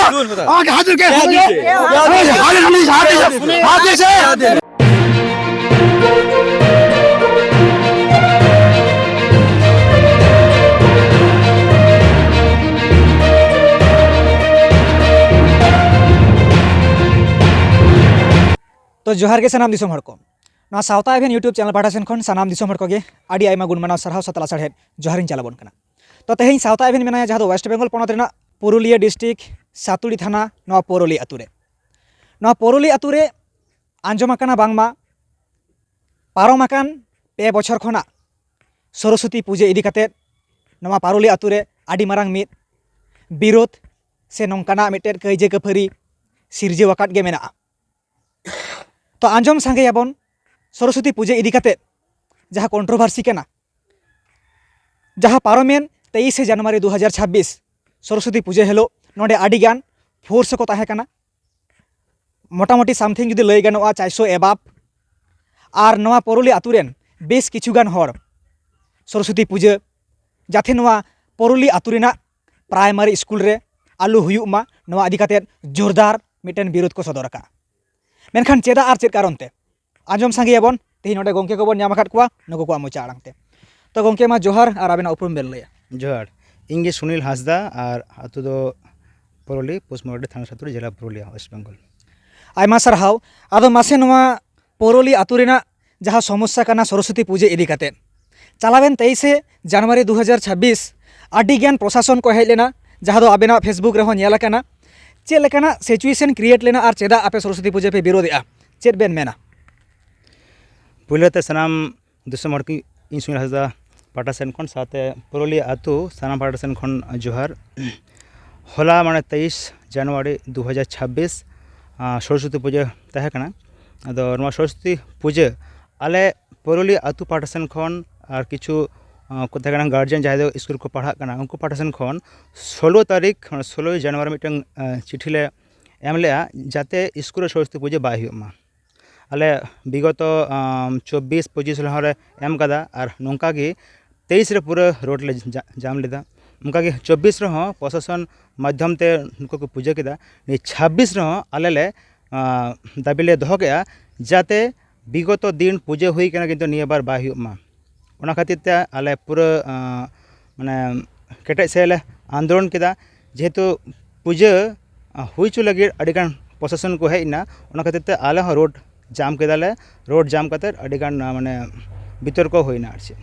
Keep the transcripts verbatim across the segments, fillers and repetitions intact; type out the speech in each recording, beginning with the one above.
आगे हाथ उठा के, हाथ उठा के, हाथ उठा के, हाथ उठा के। ᱛᱚ ᱡᱚᱦᱟᱨ ᱜᱮ ᱥᱟᱱᱟᱢ ᱫᱤᱥᱚᱢ ᱦᱚᱲ ᱠᱚ, ᱱᱚᱣᱟ ᱥᱟᱶᱛᱟ ᱮᱵᱷᱮᱱ YouTube channel ᱯᱟᱦᱴᱟ ᱥᱮᱱ ᱠᱷᱚᱱ ᱥᱟᱱᱟᱢ ᱫᱤᱥᱚᱢ ᱦᱚᱲ ᱠᱚᱜᱮ ᱟᱹᱰᱤ ᱟᱭᱢᱟ ᱜᱩᱱ ᱢᱟᱱᱟᱣ ᱥᱟᱨᱦᱟᱣ ᱥᱟᱛᱞᱟ ᱥᱟᱨᱦᱮᱫ ᱡᱚᱦᱟᱨᱤᱧ ᱪᱟᱞ ᱟᱵᱚᱱ ᱠᱟᱱᱟ᱾ ᱛᱚ ᱛᱮᱦᱮᱧ ᱥᱟᱶᱛᱟ ᱮᱵᱷᱮᱱ ᱢᱮᱱᱟᱭᱟ, ᱡᱟᱦᱟᱸ ᱫᱚ West Bengal ᱯᱚᱱᱚᱛ ᱨᱮᱱᱟᱜ ᱯᱩᱨᱩᱞᱤᱭᱟᱹ district ᱥᱟᱛᱩᱲᱤ ᱛᱷᱟᱱᱟ, ᱱᱚᱣᱟ ᱯᱚᱨᱚᱞᱤ ᱟᱛᱳ ᱨᱮ᱾ ᱱᱚᱣᱟ ᱯᱚᱨᱚᱞᱤ ᱟᱛᱳ ᱨᱮ ᱟᱸᱡᱚᱢ ᱟᱠᱟᱱᱟ ᱵᱟᱝᱢᱟ ᱯᱟᱨᱚᱢ ᱟᱠᱟᱱ ᱯᱮ ᱵᱚᱪᱷᱚᱨ ᱠᱷᱚᱱᱟᱜ ᱥᱚᱨᱚᱥᱚᱛᱤ ᱯᱩᱡᱟᱹ ᱤᱫᱤ ᱠᱟᱛᱮᱫ ᱱᱚᱣᱟ ᱯᱟᱨᱚᱞᱤ ᱟᱛᱳ ᱨᱮ ᱟᱹᱰᱤ ᱢᱟᱨᱟᱝ ᱢᱤᱫ ᱵᱤᱨᱳᱫᱷ ᱥᱮ ᱱᱚᱝᱠᱟᱱᱟᱜ ᱢᱤᱫᱴᱮᱱ ᱠᱟᱹᱭᱡᱟᱹ ᱠᱟᱹᱯᱷᱟᱹᱨᱤ ᱥᱤᱨᱡᱟᱹᱣ ᱟᱠᱟᱫ ᱜᱮ ᱢᱮᱱᱟᱜᱼᱟ᱾ ᱛᱚ ᱟᱸᱡᱚᱢ ᱥᱟᱸᱜᱮᱭᱟᱵᱚᱱ ᱥᱚᱨᱚᱥᱚᱛᱤ ᱯᱩᱡᱟᱹ ᱤᱫᱤ ᱠᱟᱛᱮᱫ ᱡᱟᱦᱟᱸ controversy ᱠᱟᱱᱟ, ᱡᱟᱦᱟᱸ ᱯᱟᱨᱚᱢᱮᱱ ᱛᱮᱭᱤᱥᱮ ᱡᱟᱱᱩᱣᱟᱨᱤ ᱫᱩ ᱦᱟᱡᱟᱨ ᱪᱷᱟᱵᱵᱤᱥ ᱥᱚᱨᱚᱥᱚᱛᱤ ᱯᱩᱡᱟᱹ ᱦᱤᱞᱳᱜ ᱱᱚᱰᱮ ᱟᱹᱰᱤ ᱜᱟᱱ force ᱠᱚ ᱛᱟᱦᱮᱸ ᱠᱟᱱᱟ, ᱢᱚᱴᱟᱢᱩᱴᱤ something ᱡᱩᱫᱤ ᱞᱟᱹᱭ ᱜᱟᱱᱚᱜᱼᱟ ᱪᱟᱨᱥᱚ above᱾ ᱟᱨ ᱱᱚᱣᱟ ᱯᱚᱨᱚᱞᱤ ᱟᱛᱳ ᱨᱮᱱ ᱵᱮᱥ ᱠᱤᱪᱷᱩ ᱜᱟᱱ ᱦᱚᱲ ᱥᱚᱨᱚᱥᱚᱛᱤ ᱯᱩᱡᱟᱹ ᱡᱟᱛᱮ ᱱᱚᱣᱟ ᱯᱚᱨᱚᱞᱤ ᱟᱛᱳ ᱨᱮᱱᱟᱜ primary school ᱨᱮ ᱟᱞᱚ ᱦᱩᱭᱩᱜ ᱢᱟ, ᱱᱚᱣᱟ ᱤᱫᱤ ᱠᱟᱛᱮᱫ ᱡᱳᱨᱫᱟᱨ ᱢᱤᱫᱴᱮᱱ ᱵᱤᱨᱳᱫᱷ ᱠᱚ ᱥᱚᱫᱚᱨ ᱟᱠᱟᱫᱼᱟ᱾ ᱢᱮᱱᱠᱷᱟᱱ ᱪᱮᱫᱟᱜ ᱟᱨ ᱪᱮᱫ ᱠᱟᱨᱚᱱ ᱛᱮ? ᱟᱸᱡᱚᱢ ᱥᱟᱸᱜᱮᱭᱟᱵᱚᱱ᱾ ᱛᱮᱦᱮᱧ ᱱᱚᱰᱮ ᱜᱚᱢᱠᱮ ᱠᱚᱵᱚᱱ ᱧᱟᱢ ᱟᱠᱟᱫ ᱠᱚᱣᱟ, ᱱᱩᱠᱩ ᱠᱚᱣᱟᱜ ᱢᱚᱪᱟ ᱟᱲᱟᱝ ᱛᱮ᱾ ᱛᱚ ᱜᱚᱢᱠᱮ, ᱢᱟ ᱡᱚᱦᱟᱨ ᱟᱨ ᱟᱵᱮᱱᱟᱜ ᱩᱯᱨᱩᱢ ᱵᱮᱱ ᱞᱟᱹᱭᱟ᱾ ᱡᱚᱦᱟᱨ, ᱤᱧ ᱜᱮ ᱥᱩᱱᱤᱞ ᱦᱟᱸᱥᱫᱟ ᱟᱨ ᱟᱹᱛᱩ ᱫᱚ ᱯᱚᱨᱚᱞᱤ, ᱯᱳᱥᱴ ᱢᱚᱲᱟᱰᱤ ᱛᱷᱟᱱᱟ ᱥᱟᱛᱩᱲᱤ, ᱡᱮᱞᱟ ᱯᱩᱨᱩᱞᱤᱭᱟ, ᱳᱭᱮᱥᱴ ᱵᱮᱝᱜᱚᱞ᱾ ᱟᱭᱢᱟ ᱥᱟᱨᱦᱟᱣ᱾ ᱟᱫᱚ ᱢᱟᱥᱮ ᱱᱚᱣᱟ ᱯᱚᱨᱚᱞᱤ ᱟᱛᱳ ᱨᱮᱱᱟᱜ ᱡᱟᱦᱟᱸ ᱥᱚᱢᱚᱥᱥᱟ ᱠᱟᱱᱟ ᱥᱚᱨᱚᱥᱚᱛᱤ ᱯᱩᱡᱟᱹ ᱤᱫᱤ ᱠᱟᱛᱮᱫ, ᱪᱟᱞᱟᱣᱮᱱ ᱛᱮᱭᱤᱥᱮ ᱡᱟᱱᱩᱣᱟᱨᱤ ᱫᱩ ᱦᱟᱡᱟᱨ ᱪᱷᱟᱵᱵᱤᱥ ᱟᱹᱰᱤ ᱜᱟᱱ ᱯᱨᱚᱥᱟᱥᱚᱱ ᱠᱚ ᱦᱮᱡ ᱞᱮᱱᱟ, ᱡᱟᱦᱟᱸ ᱫᱚ ᱟᱵᱮᱱᱟᱜ Facebook ᱨᱮᱦᱚᱸ ᱧᱮᱞ ᱟᱠᱟᱱᱟ᱾ ᱪᱮᱫ ᱞᱮᱠᱟᱱᱟᱜ situation create ᱞᱮᱱᱟ ᱟᱨ ᱪᱮᱫᱟᱜ ᱟᱯᱮ ᱥᱚᱨᱚᱥᱚᱛᱤ ᱯᱩᱡᱟᱹ ᱯᱮ ᱵᱤᱨᱳᱫᱮᱜᱼᱟ? ᱪᱮᱫ ᱵᱮᱱ ᱢᱮᱱᱟ? ᱯᱩᱭᱞᱟᱹ ᱛᱮ ᱥᱟᱱᱟᱢ ᱫᱤᱥᱚᱢ ᱦᱚᱲ ᱠᱚ, ᱤᱧ ᱥᱩᱱᱤᱞ ᱦᱟᱸᱥᱫᱟ ᱯᱟᱦᱴᱟ ᱥᱮᱱ ᱠᱷᱚᱱ, ᱥᱟᱶᱛᱮ ᱯᱩᱨᱩᱞᱤᱭᱟᱹ ᱟᱹᱛᱩ ᱥᱟᱱᱟᱢ ᱯᱟᱦᱴᱟ ᱥᱮᱱ ᱠᱷᱚᱱ ᱡᱚᱦᱟᱨ᱾ ᱦᱚᱞᱟ ᱢᱟᱱᱮ ᱛᱮᱭᱤᱥ ᱡᱟᱱᱩᱣᱟᱨᱤ ᱫᱩ ᱦᱟᱡᱟᱨ ᱪᱷᱟᱵᱵᱤᱥ, ᱟᱸ, ᱥᱚᱨᱚᱥᱚᱛᱤ ᱯᱩᱡᱟᱹ ᱛᱟᱦᱮᱸ ᱠᱟᱱᱟ᱾ ᱟᱫᱚ ᱱᱚᱣᱟ ᱥᱚᱨᱚᱥᱚᱛᱤ ᱯᱩᱡᱟᱹ ᱟᱞᱮ ᱯᱩᱨᱩᱞᱤᱭᱟᱹ ᱟᱹᱛᱩ ᱯᱟᱦᱴᱟ ᱥᱮᱱ ᱠᱷᱚᱱ ᱟᱨ ᱠᱤᱪᱷᱩ, ᱟᱸ, ᱠᱚ ᱛᱟᱦᱮᱸ ᱠᱟᱱᱟ guardian, ᱡᱟᱦᱟᱸᱭ ᱫᱚ ᱥᱠᱩᱞ ᱠᱚ ᱯᱟᱲᱦᱟᱜ ᱠᱟᱱᱟ, ᱩᱱᱠᱩ ᱯᱟᱦᱴᱟ ᱥᱮᱱ ᱠᱷᱚᱱ ᱥᱳᱞᱳ ᱛᱟᱹᱨᱤᱠᱷ, ᱢᱟᱱᱮ ᱥᱳᱞᱳᱭ ᱡᱟᱱᱩᱣᱟᱨᱤ ᱢᱤᱫᱴᱟᱝ, ᱟᱸ, ᱪᱤᱴᱷᱤ ᱞᱮ ᱮᱢ ᱞᱮᱜᱼᱟ, ᱡᱟᱛᱮ ᱥᱠᱩᱞ ᱨᱮ ᱥᱚᱨᱚᱥᱚᱛᱤ ᱯᱩᱡᱟᱹ ᱵᱟᱭ ᱦᱩᱭᱩᱜ ᱢᱟ᱾ ᱟᱞᱮ ᱵᱤᱜᱚᱛᱚ, ᱟᱢ, ᱪᱚᱵᱵᱤᱥ ᱯᱚᱸᱪᱤᱥ ᱦᱚᱸᱞᱮ ᱮᱢ ᱠᱟᱫᱟ, ᱟᱨ ᱱᱚᱝᱠᱟ ᱜᱮ ᱛᱮᱭᱤᱥ ᱨᱮ ᱯᱩᱨᱟᱹ ᱨᱳᱰ ᱞᱮ ᱡᱟ-, ᱡᱟᱢ ᱞᱮᱫᱟ᱾ ᱚᱱᱠᱟᱜᱮ ᱪᱚᱵᱵᱤᱥ ᱨᱮᱦᱚᱸ ᱯᱨᱚᱥᱟᱥᱚᱱ ᱢᱟᱫᱽᱫᱷᱚᱢ ᱛᱮ ᱱᱩᱠᱩ ᱠᱚ ᱯᱩᱡᱟᱹ ᱠᱮᱫᱟ᱾ ᱱᱤᱭᱟᱹ ᱪᱷᱟᱵᱵᱤᱥ ᱨᱮᱦᱚᱸ ᱟᱞᱮ ᱞᱮ, ᱟᱸ, ᱫᱟᱹᱵᱤ ᱞᱮ ᱫᱚᱦᱚ ᱠᱮᱫᱟ, ᱡᱟᱛᱮ ᱵᱤᱜᱚᱛᱚ ᱫᱤᱱ ᱯᱩᱡᱟᱹ ᱦᱩᱭ ᱠᱟᱱᱟ, ᱠᱤᱱᱛᱩ ᱱᱤᱭᱟᱹ ᱵᱟᱨ ᱵᱟᱭ ᱦᱩᱭᱩᱜ ᱢᱟ᱾ ᱚᱱᱟ ᱠᱷᱟᱹᱛᱤᱨ ᱛᱮ ᱟᱞᱮ ᱯᱩᱨᱟᱹ, ᱟᱸ, ᱢᱟᱱᱮ, ᱠᱮᱴᱮᱡ ᱥᱟᱹᱦᱤᱡ ᱞᱮ ᱟᱱᱫᱳᱞᱚᱱ ᱠᱮᱫᱟ᱾ ᱡᱮᱦᱮᱛᱩ ᱯᱩᱡᱟᱹ, ᱟᱸ, ᱦᱩᱭ ᱦᱚᱪᱚ ᱞᱟᱹᱜᱤᱫ ᱟᱹᱰᱤᱜᱟᱱ ᱯᱨᱚᱥᱟᱥᱚᱱ ᱠᱚ ᱦᱮᱡ ᱮᱱᱟ, ᱚᱱᱟ ᱠᱷᱟᱹᱛᱤᱨ ᱛᱮ ᱟᱞᱮ ᱦᱚᱸ ᱨᱳᱰ ᱡᱟᱢ ᱠᱮᱫᱟᱞᱮ᱾ ᱨᱳᱰ ᱡᱟᱢ ᱠᱟᱛᱮᱫ ᱟᱹᱰᱤᱜᱟᱱ, ᱟᱸ, ᱢᱟᱱᱮ, ᱵᱤᱛᱚᱨᱠᱚ ᱦᱩᱭᱱᱟ ᱟᱨ ᱪᱮᱫ᱾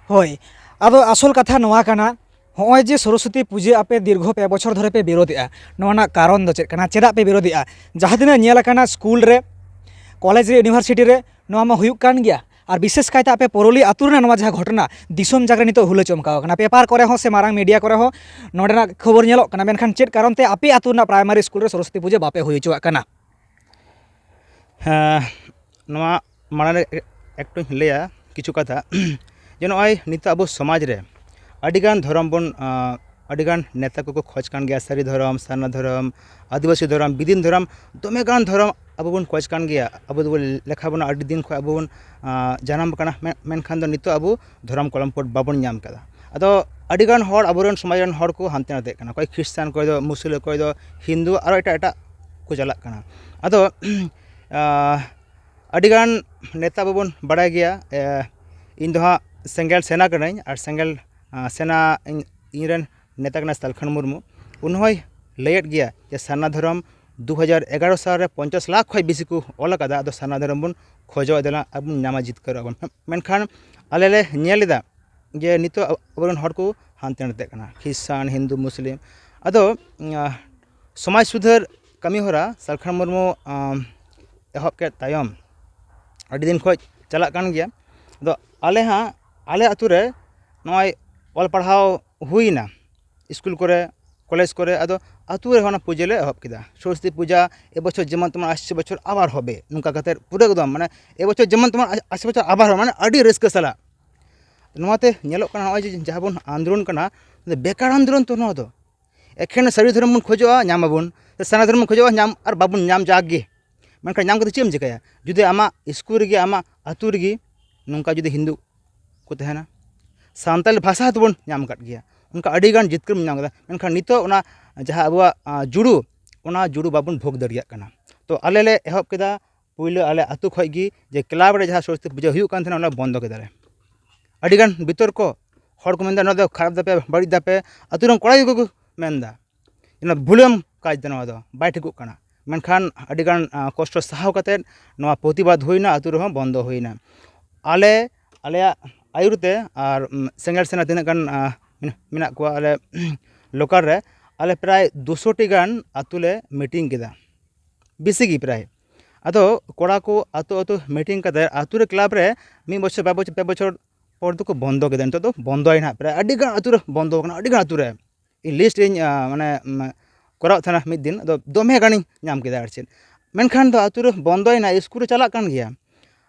ᱦᱳᱭ, ᱟᱫᱚ ᱟᱥᱚᱞ ᱠᱟᱛᱷᱟ ᱱᱚᱣᱟ ᱠᱟᱱᱟ, ᱦᱚᱸᱜᱼᱚᱭ ᱡᱮ ᱥᱚᱨᱚᱥᱚᱛᱤ ᱯᱩᱡᱟᱹ ᱟᱯᱮ ᱫᱤᱨᱜᱷᱚ ᱯᱮ ᱵᱚᱪᱷᱚᱨ ᱫᱷᱚᱨᱮ ᱯᱮ ᱵᱤᱨᱳᱫᱮᱜᱼᱟ, ᱱᱚᱣᱟ ᱨᱮᱱᱟᱜ ᱠᱟᱨᱚᱱ ᱫᱚ ᱪᱮᱫ ᱠᱟᱱᱟ? ᱪᱮᱫᱟᱜ ᱯᱮ ᱵᱤᱨᱳᱫᱮᱜᱼᱟ? ᱡᱟᱦᱟᱸ ᱛᱤᱱᱟᱹᱜ ᱧᱮᱞ ᱟᱠᱟᱱᱟ ᱥᱠᱩᱞ ᱨᱮ, ᱠᱚᱞᱮᱡᱽ ᱨᱮ, ᱤᱭᱩᱱᱤᱵᱷᱟᱨᱥᱤᱴᱤ ᱨᱮ ᱱᱚᱣᱟ ᱢᱟ ᱦᱩᱭᱩᱜ ᱠᱟᱱ ᱜᱮᱭᱟ᱾ ᱟᱨ ᱵᱤᱥᱮᱥ ᱠᱟᱭᱛᱮ ᱟᱯᱮ ᱯᱚᱨᱚᱞᱤ ᱟᱹᱛᱩ ᱨᱮᱱᱟᱜ ᱱᱚᱣᱟ ᱡᱟᱦᱟᱸ ᱜᱷᱚᱴᱚᱱᱟ ᱫᱤᱥᱚᱢ ᱡᱟᱠ ᱨᱮ ᱱᱤᱛᱚᱜ ᱦᱩᱞᱟᱹ ᱪᱚᱢᱠᱟᱣ ᱟᱠᱟᱱᱟ, ᱯᱮᱯᱟᱨ ᱠᱚᱨᱮ ᱦᱚᱸ ᱥᱮ ᱢᱟᱨᱟᱝ ᱢᱤᱰᱤᱭᱟ ᱠᱚᱨᱮ ᱦᱚᱸ ᱱᱚᱸᱰᱮᱱᱟᱜ ᱠᱷᱚᱵᱚᱨ ᱧᱮᱞᱚᱜ ᱠᱟᱱᱟ, ᱢᱮᱱᱠᱷᱟᱱ ᱪᱮᱫ ᱠᱟᱨᱚᱱ ᱛᱮ ᱟᱯᱮ ᱟᱹᱛᱩ ᱨᱮᱱᱟᱜ ᱯᱨᱟᱭᱢᱟᱨᱤ ᱥᱠᱩᱞ ᱨᱮ ᱥᱚᱨᱚᱥᱚᱛᱤ ᱯᱩᱡᱟᱹ ᱵᱟᱯᱮ ᱦᱩᱭ ᱦᱚᱪᱚᱣᱟᱜ ᱠᱟᱱᱟ? ᱦᱮᱸ, ᱱᱚᱣᱟ ᱢᱟᱲᱟᱝ ᱨᱮ ᱮᱠᱴᱩᱧ ᱞᱟᱹᱭᱟ ᱠᱤᱪᱷᱩ ᱠᱟᱛᱷᱟ᱾ ᱡᱮ ᱱᱚᱜᱼᱚᱭ ᱱᱤᱛᱚᱜ ᱟᱵᱚ ᱥᱚᱢᱟᱡᱽ ᱨᱮ ᱟᱹᱰᱤᱜᱟᱱ ᱫᱷᱚᱨᱚᱢ ᱵᱚᱱ, ᱟᱸ, ᱟᱹᱰᱤᱜᱟᱱ ᱱᱮᱛᱟ ᱠᱚᱠᱚ ᱠᱷᱚᱡᱽ ᱠᱟᱱ ᱜᱮᱭᱟ, ᱥᱟᱹᱨᱤ ᱫᱷᱚᱨᱚᱢ, ᱥᱟᱨᱱᱟ ᱫᱷᱚᱨᱚᱢ, ᱟᱹᱫᱤᱵᱟᱹᱥᱤ ᱫᱷᱚᱨᱚᱢ, ᱵᱤᱫᱤᱱ ᱫᱷᱚᱨᱚᱢ, ᱫᱚᱢᱮᱜᱟᱱ ᱫᱷᱚᱨᱚᱢ ᱟᱵᱚ ᱵᱚᱱ ᱠᱷᱚᱡᱽ ᱠᱟᱱ ᱜᱮᱭᱟ᱾ ᱟᱵᱚ ᱫᱚᱵᱚᱱ ᱞᱮᱠᱷᱟ ᱵᱚᱱᱟ ᱟᱹᱰᱤ ᱫᱤᱱ ᱠᱷᱚᱱ ᱟᱵᱚ ᱵᱚᱱ, ᱟᱸ, ᱡᱟᱱᱟᱢ ᱠᱟᱱᱟ, ᱢᱮ-, ᱢᱮᱱᱠᱷᱟᱱ ᱫᱚ ᱱᱤᱛᱚᱜ ᱟᱵᱚ ᱫᱷᱚᱨᱚᱢ ᱠᱚᱞᱚᱢ ᱠᱳᱰ ᱵᱟᱵᱚᱱ ᱧᱟᱢ ᱠᱟᱫᱟ᱾ ᱟᱫᱚ ᱟᱹᱰᱤᱜᱟᱱ ᱦᱚᱲ, ᱟᱵᱚᱨᱮᱱ ᱥᱚᱢᱟᱡᱽ ᱨᱮᱱ ᱦᱚᱲ ᱠᱚ ᱦᱟᱱᱛᱮ ᱱᱟᱛᱮᱜ ᱠᱟᱱᱟ, ᱚᱠᱚᱭ ᱠᱷᱨᱤᱥᱴᱟᱱ, ᱚᱠᱚᱭ ᱫᱚ ᱢᱩᱥᱞᱟᱹ, ᱚᱠᱚᱭ ᱫᱚ ᱦᱤᱱᱫᱩ, ᱟᱨᱚ ᱮᱴᱟᱜ ᱮᱴᱟᱜ ᱠᱚ ᱪᱟᱞᱟᱜ ᱠᱟᱱᱟ᱾ ᱟᱫᱚ, ᱟᱸ, ᱟᱹᱰᱤᱜᱟᱱ ᱱᱮᱛᱟ ᱟᱵᱚ ᱵᱚᱱ ᱵᱟᱲᱟᱭ ᱜᱮᱭᱟ᱾ ᱮ, ᱤᱧ ᱫᱚ ᱦᱟᱸᱜ ᱥᱮᱸᱜᱮᱞ ᱥᱮᱱᱟ ᱠᱟᱹᱱᱟᱹᱧ, ᱟᱨ ᱥᱮᱸᱜᱮᱞ, ᱟᱸ, ᱥᱮᱱᱟ ᱤᱧ, ᱤᱧ ᱨᱮᱱ ᱱᱮᱛᱟ ᱠᱟᱱᱟᱭ ᱥᱟᱞᱠᱷᱟᱱ ᱢᱩᱨᱢᱩ᱾ ᱩᱱᱤ ᱦᱚᱸᱭ ᱞᱟᱹᱭᱮᱫ ᱜᱮᱭᱟ ᱡᱮ ᱥᱟᱨᱱᱟ ᱫᱷᱚᱨᱚᱢ ᱫᱩ ᱦᱟᱡᱟᱨ ᱮᱜᱟᱨᱚ ᱥᱟᱞ ᱨᱮ ᱯᱚᱧᱪᱟᱥ ᱞᱟᱠᱷ ᱠᱷᱚᱱ ᱵᱮᱥᱤ ᱠᱚ ᱚᱞ ᱟᱠᱟᱫᱟ, ᱟᱫᱚ ᱥᱟᱨᱱᱟ ᱫᱷᱚᱨᱚᱢ ᱵᱚᱱ ᱠᱷᱚᱡᱚᱜᱼᱟ, ᱫᱮᱞᱟ ᱟᱵᱚ ᱵᱚᱱ ᱧᱟᱢᱟ, ᱡᱤᱛᱠᱟᱹᱨᱚᱜᱼᱟ ᱵᱚᱱ᱾ ᱢᱮᱱᱠᱷᱟᱱ ᱟᱞᱮ ᱞᱮ ᱧᱮᱞ ᱮᱫᱟ ᱡᱮ ᱱᱤᱛᱚᱜ ᱟᱵᱚᱨᱮᱱ ᱦᱚᱲ ᱠᱚ ᱦᱟᱱᱛᱮ ᱱᱟᱛᱮᱜ ᱠᱟᱱᱟ, ᱠᱷᱨᱤᱥᱴᱟᱱ, ᱦᱤᱱᱫᱩ, ᱢᱩᱥᱞᱤᱢ᱾ ᱟᱫᱚ, ᱟᱸ, ᱥᱚᱢᱟᱡᱽ ᱥᱩᱫᱷᱟᱹᱨ ᱠᱟᱹᱢᱤ ᱦᱚᱨᱟ ᱥᱟᱞᱠᱷᱟᱱ ᱢᱩᱨᱢᱩ, ᱟᱸ, ᱮᱦᱚᱵ ᱠᱮᱫ ᱛᱟᱭᱚᱢ ᱟᱹᱰᱤ ᱫᱤᱱ ᱠᱷᱚᱱ ᱪᱟᱞᱟᱜ ᱠᱟᱱ ᱜᱮᱭᱟ᱾ ᱟᱫᱚ ᱟᱞᱮ ᱦᱟᱸᱜ, ᱟᱞᱮ ᱟᱹᱛᱩ ᱨᱮ ᱱᱚᱜᱼᱚᱭ ᱚᱞ ᱯᱟᱲᱦᱟᱣ ᱦᱩᱭᱱᱟ, ᱥᱠᱩᱞ ᱠᱚᱨᱮ, ᱠᱚᱞᱮᱡᱽ ᱠᱚᱨᱮ, ᱟᱫᱚ ᱟᱹᱛᱩ ᱨᱮᱦᱚᱸ ᱚᱱᱟ ᱯᱩᱡᱟᱹ ᱞᱮ ᱮᱦᱚᱵ ᱠᱮᱫᱟ᱾ ᱥᱚᱨᱚᱥᱚᱛᱤ ᱯᱩᱡᱟ ᱮᱵᱚᱪᱷᱚᱨ ᱡᱮᱢᱚᱱ ᱛᱮᱢᱚᱱ, ᱟᱥᱮ ᱵᱚᱪᱷᱚᱨ ᱟᱵᱟᱨ ᱦᱚᱵᱮ, ᱱᱚᱝᱠᱟ ᱠᱟᱛᱮᱫ ᱯᱩᱨᱟᱹ ᱮᱠᱫᱚᱢ, ᱢᱟᱱᱮ, ᱮᱵᱚᱪᱷᱚᱨ ᱡᱮᱢᱚᱱ ᱛᱮᱢᱚᱱ, ᱟᱥᱮ ᱵᱚᱪᱷᱚᱨ ᱟᱵᱟᱨ ᱦᱚᱵᱮ, ᱢᱟᱱᱮ, ᱟᱹᱰᱤ ᱨᱟᱹᱥᱠᱟᱹ ᱥᱟᱞᱟᱜ᱾ ᱱᱚᱣᱟᱛᱮ ᱧᱮᱞᱚᱜ ᱠᱟᱱᱟ, ᱱᱚᱜᱼᱚᱭ ᱡᱮ ᱡᱟᱦᱟᱸ ᱵᱚᱱ ᱟᱱᱫᱳᱞᱚᱱ ᱠᱟᱱᱟ, ᱵᱮᱠᱟᱨ ᱟᱱᱫᱳᱞᱚᱱ ᱛᱚ ᱱᱚᱣᱟ ᱫᱚ᱾ ᱮᱠᱷᱮᱱ ᱥᱟᱹᱨᱤ ᱫᱷᱚᱨᱚᱢ ᱵᱚᱱ ᱠᱷᱚᱡᱚᱜᱼᱟ, ᱧᱟᱢ ᱟᱵᱚᱱ᱾ ᱥᱟᱨᱱᱟ ᱫᱷᱚᱨᱚᱢ ᱵᱚᱱ ᱠᱷᱚᱡᱚᱜᱼᱟ, ᱧᱟᱢ ᱟᱨ ᱵᱟᱵᱚᱱ ᱧᱟᱢ, ᱡᱟᱠ ᱜᱮ᱾ ᱢᱮᱱᱠᱷᱟᱱ ᱧᱟᱢ ᱠᱟᱛᱮ ᱪᱮᱫ ᱮᱢ ᱪᱤᱠᱟᱹᱭᱟ? ᱡᱩᱫᱤ ᱟᱢᱟᱜ ᱥᱠᱩᱞ ᱨᱮᱜᱮ, ᱟᱢᱟᱜ ᱟᱹᱛᱩ ᱨᱮᱜᱮ ᱱᱚᱝᱠᱟ ᱡᱩᱫᱤ ᱦᱤᱱᱫᱩ ᱠᱚ ᱛᱟᱦᱮᱱᱟ, ᱥᱟᱱᱛᱟᱲᱤ ᱵᱷᱟᱥᱟ ᱦᱚᱸᱛᱚ ᱵᱚᱱ ᱧᱟᱢ ᱟᱠᱟᱫ ᱜᱮᱭᱟ, ᱚᱱᱠᱟ ᱟᱹᱰᱤᱜᱟᱱ ᱡᱤᱛᱠᱟᱹᱨ ᱵᱚᱱ ᱧᱟᱢ ᱠᱮᱫᱟ᱾ ᱢᱮᱱᱠᱷᱟᱱ ᱱᱤᱛᱚᱜ ᱚᱱᱟ ᱡᱟᱦᱟᱸ ᱟᱵᱚᱣᱟᱜ ᱟᱸ, ᱡᱩᱲᱩ, ᱚᱱᱟ ᱡᱩᱲᱩ ᱵᱟᱵᱚᱱ ᱵᱷᱳᱜᱽ ᱫᱟᱲᱮᱭᱟᱜ ᱠᱟᱱᱟ᱾ ᱛᱚ ᱟᱞᱮ ᱞᱮ ᱮᱦᱚᱵ ᱠᱮᱫᱟ, ᱯᱩᱭᱞᱟᱹ ᱟᱞᱮ ᱟᱹᱛᱩ ᱠᱷᱚᱱ ᱜᱮ, ᱡᱮ ᱠᱞᱟᱵᱽ ᱨᱮ ᱡᱟᱦᱟᱸ ᱥᱚᱨᱚᱥᱚᱛᱤ ᱯᱩᱡᱟᱹ ᱦᱩᱭᱩᱜ ᱠᱟᱱ ᱛᱟᱦᱮᱱᱟ, ᱚᱱᱟ ᱵᱚᱱᱫᱚ ᱠᱮᱫᱟᱞᱮ᱾ ᱟᱹᱰᱤᱜᱟᱱ ᱵᱤᱛᱚᱨᱠᱚ, ᱦᱚᱲ ᱠᱚ ᱢᱮᱱᱫᱟ, "ᱱᱚᱣᱟ ᱫᱚ ᱠᱷᱟᱨᱟᱯ ᱫᱟᱯᱮ, ᱵᱟᱹᱲᱤᱡ ᱫᱟᱯᱮ", ᱟᱹᱛᱩ ᱨᱮᱱ ᱠᱚᱲᱟ ᱜᱮᱠᱚ ᱢᱮᱱᱫᱟ, "ᱱᱚᱣᱟ ᱵᱷᱩᱞᱮᱢ ᱠᱟᱡᱽ ᱫᱟ, ᱱᱚᱣᱟ ᱫᱚ ᱵᱟᱭ ᱴᱷᱤᱠᱚᱜ ᱠᱟᱱᱟ᱾" ᱢᱮᱱᱠᱷᱟᱱ ᱟᱹᱰᱤᱜᱟᱱ ᱟᱸ, ᱠᱚᱥᱴᱚ ᱥᱟᱦᱟᱣ ᱠᱟᱛᱮᱫ ᱱᱚᱣᱟ ᱯᱨᱚᱛᱤᱵᱟᱫ ᱦᱩᱭᱱᱟ, ᱟᱹᱛᱩ ᱨᱮᱦᱚᱸ ᱵᱚᱱᱫᱚ ᱦᱩᱭᱱᱟ᱾ ᱟᱞᱮ, ᱟᱞᱮᱭᱟᱜ ᱟᱹᱭᱩᱨ ᱛᱮ ᱟᱨ, ᱩᱢ, ᱥᱮᱸᱜᱮᱞ ᱥᱮᱱᱟ ᱛᱤᱱᱟᱹᱜ ᱜᱟᱱ ᱟᱸ, ᱢᱮᱱᱟᱜ ᱠᱚᱣᱟ ᱟᱞᱮ ᱞᱳᱠᱟᱞ ᱨᱮ, ᱟᱞᱮ ᱯᱨᱟᱭ ᱫᱩᱥᱚ ᱴᱤ ᱜᱟᱱ ᱟᱹᱛᱩ ᱞᱮ ᱢᱤᱴᱤᱝ ᱠᱮᱫᱟ, ᱵᱮᱥᱤ ᱜᱮ ᱯᱨᱟᱭ᱾ ᱟᱫᱚ ᱠᱚᱲᱟ ᱠᱚ ᱟᱹᱛᱩ ᱟᱹᱛᱩ ᱢᱤᱴᱤᱝ ᱠᱟᱛᱮ, ᱟᱹᱛᱩ ᱨᱮ ᱠᱞᱟᱵᱽ ᱨᱮ ᱢᱤᱫ ᱵᱚᱪᱷᱚᱨ, ᱵᱟᱨ ᱵᱚᱪᱷᱚᱨ, ᱯᱮ ᱵᱚᱪᱷᱚᱨ ᱯᱚᱨ ᱫᱚᱠᱚ ᱵᱚᱱᱫᱚ ᱠᱮᱫᱟ᱾ ᱱᱤᱛᱚᱜ ᱫᱚ ᱵᱚᱱᱫᱚᱭᱮᱱᱟ ᱦᱟᱸᱜ, ᱯᱨᱟᱭ ᱟᱹᱰᱤ ᱜᱟᱱ ᱟᱹᱛᱩ ᱨᱮ ᱵᱚᱱᱫᱚ ᱟᱠᱟᱱᱟ, ᱟᱹᱰᱤ ᱜᱟᱱ ᱟᱹᱛᱩ ᱨᱮ᱾ ᱤᱧ ᱞᱤᱥᱴ ᱤᱧ, ᱟᱸ, ᱢᱟᱱᱮ, ᱩᱢ, ᱠᱚᱨᱟᱣ ᱛᱟᱦᱮᱱᱟ ᱢᱤᱫ ᱫᱤᱱ, ᱟᱫᱚ ᱫᱚᱢᱮ ᱜᱟᱱᱤᱧ ᱧᱟᱢ ᱠᱮᱫᱟ ᱟᱨ ᱪᱮᱫ᱾ ᱢᱮᱱᱠᱷᱟᱱ ᱫᱚ ᱟᱹᱛᱩ ᱨᱮ ᱵᱚᱱᱫᱚᱭᱮᱱᱟ, ᱤᱥᱠᱩᱞ ᱨᱮ ᱪᱟᱞᱟᱜ ᱠᱟᱱ ᱜᱮᱭᱟ᱾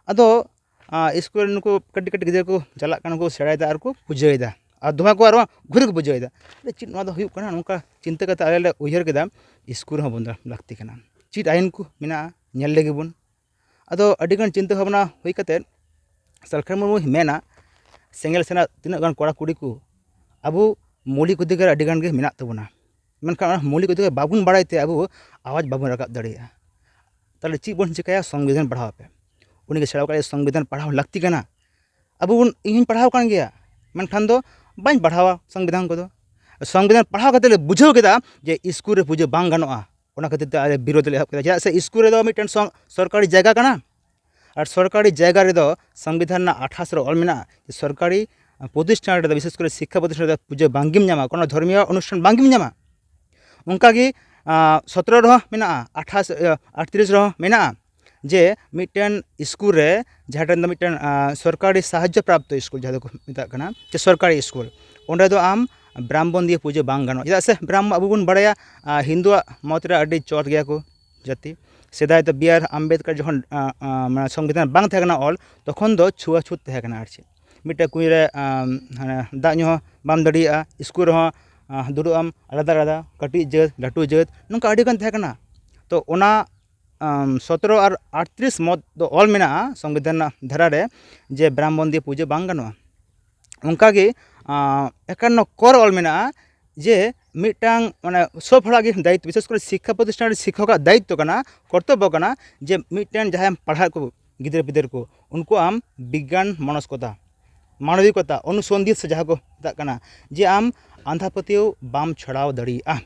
ᱟᱫᱚ, ᱟᱸ, ᱤᱥᱠᱩᱞ ᱨᱮ ᱱᱩᱠᱩ ᱠᱟᱹᱴᱤᱡ ᱠᱟᱹᱴᱤᱡ ᱜᱤᱫᱽᱨᱟᱹ ᱠᱚ ᱪᱟᱞᱟᱜ ᱠᱟᱱᱟ, ᱠᱚ ᱥᱮᱬᱟᱭᱮᱫᱟ ᱟᱨ ᱠᱚ ᱯᱩᱡᱟᱹᱭᱮᱫᱟ, ᱟᱨ ᱫᱚᱢᱮ ᱠᱚ ᱟᱨᱚ ᱜᱷᱩᱨᱮ ᱠᱚ ᱯᱩᱡᱟᱹᱭᱮᱫᱟ᱾ ᱪᱮᱫ ᱱᱚᱣᱟ ᱫᱚ ᱦᱩᱭᱩᱜ ᱠᱟᱱᱟ? ᱱᱚᱝᱠᱟ ᱪᱤᱱᱛᱟᱹ ᱠᱟᱛᱮ ᱟᱞᱮ ᱞᱮ ᱩᱭᱦᱟᱹᱨ ᱠᱮᱫᱟ, ᱤᱥᱠᱩᱞ ᱨᱮᱦᱚᱸ ᱵᱚᱱᱫᱚ ᱞᱟᱹᱠᱛᱤ ᱠᱟᱱᱟ᱾ ᱪᱮᱫ ᱟᱭᱤᱱ ᱠᱚ ᱢᱮᱱᱟᱜᱼᱟ, ᱧᱮᱞ ᱞᱮᱜᱮ ᱵᱚᱱ᱾ ᱟᱫᱚ ᱟᱹᱰᱤᱜᱟᱱ ᱪᱤᱱᱛᱟᱹ ᱵᱷᱟᱵᱽᱱᱟ ᱦᱩᱭ ᱠᱟᱛᱮᱫ ᱥᱟᱞᱠᱷᱟᱱ ᱢᱩᱨᱢᱩᱭ ᱢᱮᱱᱟ, ᱥᱮᱸᱜᱮᱞ ᱥᱮᱱᱟᱜ ᱛᱤᱱᱟᱹᱜ ᱜᱟᱱ ᱠᱚᱲᱟ ᱠᱩᱲᱤ ᱠᱚ, ᱟᱵᱚ ᱢᱳᱣᱞᱤᱠ ᱚᱫᱷᱤᱠᱟᱨ ᱟᱹᱰᱤᱜᱟᱱ ᱜᱮ ᱢᱮᱱᱟᱜ ᱛᱟᱵᱚᱱᱟ, ᱢᱮᱱᱠᱷᱟᱱ ᱚᱱᱟ ᱢᱳᱣᱞᱤᱠ ᱚᱫᱷᱤᱠᱟᱨ ᱵᱟᱵᱚᱱ ᱵᱟᱲᱟᱭ ᱛᱮ ᱟᱵᱚ ᱟᱣᱟᱡᱽ ᱵᱟᱵᱚᱱ ᱨᱟᱠᱟᱵ ᱫᱟᱲᱮᱭᱟᱜᱼᱟ᱾ ᱛᱟᱦᱚᱞᱮ ᱪᱮᱫ ᱵᱚᱱ ᱪᱤᱠᱟᱹᱭᱟ? ᱥᱚᱝᱵᱤᱫᱷᱟᱱ ᱯᱟᱲᱦᱟᱣ ᱯᱮ᱾ ᱩᱱᱤ ᱜᱮ ᱥᱮᱬᱟ ᱠᱟᱜ ᱞᱮᱭᱟ, ᱥᱚᱝᱵᱤᱫᱷᱟᱱ ᱯᱟᱲᱦᱟᱣ ᱞᱟᱹᱠᱛᱤ ᱠᱟᱱᱟ᱾ ᱟᱵᱚ ᱵᱚᱱ, ᱤᱧ ᱦᱚᱸᱧ ᱯᱟᱲᱦᱟᱣ ᱟᱠᱟᱱ ᱜᱮᱭᱟ, ᱢᱮᱱᱠᱷᱟᱱ ᱫᱚ ᱵᱟᱹᱧ ᱯᱟᱲᱦᱟᱣᱟ ᱥᱚᱝᱵᱤᱫᱷᱟᱱ ᱠᱚᱫᱚ᱾ ᱥᱚᱝᱵᱤᱫᱷᱟᱱ ᱯᱟᱲᱦᱟᱣ ᱠᱟᱛᱮ ᱞᱮ ᱵᱩᱡᱷᱟᱹᱣ ᱠᱮᱫᱟ ᱡᱮ ᱤᱥᱠᱩᱞ ᱨᱮ ᱯᱩᱡᱟᱹ ᱵᱟᱝ ᱜᱟᱱᱚᱜᱼᱟ᱾ ᱚᱱᱟ ᱠᱷᱟᱹᱛᱤᱨ ᱛᱮ ᱟᱞᱮ ᱵᱤᱨᱳᱫᱷ ᱞᱮ ᱮᱦᱚᱵ ᱠᱮᱫᱟ, ᱪᱮᱫᱟᱜ ᱥᱮ ᱤᱥᱠᱩᱞ ᱨᱮᱫᱚ ᱢᱤᱫᱴᱮᱱ ᱥᱚᱝ-, ᱥᱚᱨᱠᱟᱨᱤ ᱡᱟᱭᱜᱟ ᱠᱟᱱᱟ᱾ ᱟᱨ ᱥᱚᱨᱠᱟᱨᱤ ᱡᱟᱭᱜᱟ ᱨᱮᱫᱚ ᱥᱚᱝᱵᱤᱫᱷᱟᱱ ᱨᱮᱱᱟᱜ ᱟᱴᱷᱟᱥ ᱨᱮ ᱚᱞ ᱢᱮᱱᱟᱜᱼᱟ ᱡᱮ ᱥᱚᱨᱠᱟᱨᱤ ᱯᱨᱚᱛᱤᱥᱴᱷᱟᱱ ᱨᱮᱫᱚ, ᱵᱤᱥᱮᱥ ᱠᱚᱨᱮ ᱥᱤᱠᱠᱷᱟ ᱯᱨᱚᱛᱤᱥᱴᱷᱟᱱ ᱨᱮᱫᱚ ᱯᱩᱡᱟᱹ ᱵᱟᱝᱜᱮᱢ ᱧᱟᱢᱟ, ᱠᱳᱱᱳ ᱫᱷᱚᱨᱢᱤᱭᱚ ᱚᱱᱩᱥᱴᱷᱟᱱ ᱵᱟᱝᱜᱮᱢ ᱧᱟᱢᱟ᱾ ᱚᱱᱠᱟᱜᱮ, ᱟᱸ, ᱥᱚᱛᱨᱚ ᱨᱮᱦᱚᱸ ᱢᱮᱱᱟᱜᱼᱟ, ᱟᱴᱷᱟᱥ, ᱤᱭᱟᱹ, ᱟᱴᱛᱨᱤᱥ ᱨᱮᱦᱚᱸ ᱢᱮᱱᱟᱜᱼᱟ ᱡᱮ ᱢᱤᱫᱴᱮᱱ ᱤᱥᱠᱩᱞ ᱨᱮ, ᱡᱟᱦᱟᱸ ᱴᱷᱮᱱ ᱫᱚ ᱢᱤᱫᱴᱮᱱ, ᱟᱸ, ᱥᱚᱨᱠᱟᱨᱤ ᱥᱟᱦᱟᱡᱽᱡᱚ ᱯᱨᱟᱯᱛᱚ ᱤᱥᱠᱩᱞ ᱡᱟᱦᱟᱸ ᱫᱚᱠᱚ ᱢᱮᱛᱟᱜ ᱠᱟᱱᱟ ᱡᱮ ᱥᱚᱨᱠᱟᱨᱤ ᱤᱥᱠᱩᱞ, ᱚᱸᱰᱮ ᱫᱚ ᱟᱢ ᱵᱨᱟᱦᱢᱚᱱ ᱫᱤᱭᱮ ᱯᱩᱡᱟᱹ ᱵᱟᱝ ᱜᱟᱱᱚᱜᱼᱟ᱾ ᱪᱮᱫᱟᱜ ᱥᱮ ᱵᱨᱟᱦᱢᱚ, ᱟᱵᱚ ᱵᱚᱱ ᱵᱟᱲᱟᱭᱟ, ᱟᱸ, ᱦᱤᱱᱫᱩᱣᱟᱜ ᱢᱚᱛ ᱨᱮ ᱟᱹᱰᱤ ᱪᱚᱴ ᱜᱮᱭᱟ ᱠᱚ ᱡᱟᱹᱛᱤ᱾ ᱥᱮᱫᱟᱭ ᱫᱚ ᱵᱤ ᱟᱨ ᱟᱢᱵᱮᱫᱠᱟᱨ ᱡᱚᱠᱷᱚᱱ, ᱟᱸ, ᱟᱸ, ᱢᱟᱱᱮ ᱥᱚᱝᱵᱤᱫᱷᱟᱱ ᱵᱟᱝ ᱛᱟᱦᱮᱸ ᱠᱟᱱᱟ ᱚᱞ, ᱛᱚᱠᱷᱚᱱ ᱫᱚ ᱪᱷᱩᱣᱟᱪᱷᱩᱛ ᱛᱟᱦᱮᱸ ᱠᱟᱱᱟ ᱟᱨ ᱪᱮᱫ᱾ ᱢᱤᱫᱴᱮᱱ ᱠᱩᱧ ᱨᱮ, ᱟᱸ, ᱦᱟᱱᱮ ᱫᱟᱜ ᱧᱩ ᱦᱚᱸ ᱵᱟᱢ ᱫᱟᱲᱮᱭᱟᱜᱼᱟ, ᱤᱥᱠᱩᱞ ᱨᱮᱦᱚᱸ, ᱟᱸ, ᱫᱩᱲᱩᱵ ᱟᱢ ᱟᱞᱟᱫᱟ ᱟᱞᱟᱫᱟ, ᱠᱟᱹᱴᱤᱡ ᱡᱟᱹᱛ, ᱞᱟᱹᱴᱩ ᱡᱟᱹᱛ, ᱱᱚᱝᱠᱟ ᱟᱹᱰᱤᱜᱟᱱ ᱛᱟᱦᱮᱸ ᱠᱟᱱᱟ᱾ ᱛᱚ ᱚᱱᱟ, ᱟᱸ, ᱥᱚᱛᱨᱚ ᱟᱨ ᱟᱴᱛᱨᱤᱥ ᱢᱚᱛ ᱫᱚ ᱚᱞ ᱢᱮᱱᱟᱜᱼᱟ ᱥᱚᱝᱵᱤᱫᱷᱟᱱ ᱨᱮᱱᱟᱜ ᱫᱷᱟᱨᱟ ᱨᱮ ᱡᱮ ᱵᱨᱟᱦᱢᱚᱱ ᱫᱤᱭᱮ ᱯᱩᱡᱟᱹ ᱵᱟᱝ ᱜᱟᱱᱚᱜᱼᱟ᱾ ᱚᱱᱠᱟᱜᱮ ᱮᱠᱟᱱᱱᱚ ᱠᱚᱨ ᱚᱞ ᱢᱮᱱᱟᱜᱼᱟ ᱡᱮ ᱢᱤᱫᱴᱟᱝ ᱢᱟᱱᱮ ᱥᱚᱵ ᱦᱚᱲᱟᱜ ᱜᱮ ᱫᱟᱭᱤᱛᱛᱚ, ᱵᱤᱥᱮᱥ ᱠᱚᱨᱮ ᱥᱤᱠᱠᱷᱟ ᱯᱨᱚᱛᱤᱥᱴᱷᱟᱱ ᱨᱮ ᱥᱤᱠᱠᱷᱚᱠᱟᱜ ᱫᱟᱭᱤᱛᱛᱚ ᱠᱟᱱᱟ, ᱠᱚᱨᱛᱚᱵᱵᱚ ᱠᱟᱱᱟ ᱡᱮ ᱢᱤᱫᱴᱮᱱ ᱡᱟᱦᱟᱸᱭ ᱯᱟᱲᱦᱟᱜ ᱠᱚ ᱜᱤᱫᱽᱨᱟᱹ ᱯᱤᱫᱟᱹᱨ ᱠᱚ, ᱩᱱᱠᱩ ᱟᱢ ᱵᱤᱜᱽᱜᱟᱱ ᱢᱚᱱᱚᱥᱠᱚᱛᱟ, ᱢᱟᱱᱚᱵᱤᱠᱚᱛᱟ, ᱚᱱᱩᱥᱚᱱᱫᱷᱤᱛ ᱥᱮ ᱡᱟᱦᱟᱸ ᱠᱚ ᱢᱮᱛᱟᱜ ᱠᱟᱱᱟ, ᱡᱮ ᱟᱢ ᱟᱸᱫᱷᱟ ᱯᱟᱹᱛᱭᱟᱹᱣ ᱵᱟᱢ ᱪᱷᱚᱲᱟᱣ ᱫᱟᱲᱮᱭᱟᱜᱼᱟ᱾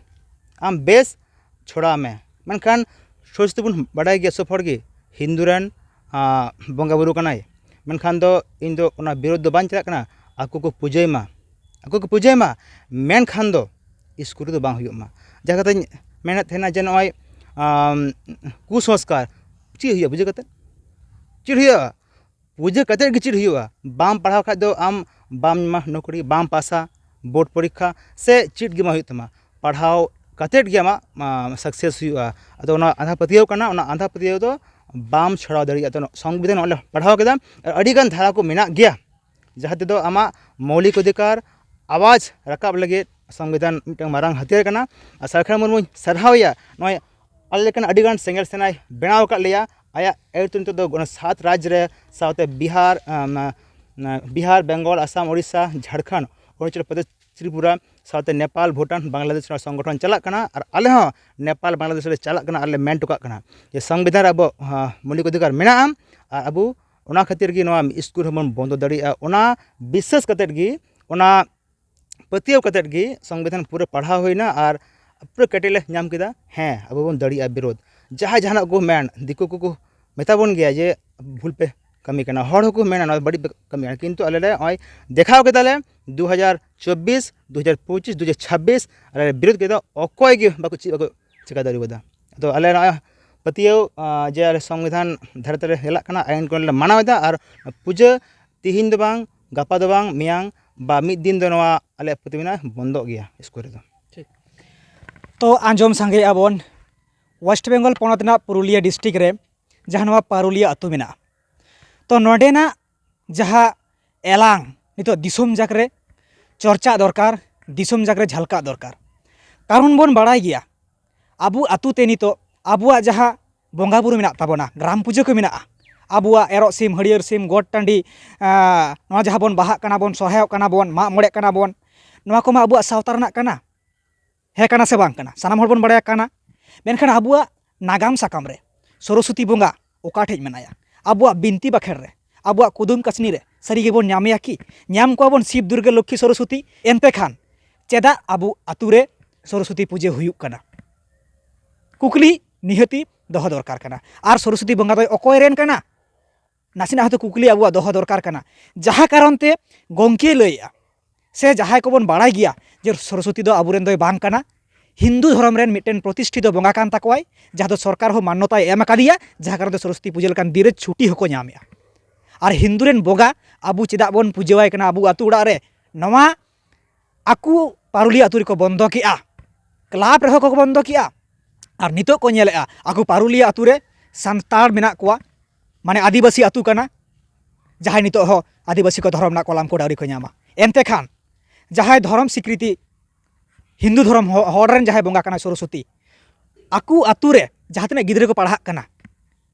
ᱟᱢ ᱵᱮᱥ ᱪᱷᱚᱲᱟᱣ ᱢᱮ᱾ ᱢᱮᱱᱠᱷᱟᱱ ᱥᱚᱨᱚᱥᱚᱛᱤ ᱵᱚᱱ ᱵᱟᱰᱟᱭ ᱜᱮᱭᱟ ᱥᱚᱵ ᱦᱚᱲ ᱜᱮ, ᱦᱤᱱᱫᱩ ᱨᱮᱱ ᱵᱚᱸᱜᱟ ᱵᱩᱨᱩ ᱠᱟᱱᱟᱭ᱾ ᱢᱮᱱᱠᱷᱟᱱ ᱫᱚ ᱤᱧ ᱫᱚ ᱚᱱᱟ ᱵᱤᱨᱳᱫᱷ ᱫᱚ ᱵᱟᱝ ᱪᱟᱞᱟᱜ ᱠᱟᱱᱟ, ᱟᱠᱚ ᱠᱚ ᱯᱩᱡᱟᱹᱭ ᱢᱟ, ᱟᱠᱚ ᱠᱚ ᱯᱩᱡᱟᱹᱭ ᱢᱟ᱾ ᱢᱮᱱᱠᱷᱟᱱ ᱫᱚ ᱥᱠᱩᱞ ᱨᱮᱫᱚ ᱵᱟᱝ ᱦᱩᱭᱩᱜ ᱢᱟ᱾ ᱡᱟᱦᱟᱸ ᱠᱟᱛᱷᱟᱧ ᱢᱮᱱᱮᱫ ᱛᱟᱦᱮᱱᱟ ᱡᱮ ᱱᱚᱜᱼᱚᱭ ᱠᱩᱥᱚᱝᱥᱠᱟᱨ ᱪᱮᱫ ᱦᱩᱭᱩᱜᱼᱟ ᱯᱩᱡᱟᱹ ᱠᱟᱛᱮ? ᱪᱮᱫ ᱦᱩᱭᱩᱜᱼᱟ? ᱯᱩᱡᱟᱹ ᱠᱟᱛᱮᱫ ᱜᱮ ᱪᱮᱫ ᱦᱩᱭᱩᱜᱼᱟ? ᱵᱟᱢ ᱯᱟᱲᱦᱟᱣ ᱠᱷᱟᱡ ᱫᱚ ᱟᱢ ᱵᱟᱢ ᱧᱟᱢᱟ ᱱᱚᱠᱨᱤ, ᱵᱟᱢ ᱯᱟᱥᱟ ᱵᱳᱨᱰ ᱯᱚᱨᱤᱠᱠᱷᱟ, ᱥᱮ ᱪᱮᱫ ᱜᱮ ᱵᱟᱝ ᱦᱩᱭᱩᱜ ᱛᱟᱢᱟ᱾ ᱯᱟᱲᱦᱟᱣ ᱠᱟᱛᱮᱫ ᱜᱮ ᱟᱢᱟᱜ ᱥᱟᱠᱥᱮᱥ ᱦᱩᱭᱩᱜᱼᱟ᱾ ᱟᱫᱚ ᱚᱱᱟ ᱟᱸᱫᱷᱟ ᱯᱟᱹᱛᱭᱟᱹᱣ ᱠᱟᱱᱟ, ᱚᱱᱟ ᱟᱸᱫᱷᱟ ᱯᱟᱹᱛᱭᱟᱹᱣ ᱫᱚ ᱵᱟᱢ ᱪᱷᱚᱲᱟᱣ ᱫᱟᱲᱮᱭᱟᱜᱼᱟ᱾ ᱛᱚ ᱥᱚᱝᱵᱤᱫᱷᱟᱱ ᱱᱚᱜᱼᱚᱭ ᱞᱮ ᱯᱟᱲᱦᱟᱣ ᱠᱮᱫᱟ, ᱟᱨ ᱟᱹᱰᱤᱜᱟᱱ ᱫᱷᱟᱨᱟ ᱠᱚ ᱢᱮᱱᱟᱜ ᱜᱮᱭᱟ ᱡᱟᱦᱟᱸ ᱛᱮᱫᱚ ᱟᱢᱟᱜ ᱢᱳᱣᱞᱤᱠ ᱚᱫᱷᱤᱠᱟᱨ ᱟᱣᱟᱡᱽ ᱨᱟᱠᱟᱵ ᱞᱟᱹᱜᱤᱫ ᱥᱚᱝᱵᱤᱫᱷᱟᱱ ᱢᱤᱫᱴᱟᱝ ᱢᱟᱨᱟᱝ ᱦᱟᱹᱛᱤᱭᱟᱹᱨ ᱠᱟᱱᱟ᱾ ᱟᱨ ᱥᱟᱨᱠᱷᱟᱱ ᱢᱩᱨᱢᱩᱧ ᱥᱟᱨᱦᱟᱣᱮᱭᱟ, ᱱᱚᱜᱼᱚᱭ ᱟᱞᱮ ᱞᱮᱠᱟᱱ ᱟᱹᱰᱤᱜᱟᱱ ᱥᱮᱸᱜᱮᱞ ᱥᱮᱱᱟᱭ ᱵᱮᱱᱟᱣ ᱟᱠᱟᱫ ᱞᱮᱭᱟ᱾ ᱟᱭᱟᱜ ᱟᱹᱭᱩᱨ ᱛᱮ ᱱᱤᱛᱚᱜ ᱫᱚ ᱚᱱᱟ ᱥᱟᱛ ᱨᱟᱡᱽ ᱨᱮ ᱥᱟᱶᱛᱮ ᱵᱤᱦᱟᱨ, ᱟᱢ, ᱵᱤᱦᱟᱨ, ᱵᱮᱝᱜᱚᱞ, ᱟᱥᱟᱢ, ᱳᱰᱤᱥᱟ, ᱡᱷᱟᱲᱠᱷᱚᱸᱰ, ᱚᱨᱩᱱᱟᱪᱚᱞ ᱯᱨᱚᱫᱮᱥ, ᱛᱨᱤᱯᱩᱨᱟ, ᱥᱟᱶᱛᱮ ᱱᱮᱯᱟᱞ, ᱵᱷᱩᱴᱟᱱ, ᱵᱟᱝᱞᱟᱫᱮᱥ ᱨᱮᱱᱟᱜ ᱥᱚᱝᱜᱚᱴᱷᱚᱱ ᱪᱟᱞᱟᱜ ᱠᱟᱱᱟ᱾ ᱟᱨ ᱟᱞᱮ ᱦᱚᱸ ᱱᱮᱯᱟᱞ, ᱵᱟᱝᱞᱟᱫᱮᱥ ᱨᱮ ᱪᱟᱞᱟᱜ ᱠᱟᱱᱟ᱾ ᱟᱨ ᱞᱮ ᱢᱮᱱ ᱦᱚᱴᱚ ᱠᱟᱜ ᱠᱟᱱᱟ ᱡᱮ ᱥᱚᱝᱵᱤᱫᱷᱟᱱ ᱨᱮ ᱟᱵᱚ, ᱟᱸ, ᱢᱳᱣᱞᱤᱠ ᱚᱫᱷᱤᱠᱟᱨ ᱢᱮᱱᱟᱜᱼᱟ, ᱟᱨ ᱟᱵᱚ ᱚᱱᱟ ᱠᱷᱟᱹᱛᱤᱨ ᱜᱮ ᱱᱚᱣᱟ ᱥᱠᱩᱞ ᱦᱚᱸᱵᱚᱱ ᱵᱚᱱᱫᱚ ᱫᱟᱲᱮᱭᱟᱜᱼᱟ᱾ ᱚᱱᱟ ᱵᱤᱥᱥᱟᱹᱥ ᱠᱟᱛᱮᱫ ᱜᱮ, ᱚᱱᱟ ᱯᱟᱹᱛᱭᱟᱹᱣ ᱠᱟᱛᱮᱫ ᱜᱮ ᱥᱚᱝᱵᱤᱫᱷᱟᱱ ᱯᱩᱨᱟᱹ ᱯᱟᱲᱦᱟᱣ ᱦᱩᱭᱱᱟ ᱟᱨ ᱯᱩᱨᱟᱹ ᱠᱮᱴᱮᱡ ᱞᱮ ᱧᱟᱢ ᱠᱮᱫᱟ᱾ ᱦᱮᱸ, ᱟᱵᱚ ᱵᱚᱱ ᱫᱟᱲᱮᱭᱟᱜᱼᱟ ᱵᱤᱨᱳᱫᱷ᱾ ᱡᱟᱦᱟᱸᱭ ᱡᱟᱦᱟᱱᱟᱜ ᱠᱚ ᱢᱮᱱ, ᱫᱤᱠᱩ ᱠᱚᱠᱚ ᱢᱮᱛᱟ ᱵᱚᱱ ᱜᱮᱭᱟ ᱡᱮ ᱵᱷᱩᱞ ᱯᱮ ᱠᱟᱹᱢᱤ ᱠᱟᱱᱟ, ᱦᱚᱲ ᱦᱚᱸᱠᱚ ᱢᱮᱱᱟ ᱱᱚᱣᱟ ᱫᱚ ᱵᱟᱹᱲᱤᱡ ᱯᱮ ᱠᱟᱹᱢᱤ ᱠᱟᱱᱟ, ᱠᱤᱱᱛᱩ ᱟᱞᱮ ᱞᱮ ᱱᱚᱜᱼᱚᱭ ᱫᱮᱠᱷᱟᱣ ᱠᱮᱫᱟ ᱞᱮ ᱫᱩ ᱦᱟᱡᱟᱨ ᱪᱚᱵᱵᱤᱥ, ᱫᱩ ᱦᱟᱡᱟᱨ ᱯᱚᱸᱪᱤᱥ, ᱫᱩ ᱦᱟᱡᱟᱨ ᱪᱷᱟᱵᱵᱤᱥ ᱟᱞᱮ ᱞᱮ ᱵᱤᱨᱳᱫᱷ ᱠᱮᱫᱟ, ᱚᱠᱚᱭ ᱜᱮ ᱵᱟᱠᱚ, ᱪᱮᱫ ᱵᱟᱠᱚ ᱪᱮᱠᱟ ᱫᱟᱲᱮ ᱠᱟᱫᱟ᱾ ᱟᱫᱚ ᱟᱞᱮ ᱱᱚᱜᱼᱚᱭ ᱯᱟᱹᱛᱭᱟᱹᱣ, ᱟᱸ, ᱡᱮ ᱟᱞᱮ ᱥᱚᱝᱵᱤᱫᱷᱟᱱ ᱫᱷᱟᱨᱮ ᱛᱮᱞᱮ ᱪᱟᱞᱟᱜ ᱠᱟᱱᱟ, ᱟᱭᱤᱱ ᱠᱚᱞᱮ ᱢᱟᱱᱟᱣ ᱮᱫᱟ, ᱟᱨ ᱯᱩᱡᱟᱹ ᱛᱤᱦᱤᱧ ᱫᱚ ᱵᱟᱝ, ᱜᱟᱯᱟ ᱫᱚ ᱵᱟᱝ, ᱢᱮᱭᱟᱝ ᱵᱟ ᱢᱤᱫ ᱫᱤᱱ ᱫᱚ ᱱᱚᱣᱟ ᱟᱞᱮᱭᱟᱜ ᱯᱨᱚᱛᱤᱵᱮᱱᱟ ᱵᱚᱱᱫᱚᱜ ᱜᱮᱭᱟ ᱥᱠᱩᱞ ᱨᱮᱫᱚ᱾ ᱴᱷᱤᱠ᱾ ᱛᱚ ᱟᱸᱡᱚᱢ ᱥᱟᱸᱜᱮᱭᱮᱫᱼᱟ ᱵᱚᱱ, ᱳᱭᱮᱥᱴ ᱵᱮᱝᱜᱚᱞ ᱯᱚᱱᱚᱛ ᱨᱮᱱᱟᱜ ᱯᱩᱨᱩᱞᱤᱭᱟᱹ ᱰᱤᱥᱴᱨᱤᱠᱴ ᱨᱮ ᱡᱟᱦᱟᱸ ᱱᱚᱣᱟ ᱯᱟᱨᱩᱞᱤᱭᱟᱹ ᱟᱹᱛᱩ ᱢᱮᱱᱟᱜᱼᱟ, ᱛᱚ ᱱᱚᱰᱮᱱᱟᱜ ᱡᱟᱦᱟᱸ ᱮᱞᱟᱝ ᱱᱤᱛᱚᱜ ᱫᱤᱥᱚᱢ ᱡᱟᱠ ᱨᱮ ᱪᱚᱨᱪᱟᱜ ᱫᱚᱨᱠᱟᱨ, ᱫᱤᱥᱚᱢ ᱡᱟᱠ ᱨᱮ ᱡᱷᱟᱞᱠᱟᱜ ᱫᱚᱨᱠᱟᱨ᱾ ᱠᱟᱨᱚᱱ ᱵᱚᱱ ᱵᱟᱲᱟᱭ ᱜᱮᱭᱟ, ᱟᱵᱚ ᱟᱹᱛᱩ ᱛᱮ ᱱᱤᱛᱚᱜ ᱟᱵᱚᱣᱟᱜ ᱡᱟᱦᱟᱸ ᱵᱚᱸᱜᱟ ᱵᱩᱨᱩ ᱢᱮᱱᱟᱜ ᱛᱟᱵᱚᱱᱟ, ᱜᱨᱟᱢ ᱯᱩᱡᱟᱹ ᱠᱚ ᱢᱮᱱᱟᱜᱼᱟ, ᱟᱵᱚᱣᱟᱜ ᱮᱨᱚᱜ ᱥᱤᱢ, ᱦᱟᱹᱨᱭᱟᱹᱲ ᱥᱤᱢ, ᱜᱚᱴ ᱴᱟᱺᱰᱤ, ᱟᱸ, ᱱᱚᱣᱟ ᱡᱟᱦᱟᱸ ᱵᱚᱱ ᱵᱟᱦᱟᱜ ᱠᱟᱱᱟ ᱵᱚᱱ, ᱥᱚᱨᱦᱟᱭᱚᱜ ᱠᱟᱱᱟ ᱵᱚᱱ, ᱢᱟᱜ ᱢᱚᱬᱮᱜ ᱠᱟᱱᱟ ᱵᱚᱱ, ᱱᱚᱣᱟ ᱠᱚᱢᱟ ᱟᱵᱚᱣᱟᱜ ᱥᱟᱶᱛᱟ ᱨᱮᱱᱟᱜ ᱠᱟᱱᱟ᱾ ᱦᱮᱸ, ᱠᱟᱱᱟ ᱥᱮ ᱵᱟᱝ ᱠᱟᱱᱟ? ᱥᱟᱱᱟᱢ ᱦᱚᱲ ᱵᱚᱱ ᱵᱟᱲᱟᱭᱟ ᱠᱟᱱᱟ᱾ ᱢᱮᱱᱠᱷᱟᱱ ᱟᱵᱚᱣᱟᱜ ᱱᱟᱜᱟᱢ ᱥᱟᱠᱟᱢ ᱨᱮ ᱥᱚᱨᱚᱥᱚᱛᱤ ᱵᱚᱸᱜᱟ ᱚᱠᱟ ᱴᱷᱮᱡ ᱢᱮᱱᱟᱭᱟ? ᱟᱵᱚᱣᱟᱜ ᱵᱤᱱᱛᱤ ᱵᱟᱠᱷᱮᱲ ᱨᱮ, ᱟᱵᱚᱣᱟᱜ ᱠᱩᱫᱩᱢ ᱠᱟᱹᱥᱱᱤ ᱨᱮ ᱥᱟᱹᱨᱤ ᱜᱮᱵᱚᱱ ᱧᱟᱢᱮᱭᱟ ᱠᱤ? ᱧᱟᱢ ᱠᱚᱣᱟ ᱵᱚᱱ ᱥᱤᱵ ᱫᱩᱨᱜᱟᱹ ᱞᱚᱠᱠᱷᱤ ᱥᱚᱨᱚᱥᱚᱛᱤ᱾ ᱮᱱᱛᱮ ᱠᱷᱟᱱ ᱪᱮᱫᱟᱜ ᱟᱵᱚ ᱟᱛᱳ ᱨᱮ ᱥᱚᱨᱚᱥᱚᱛᱤ ᱯᱩᱡᱟᱹ ᱦᱩᱭᱩᱜ ᱠᱟᱱᱟ? ᱠᱩᱠᱞᱤ ᱱᱤᱦᱟᱹᱛᱤ ᱫᱚᱦᱚ ᱫᱚᱨᱠᱟᱨ ᱠᱟᱱᱟ᱾ ᱟᱨ ᱥᱚᱨᱚᱥᱚᱛᱤ ᱵᱚᱸᱜᱟ ᱫᱚᱭ ᱚᱠᱚᱭ ᱨᱮᱱ ᱠᱟᱱᱟ? ᱱᱟᱥᱮᱱᱟᱜ ᱦᱚᱭᱛᱳ ᱠᱩᱠᱞᱤ ᱟᱵᱚᱣᱟᱜ ᱫᱚᱦᱚ ᱫᱚᱨᱠᱟᱨ ᱠᱟᱱᱟ᱾ ᱡᱟᱦᱟᱸ ᱠᱟᱨᱚᱱ ᱛᱮ ᱜᱚᱢᱠᱮ ᱞᱟᱹᱭᱮᱜᱼᱟ, ᱥᱮ ᱡᱟᱦᱟᱸᱭ ᱠᱚᱵᱚᱱ ᱵᱟᱲᱟᱭ ᱜᱮᱭᱟ ᱡᱮ ᱥᱚᱨᱚᱥᱚᱛᱤ ᱫᱚ ᱟᱵᱚᱨᱮᱱ ᱫᱚᱭ ᱵᱟᱝ ᱠᱟᱱᱟ, ᱦᱤᱱᱫᱩ ᱫᱷᱚᱨᱚᱢ ᱨᱮᱱ ᱢᱤᱫᱴᱮᱱ ᱯᱨᱚᱛᱤᱥᱴᱷᱤᱛ ᱵᱚᱸᱜᱟ ᱠᱟᱱ ᱛᱟᱠᱚᱣᱟᱭ, ᱡᱟᱦᱟᱸ ᱫᱚ ᱥᱚᱨᱠᱟᱨ ᱦᱚᱸ ᱢᱟᱱᱱᱚᱛᱟᱭ ᱮᱢ ᱟᱠᱟᱫᱮᱭᱟ, ᱡᱟᱦᱟᱸ ᱠᱟᱨᱚᱱ ᱛᱮ ᱥᱚᱨᱚᱥᱚᱛᱤ ᱯᱩᱡᱟᱹ ᱞᱮᱠᱟᱱ ᱫᱤᱱ ᱨᱮ ᱪᱷᱩᱴᱤ ᱦᱚᱸᱠᱚ ᱧᱟᱢᱮᱜᱼᱟ᱾ ᱟᱨ ᱦᱤᱱᱫᱩ ᱨᱮᱱ ᱵᱚᱸᱜᱟ ᱟᱵᱚ ᱪᱮᱫᱟᱜ ᱵᱚᱱ ᱯᱩᱡᱟᱹᱣᱟᱭ ᱠᱟᱱᱟ ᱟᱵᱚ ᱟᱹᱛᱩ ᱚᱲᱟᱜ ᱨᱮ? ᱱᱚᱣᱟ ᱟᱠᱚ ᱯᱟᱨᱩᱞᱤᱭᱟᱹ ᱟᱹᱛᱩ ᱨᱮᱠᱚ ᱵᱚᱱᱫᱚ ᱠᱮᱜᱼᱟ, ᱠᱞᱟᱵᱽ ᱨᱮᱦᱚᱸ ᱠᱚ ᱵᱚᱱᱫᱚ ᱠᱮᱜᱼᱟ᱾ ᱟᱨ ᱱᱤᱛᱚᱜ ᱠᱚ ᱧᱮᱞᱮᱜᱼᱟ ᱟᱠᱚ ᱯᱟᱨᱩᱞᱤᱭᱟᱹ ᱟᱹᱛᱩ ᱨᱮ ᱥᱟᱱᱛᱟᱲ ᱢᱮᱱᱟᱜ ᱠᱚᱣᱟ, ᱢᱟᱱᱮ ᱟᱹᱫᱤᱵᱟᱹᱥᱤ ᱟᱹᱛᱩ ᱠᱟᱱᱟ, ᱡᱟᱦᱟᱸᱭ ᱱᱤᱛᱚᱜ ᱦᱚᱸ ᱟᱹᱫᱤᱵᱟᱹᱥᱤ ᱠᱚ ᱫᱷᱚᱨᱚᱢ ᱨᱮᱱᱟᱜ ᱠᱚᱞᱟᱢ ᱠᱳᱰ ᱟᱹᱣᱨᱤ ᱠᱚ ᱧᱟᱢᱟ᱾ ᱮᱱᱛᱮ ᱠᱷᱟᱱ ᱡᱟᱦᱟᱸᱭ ᱫᱷᱚᱨᱚᱢ ᱥᱤᱠᱨᱤᱛᱤ, ᱦᱤᱱᱫᱩ ᱫᱷᱚᱨᱚᱢ ᱦᱚ-, ᱦᱚᱲ ᱨᱮᱱ ᱡᱟᱦᱟᱸᱭ ᱵᱚᱸᱜᱟ ᱠᱟᱱᱟᱭ ᱥᱚᱨᱚᱥᱚᱛᱤ, ᱟᱠᱚ ᱟᱹᱛᱩ ᱨᱮ ᱡᱟᱦᱟᱸ ᱛᱤᱱᱟᱹᱜ ᱜᱤᱫᱽᱨᱟᱹ ᱠᱚ ᱯᱟᱲᱦᱟᱜ ᱠᱟᱱᱟ,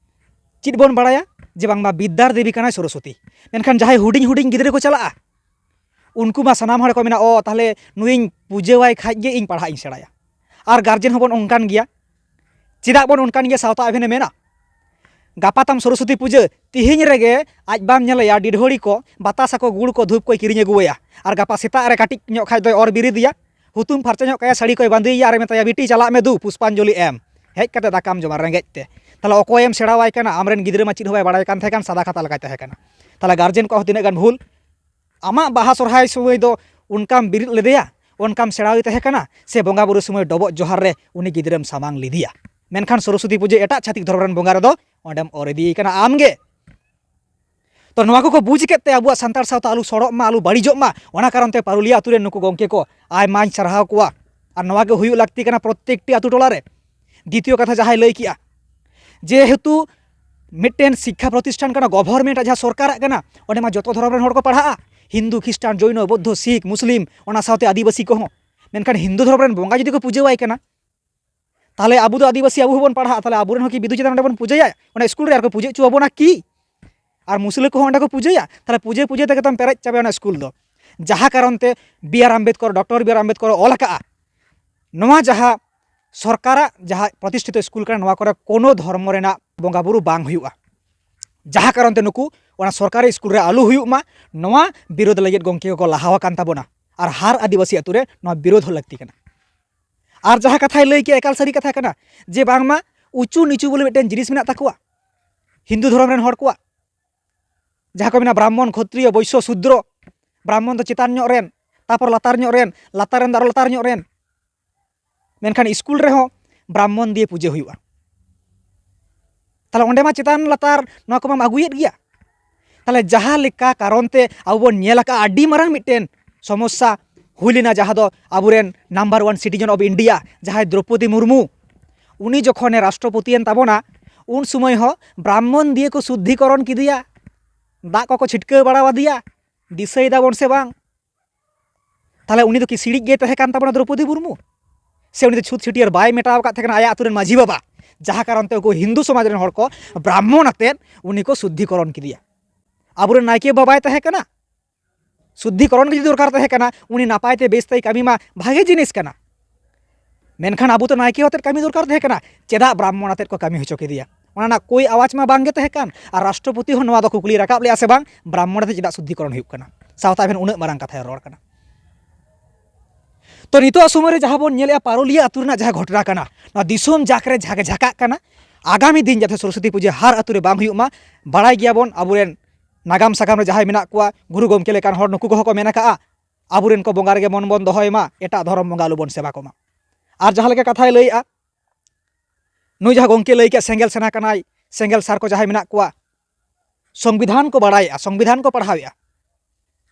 ᱪᱮᱫ ᱵᱚᱱ ᱵᱟᱲᱟᱭᱟ ᱡᱮ ᱵᱟᱝᱢᱟ ᱵᱤᱫᱽᱫᱟᱨ ᱫᱮᱵᱤ ᱠᱟᱱᱟᱭ ᱥᱚᱨᱚᱥᱚᱛᱤ᱾ ᱢᱮᱱᱠᱷᱟᱱ ᱡᱟᱦᱟᱸᱭ ᱦᱩᱰᱤᱧ ᱦᱩᱰᱤᱧ ᱜᱤᱫᱽᱨᱟᱹ ᱠᱚ ᱪᱟᱞᱟᱜᱼᱟ, ᱩᱱᱠᱩ ᱢᱟ ᱥᱟᱱᱟᱢ ᱦᱚᱲ ᱠᱚ ᱢᱮᱱᱟ, "ᱚ, ᱛᱟᱦᱞᱮ ᱱᱩᱭᱤᱧ ᱯᱩᱡᱟᱹᱣᱟᱭ ᱠᱷᱟᱡ ᱜᱮ ᱤᱧ ᱯᱟᱲᱦᱟᱜ ᱤᱧ ᱥᱮᱬᱟᱭᱟ᱾" ᱟᱨ ᱜᱟᱨᱡᱮᱱ ᱦᱚᱸᱵᱚᱱ ᱚᱱᱠᱟᱱ ᱜᱮᱭᱟ᱾ ᱪᱮᱫᱟᱜ ᱵᱚᱱ ᱚᱱᱠᱟᱱ ᱜᱮᱭᱟ? ᱥᱟᱶᱛᱟ ᱟᱵᱷᱮᱱᱮ ᱢᱮᱱᱟ, ᱜᱟᱯᱟ ᱛᱟᱢ ᱥᱚᱨᱚᱥᱚᱛᱤ ᱯᱩᱡᱟᱹ, ᱛᱤᱦᱤᱧ ᱨᱮᱜᱮ ᱟᱡ ᱵᱟᱢ ᱧᱮᱞᱮᱭᱟ, ᱰᱤᱰᱷᱳᱲᱤ ᱠᱚ, ᱵᱟᱛᱟᱥᱟ ᱠᱚ, ᱜᱩᱲ ᱠᱚ, ᱫᱷᱩᱯ ᱠᱚᱭ ᱠᱤᱨᱤᱧ ᱟᱹᱜᱩᱣᱟᱭᱟ᱾ ᱟᱨ ᱜᱟᱯᱟ ᱥᱮᱛᱟᱜ ᱨᱮ ᱠᱟᱹᱴᱤᱡ ᱧᱚᱜ ᱠᱷᱟᱡ ᱫᱚᱭ ᱚᱨ ᱵᱤᱨᱤᱫᱮᱭᱟ, ᱦᱩᱛᱩᱢ ᱯᱷᱟᱨᱪᱟ ᱧᱚᱜ ᱠᱟᱭᱟ, ᱥᱟᱹᱲᱤ ᱠᱚᱭ ᱵᱟᱸᱫᱮᱭᱮᱭᱟ ᱟᱨᱮ ᱢᱮᱛᱟᱭᱟ, "ᱵᱤᱴᱤ, ᱪᱟᱞᱟᱜ ᱢᱮ ᱫᱩ, ᱯᱩᱥᱯᱟᱧᱡᱚᱞᱤ ᱮᱢ, ᱦᱮᱡ ᱠᱟᱛᱮ ᱫᱟᱠᱟᱢ ᱡᱚᱢᱟ ᱨᱮᱸᱜᱮᱡ ᱛᱮ᱾" ᱛᱟᱦᱞᱮ ᱚᱠᱚᱭᱮᱢ ᱥᱮᱬᱟᱣᱟᱭ ᱠᱟᱱᱟ? ᱟᱢᱨᱮᱱ ᱜᱤᱫᱽᱨᱟᱹ ᱢᱟ ᱪᱮᱫ ᱦᱚᱸ ᱵᱟᱭ ᱵᱟᱲᱟᱭ ᱠᱟᱱ ᱛᱟᱦᱮᱸ ᱠᱟᱱ, ᱥᱟᱫᱟ ᱠᱷᱟᱛᱟ ᱞᱮᱠᱟᱭ ᱛᱟᱦᱮᱸ ᱠᱟᱱᱟ᱾ ᱛᱟᱦᱞᱮ ᱜᱟᱨᱡᱮᱱ ᱠᱚᱣᱟᱜ ᱦᱚᱸ ᱛᱤᱱᱟᱹᱜ ᱜᱟᱱ ᱵᱷᱩᱞ? ᱟᱢᱟᱜ ᱵᱟᱦᱟ ᱥᱚᱨᱦᱟᱭ ᱥᱚᱢᱚᱭ ᱫᱚ ᱚᱱᱠᱟᱢ ᱵᱤᱨᱤᱫ ᱞᱮᱫᱮᱭᱟ, ᱚᱱᱠᱟᱢ ᱥᱮᱬᱟᱣᱟᱭ ᱛᱟᱦᱮᱸ ᱠᱟᱱᱟ, ᱥᱮ ᱵᱚᱸᱜᱟ ᱵᱩᱨᱩ ᱥᱚᱢᱚᱭ ᱰᱚᱵᱚᱜ ᱡᱚᱦᱟᱨ ᱨᱮ ᱩᱱᱤ ᱜᱤᱫᱽᱨᱟᱹᱢ ᱥᱟᱢᱟᱝ ᱞᱮᱫᱮᱭᱟ? ᱢᱮᱱᱠᱷᱟᱱ ᱥᱚᱨᱚᱥᱚᱛᱤ ᱯᱩᱡᱟᱹ ᱮᱴᱟᱜ ᱪᱷᱟᱹᱛᱤᱠ ᱫᱷᱚᱨᱚᱢ ᱨᱮᱱ ᱵᱚᱸᱜᱟ ᱨᱮᱫᱚ ᱚᱸᱰᱮᱢ ᱚᱨ ᱤᱫᱤᱭᱮ ᱠᱟᱱᱟ ᱟᱢ ᱜᱮ᱾ ᱛᱚ, ᱱᱚᱣᱟ ᱠᱚᱠᱚ ᱵᱩᱡᱽ ᱠᱮᱫ ᱛᱮ ᱟᱵᱚᱣᱟᱜ ᱥᱟᱱᱛᱟᱲ ᱥᱟᱶᱛᱟ ᱟᱞᱚ ᱥᱚᱲᱚᱜ ᱢᱟ, ᱟᱞᱚ ᱵᱟᱹᱲᱤᱡᱚᱜ ᱢᱟ, ᱚᱱᱟ ᱠᱟᱨᱚᱱ ᱛᱮ ᱯᱟᱨᱩᱞᱤᱭᱟᱹ ᱟᱹᱛᱩ ᱨᱮᱱ ᱱᱩᱠᱩ ᱜᱚᱢᱠᱮ ᱠᱚ ᱟᱭᱢᱟᱧ ᱥᱟᱨᱦᱟᱣ ᱠᱚᱣᱟ᱾ ᱟᱨ ᱱᱚᱣᱟ ᱜᱮ ᱦᱩᱭᱩᱜ ᱞᱟᱹᱠᱛᱤ ᱠᱟᱱᱟ ᱯᱨᱚᱛᱛᱮᱠᱴᱤ ᱟᱹᱛᱩ ᱴᱚᱞᱟ ᱨᱮ᱾ ᱫᱤᱛᱤᱭᱚ ᱠᱟᱛᱷᱟ ᱡᱟᱦᱟᱸᱭ ᱞᱟᱹᱭ ᱠᱮᱜᱼᱟ, ᱡᱮᱦᱮᱛᱩ ᱢᱤᱫᱴᱮᱱ ᱥᱤᱠᱠᱷᱟ ᱯᱨᱚᱛᱤᱥᱴᱷᱟᱱ ᱠᱟᱱᱟ, ᱜᱚᱵᱷᱚᱨᱱᱢᱮᱱᱴ ᱟᱜ ᱡᱟᱦᱟᱸ ᱥᱚᱨᱠᱟᱨᱟᱜ ᱠᱟᱱᱟ, ᱚᱸᱰᱮ ᱢᱟ ᱡᱚᱛᱚ ᱫᱷᱚᱨᱚᱢ ᱨᱮᱱ ᱦᱚᱲ ᱠᱚ ᱯᱟᱲᱦᱟᱜᱼᱟ, ᱦᱤᱱᱫᱩ, ᱠᱷᱨᱤᱥᱴᱟᱱ, ᱡᱳᱭᱱᱚ, ᱵᱳᱫᱽᱫᱷᱚ, ᱥᱤᱠᱷ, ᱢᱩᱥᱞᱤᱢ, ᱚᱱᱟ ᱥᱟᱶᱛᱮ ᱟᱹᱫᱤᱵᱟᱹᱥᱤ ᱠᱚᱦᱚᱸ᱾ ᱢᱮᱱᱠᱷᱟᱱ ᱦᱤᱱᱫᱩ ᱫᱷᱚᱨᱚᱢ ᱨᱮᱱ ᱵᱚᱸᱜᱟ ᱡᱩᱫᱤ ᱠᱚ ᱯᱩᱡᱟᱹᱣᱟᱭ ᱠᱟᱱᱟ, ᱛᱟᱦᱚᱞᱮ ᱟᱵᱚ ᱫᱚ ᱟᱹᱫᱤᱵᱟᱹᱥᱤ, ᱟᱵᱚ ᱦᱚᱸᱵᱚᱱ ᱯᱟᱲᱦᱟᱜᱼᱟ, ᱛᱟᱦᱚᱞᱮ ᱟᱵᱚᱨᱮᱱ ᱦᱚᱸ ᱠᱤ ᱵᱤᱫᱩ ᱪᱟᱸᱫᱟᱱ ᱚᱸᱰᱮ ᱵᱚᱱ ᱯᱩᱡᱟᱹᱭᱟ? ᱚᱱᱟ ᱥᱠᱩᱞ ᱨᱮ ᱟᱨ ᱠᱚ ᱯᱩᱡᱟᱹ ᱦᱚᱪᱚ ᱟᱵᱚᱱᱟ ᱠᱤ? ᱟᱨ ᱢᱩᱥᱞᱟᱹ ᱠᱚᱦᱚᱸ ᱚᱸᱰᱮ ᱠᱚ ᱯᱩᱡᱟᱹᱭᱟ? ᱛᱟᱦᱚᱞᱮ ᱯᱩᱡᱟᱹ ᱯᱩᱡᱟᱹ ᱛᱮᱜᱮ ᱛᱟᱢ ᱯᱮᱨᱮᱡ ᱪᱟᱵᱟᱭᱟ ᱚᱱᱟ ᱥᱠᱩᱞ ᱫᱚ᱾ ᱡᱟᱦᱟᱸ ᱠᱟᱨᱚᱱ ᱛᱮ B R Ambedkar, doctor B R Ambedkar ᱚᱞ ᱟᱠᱟᱫᱼᱟ, ᱱᱚᱣᱟ ᱡᱟᱦᱟᱸ ᱥᱚᱨᱠᱟᱨᱟᱜ ᱡᱟᱦᱟᱸ ᱯᱨᱚᱛᱤᱥᱴᱷᱤᱛ ᱥᱠᱩᱞ ᱠᱟᱱᱟ, ᱱᱚᱣᱟ ᱠᱚᱨᱮ ᱠᱳᱱᱳ ᱫᱷᱚᱨᱢᱚ ᱨᱮᱱᱟᱜ ᱵᱚᱸᱜᱟ ᱵᱩᱨᱩ ᱵᱟᱝ ᱦᱩᱭᱩᱜᱼᱟ᱾ ᱡᱟᱦᱟᱸ ᱠᱟᱨᱚᱱ ᱛᱮ ᱱᱩᱠᱩ ᱚᱱᱟ ᱥᱚᱨᱠᱟᱨᱤ ᱥᱠᱩᱞ ᱨᱮ ᱟᱞᱚ ᱦᱩᱭᱩᱜ ᱢᱟ, ᱱᱚᱣᱟ ᱵᱤᱨᱳᱫᱷ ᱞᱟᱹᱜᱤᱫ ᱜᱚᱢᱠᱮ ᱠᱚᱠᱚ ᱞᱟᱦᱟ ᱟᱠᱟᱱ ᱛᱟᱵᱚᱱᱟ᱾ ᱟᱨ ᱦᱟᱨ ᱟᱹᱫᱤᱵᱟᱹᱥᱤ ᱟᱹᱛᱩ ᱨᱮ ᱱᱚᱣᱟ ᱵᱤᱨᱳᱫᱷ ᱦᱚᱸ ᱞᱟᱹᱠᱛᱤ ᱠᱟᱱᱟ᱾ ᱟᱨ ᱡᱟᱦᱟᱸ ᱠᱟᱛᱷᱟᱭ ᱞᱟᱹᱭ ᱠᱮᱜᱼᱟ, ᱮᱠᱟᱞ ᱥᱟᱹᱨᱤ ᱠᱟᱛᱷᱟ ᱠᱟᱱᱟ, ᱡᱮ ᱵᱟᱝᱢᱟ ᱩᱸᱪᱩ ᱱᱤᱪᱩ ᱵᱚᱞᱮ ᱢᱤᱫᱴᱮᱱ ᱡᱤᱱᱤᱥ ᱢᱮᱱᱟᱜ ᱛᱟᱠᱚᱣᱟ ᱦᱤᱱᱫᱩ ᱫᱷᱚᱨᱚᱢ ᱨᱮᱱ ᱦᱚᱲ ᱠᱚᱣᱟᱜ᱾ ᱡᱟᱦᱟᱸ ᱠᱚ ᱢᱮᱱᱟ ᱵᱨᱟᱦᱢᱚᱱ, ᱠᱷᱚᱛᱨᱤᱭᱚ, ᱵᱳᱭᱥᱭᱚ, ᱥᱩᱫᱨᱚ᱾ ᱵᱨᱟᱦᱢᱚᱱ ᱫᱚ ᱪᱮᱛᱟᱱ ᱧᱚᱜ ᱨᱮᱱ, ᱛᱟᱨᱯᱚᱨ ᱞᱟᱛᱟᱨ ᱧᱚᱜ ᱨᱮᱱ, ᱞᱟᱛᱟᱨ ᱨᱮᱱ ᱫᱚ ᱟᱨᱚ ᱞᱟᱛᱟᱨ ᱧᱚᱜ ᱨᱮᱱ᱾ ᱢᱮᱱᱠᱷᱟᱱ ᱥᱠᱩᱞ ᱨᱮᱦᱚᱸ ᱵᱨᱟᱦᱢᱚᱱ ᱫᱤᱭᱮ ᱯᱩᱡᱟᱹ ᱦᱩᱭᱩᱜᱼᱟ᱾ ᱛᱟᱦᱚᱞᱮ ᱚᱸᱰᱮ ᱢᱟ ᱪᱮᱛᱟᱱ ᱞᱟᱛᱟᱨ ᱱᱚᱣᱟ ᱠᱚᱢᱟᱢ ᱟᱹᱜᱩᱭᱮᱫ ᱜᱮᱭᱟ᱾ ᱛᱟᱦᱚᱞᱮ ᱡᱟᱦᱟᱸ ᱞᱮᱠᱟ ᱠᱟᱨᱚᱱ ᱛᱮ ᱟᱵᱚ ᱵᱚᱱ ᱧᱮᱞ ᱟᱠᱟᱫᱼᱟ, ᱟᱹᱰᱤ ᱢᱟᱨᱟᱝ ᱢᱤᱫᱴᱮᱱ ᱥᱚᱢᱚᱥᱥᱟ ᱦᱩᱭ ᱞᱮᱱᱟ, ᱡᱟᱦᱟᱸ ᱫᱚ ᱟᱵᱚᱨᱮᱱ number one citizen of India ᱡᱟᱦᱟᱸᱭ ᱫᱨᱚᱯᱚᱫᱤ ᱢᱩᱨᱢᱩ, ᱩᱱᱤ ᱡᱚᱠᱷᱚᱱᱮ ᱨᱟᱥᱴᱨᱚᱯᱚᱛᱤᱭᱮᱱ ᱛᱟᱵᱚᱱᱟ, ᱩᱱ ᱥᱚᱢᱚᱭ ᱦᱚᱸ ᱵᱨᱟᱦᱢᱚᱱ ᱫᱤᱭᱮ ᱠᱚ ᱥᱩᱫᱽᱫᱷᱤᱠᱚᱨᱚᱱ ᱠᱮᱫᱮᱭᱟ, ᱫᱟᱜ ᱠᱚᱠᱚ ᱪᱷᱤᱴᱠᱟᱹᱣ ᱵᱟᱲᱟ ᱟᱫᱮᱭᱟ᱾ ᱫᱤᱥᱟᱹᱭ ᱫᱟᱵᱚᱱ ᱥᱮ ᱵᱟᱝ? ᱛᱟᱦᱚᱞᱮ ᱩᱱᱤ ᱫᱚ ᱠᱤ ᱥᱤᱲᱤᱡ ᱜᱮᱭ ᱛᱟᱦᱮᱸ ᱠᱟᱱ ᱛᱟᱵᱚᱱᱟ, ᱫᱨᱚᱯᱚᱫᱤ ᱢᱩᱨᱢᱩ? ᱥᱮ ᱩᱱᱤ ᱫᱚ ᱪᱷᱩᱛ ᱪᱷᱟᱹᱴᱭᱟᱹᱨ ᱵᱟᱭ ᱢᱮᱴᱟᱣ ᱟᱠᱟᱫ ᱛᱟᱦᱮᱸ ᱠᱟᱱᱟ ᱟᱭᱟᱜ ᱟᱹᱛᱩ ᱨᱮᱱ ᱢᱟᱹᱡᱷᱤ ᱵᱟᱵᱟ? ᱡᱟᱦᱟᱸ ᱠᱟᱨᱚᱱ ᱛᱮ ᱩᱱᱠᱩ ᱦᱤᱱᱫᱩ ᱥᱚᱢᱟᱡᱽ ᱨᱮᱱ ᱦᱚᱲ ᱠᱚ ᱵᱨᱟᱦᱢᱚᱱ ᱟᱛᱮᱫ ᱩᱱᱤ ᱠᱚ ᱥᱩᱫᱽᱫᱷᱤᱠᱚᱨᱚᱱ ᱠᱮᱫᱮᱭᱟ᱾ ᱟᱵᱚᱨᱮᱱ ᱱᱟᱭᱠᱮ ᱵᱟᱵᱟᱭ ᱛᱟᱦᱮᱸ ᱠᱟᱱᱟ? ᱥᱩᱫᱽᱫᱷᱤᱠᱚᱨᱚᱱ ᱜᱮ ᱡᱩᱫᱤ ᱫᱚᱨᱠᱟᱨ ᱛᱟᱦᱮᱸ ᱠᱟᱱᱟ, ᱩᱱᱤ ᱱᱟᱯᱟᱭ ᱛᱮ ᱵᱮᱥ ᱛᱮᱭ ᱠᱟᱹᱢᱤ ᱢᱟ, ᱵᱷᱟᱜᱮ ᱡᱤᱱᱤᱥ ᱠᱟᱱᱟ᱾ ᱢᱮᱱᱠᱷᱟᱱ ᱟᱵᱚ ᱫᱚ ᱱᱟᱭᱠᱮ ᱟᱛᱮᱫ ᱠᱟᱹᱢᱤ ᱫᱚᱨᱠᱟᱨ ᱛᱟᱦᱮᱸ ᱠᱟᱱᱟ, ᱪᱮᱫᱟᱜ ᱵᱨᱟᱦᱢᱚᱱ ᱟᱛᱮᱫ ᱠᱚ ᱠᱟᱹᱢᱤ ᱦᱚᱪᱚ ᱠᱮᱫᱮᱭᱟ? ᱚᱱᱟ ᱨᱮᱱᱟᱜ ᱠᱳᱭ ᱟᱣᱟᱡᱽ ᱢᱟ ᱵᱟᱝ ᱜᱮ ᱛᱟᱦᱮᱸ ᱠᱟᱱ᱾ ᱟᱨ ᱨᱟᱥᱴᱨᱚᱯᱚᱛᱤ ᱦᱚᱸ ᱱᱚᱣᱟ ᱫᱚ ᱠᱩᱠᱞᱤ ᱨᱟᱠᱟᱵ ᱞᱮᱜᱼᱟ ᱥᱮ ᱵᱟᱝ, ᱵᱨᱟᱦᱢᱚᱱ ᱟᱛᱮᱫ ᱪᱮᱫᱟᱜ ᱥᱩᱫᱽᱫᱷᱤᱠᱚᱨᱚᱱ ᱦᱩᱭᱩᱜ ᱠᱟᱱᱟ? ᱥᱟᱶᱛᱟ ᱟᱵᱮᱱ ᱩᱱᱟᱹᱜ ᱢᱟᱨᱟᱝ ᱠᱟᱛᱷᱟᱭ ᱨᱚᱲ ᱠᱟᱱᱟ᱾ ᱛᱚ, ᱱᱤᱛᱚᱜ ᱥᱚᱢᱚᱭ ᱨᱮ ᱡᱟᱦᱟᱸ ᱵᱚᱱ ᱧᱮᱞᱮᱜᱼᱟ, ᱯᱟᱨᱩᱞᱤᱭᱟᱹ ᱟᱹᱛᱩ ᱨᱮᱱᱟᱜ ᱡᱟᱦᱟᱸ ᱜᱷᱚᱴᱚᱱᱟ ᱠᱟᱱᱟ, ᱱᱚᱣᱟ ᱫᱤᱥᱚᱢ ᱡᱟᱠ ᱨᱮ ᱡᱷᱟᱠ ᱡᱷᱟᱠᱟᱜ ᱠᱟᱱᱟ᱾ ᱟᱜᱟᱢᱤ ᱫᱤᱱ ᱡᱟᱛᱮ ᱥᱚᱨᱚᱥᱚᱛᱤ ᱯᱩᱡᱟᱹ ᱦᱟᱨ ᱟᱹᱛᱩ ᱨᱮ ᱵᱟᱝ ᱦᱩᱭᱩᱜ ᱢᱟ, ᱵᱟᱲᱟᱭ ᱜᱮᱭᱟᱵᱚᱱ ᱟᱵᱚᱨᱮᱱ ᱱᱟᱜᱟᱢ ᱥᱟᱠᱟᱢ ᱨᱮ ᱡᱟᱦᱟᱸᱭ ᱢᱮᱱᱟᱜ ᱠᱚᱣᱟ, ᱜᱩᱨᱩ ᱜᱚᱢᱠᱮ ᱞᱮᱠᱟᱱ ᱦᱚᱲ, ᱱᱩᱠᱩ ᱠᱚᱦᱚᱸ ᱠᱚ ᱢᱮᱱ ᱟᱠᱟᱜᱼᱟ, ᱟᱵᱚᱨᱮᱱ ᱠᱚ ᱵᱚᱸᱜᱟ ᱨᱮᱜᱮ ᱢᱚᱱ ᱵᱚᱱ ᱫᱚᱦᱚᱭ ᱢᱟ, ᱮᱴᱟᱜ ᱫᱷᱚᱨᱚᱢ ᱵᱚᱸᱜᱟ ᱟᱞᱚᱵᱚᱱ ᱥᱮᱵᱟ ᱠᱚᱢᱟ᱾ ᱟᱨ ᱡᱟᱦᱟᱸ ᱞᱮᱠᱟ ᱠᱟᱛᱷᱟᱭ ᱞᱟᱹᱭᱮᱜᱼᱟ, ᱱᱩᱭ ᱡᱟᱦᱟᱸ ᱜᱚᱢᱠᱮ ᱞᱟᱹᱭ ᱠᱮᱜᱼᱟ, ᱥᱮᱸᱜᱮᱞ ᱥᱮᱱᱟ ᱠᱟᱱᱟᱭ, ᱥᱮᱸᱜᱮᱞ ᱥᱟᱨ ᱠᱚ ᱡᱟᱦᱟᱸᱭ ᱢᱮᱱᱟᱜ ᱠᱚᱣᱟ, ᱥᱚᱝᱵᱤᱫᱷᱟᱱ ᱠᱚ ᱵᱟᱲᱟᱭᱮᱜᱼᱟ, ᱥᱚᱝᱵᱤᱫᱷᱟᱱ ᱠᱚ ᱯᱟᱲᱦᱟᱣᱮᱜᱼᱟ᱾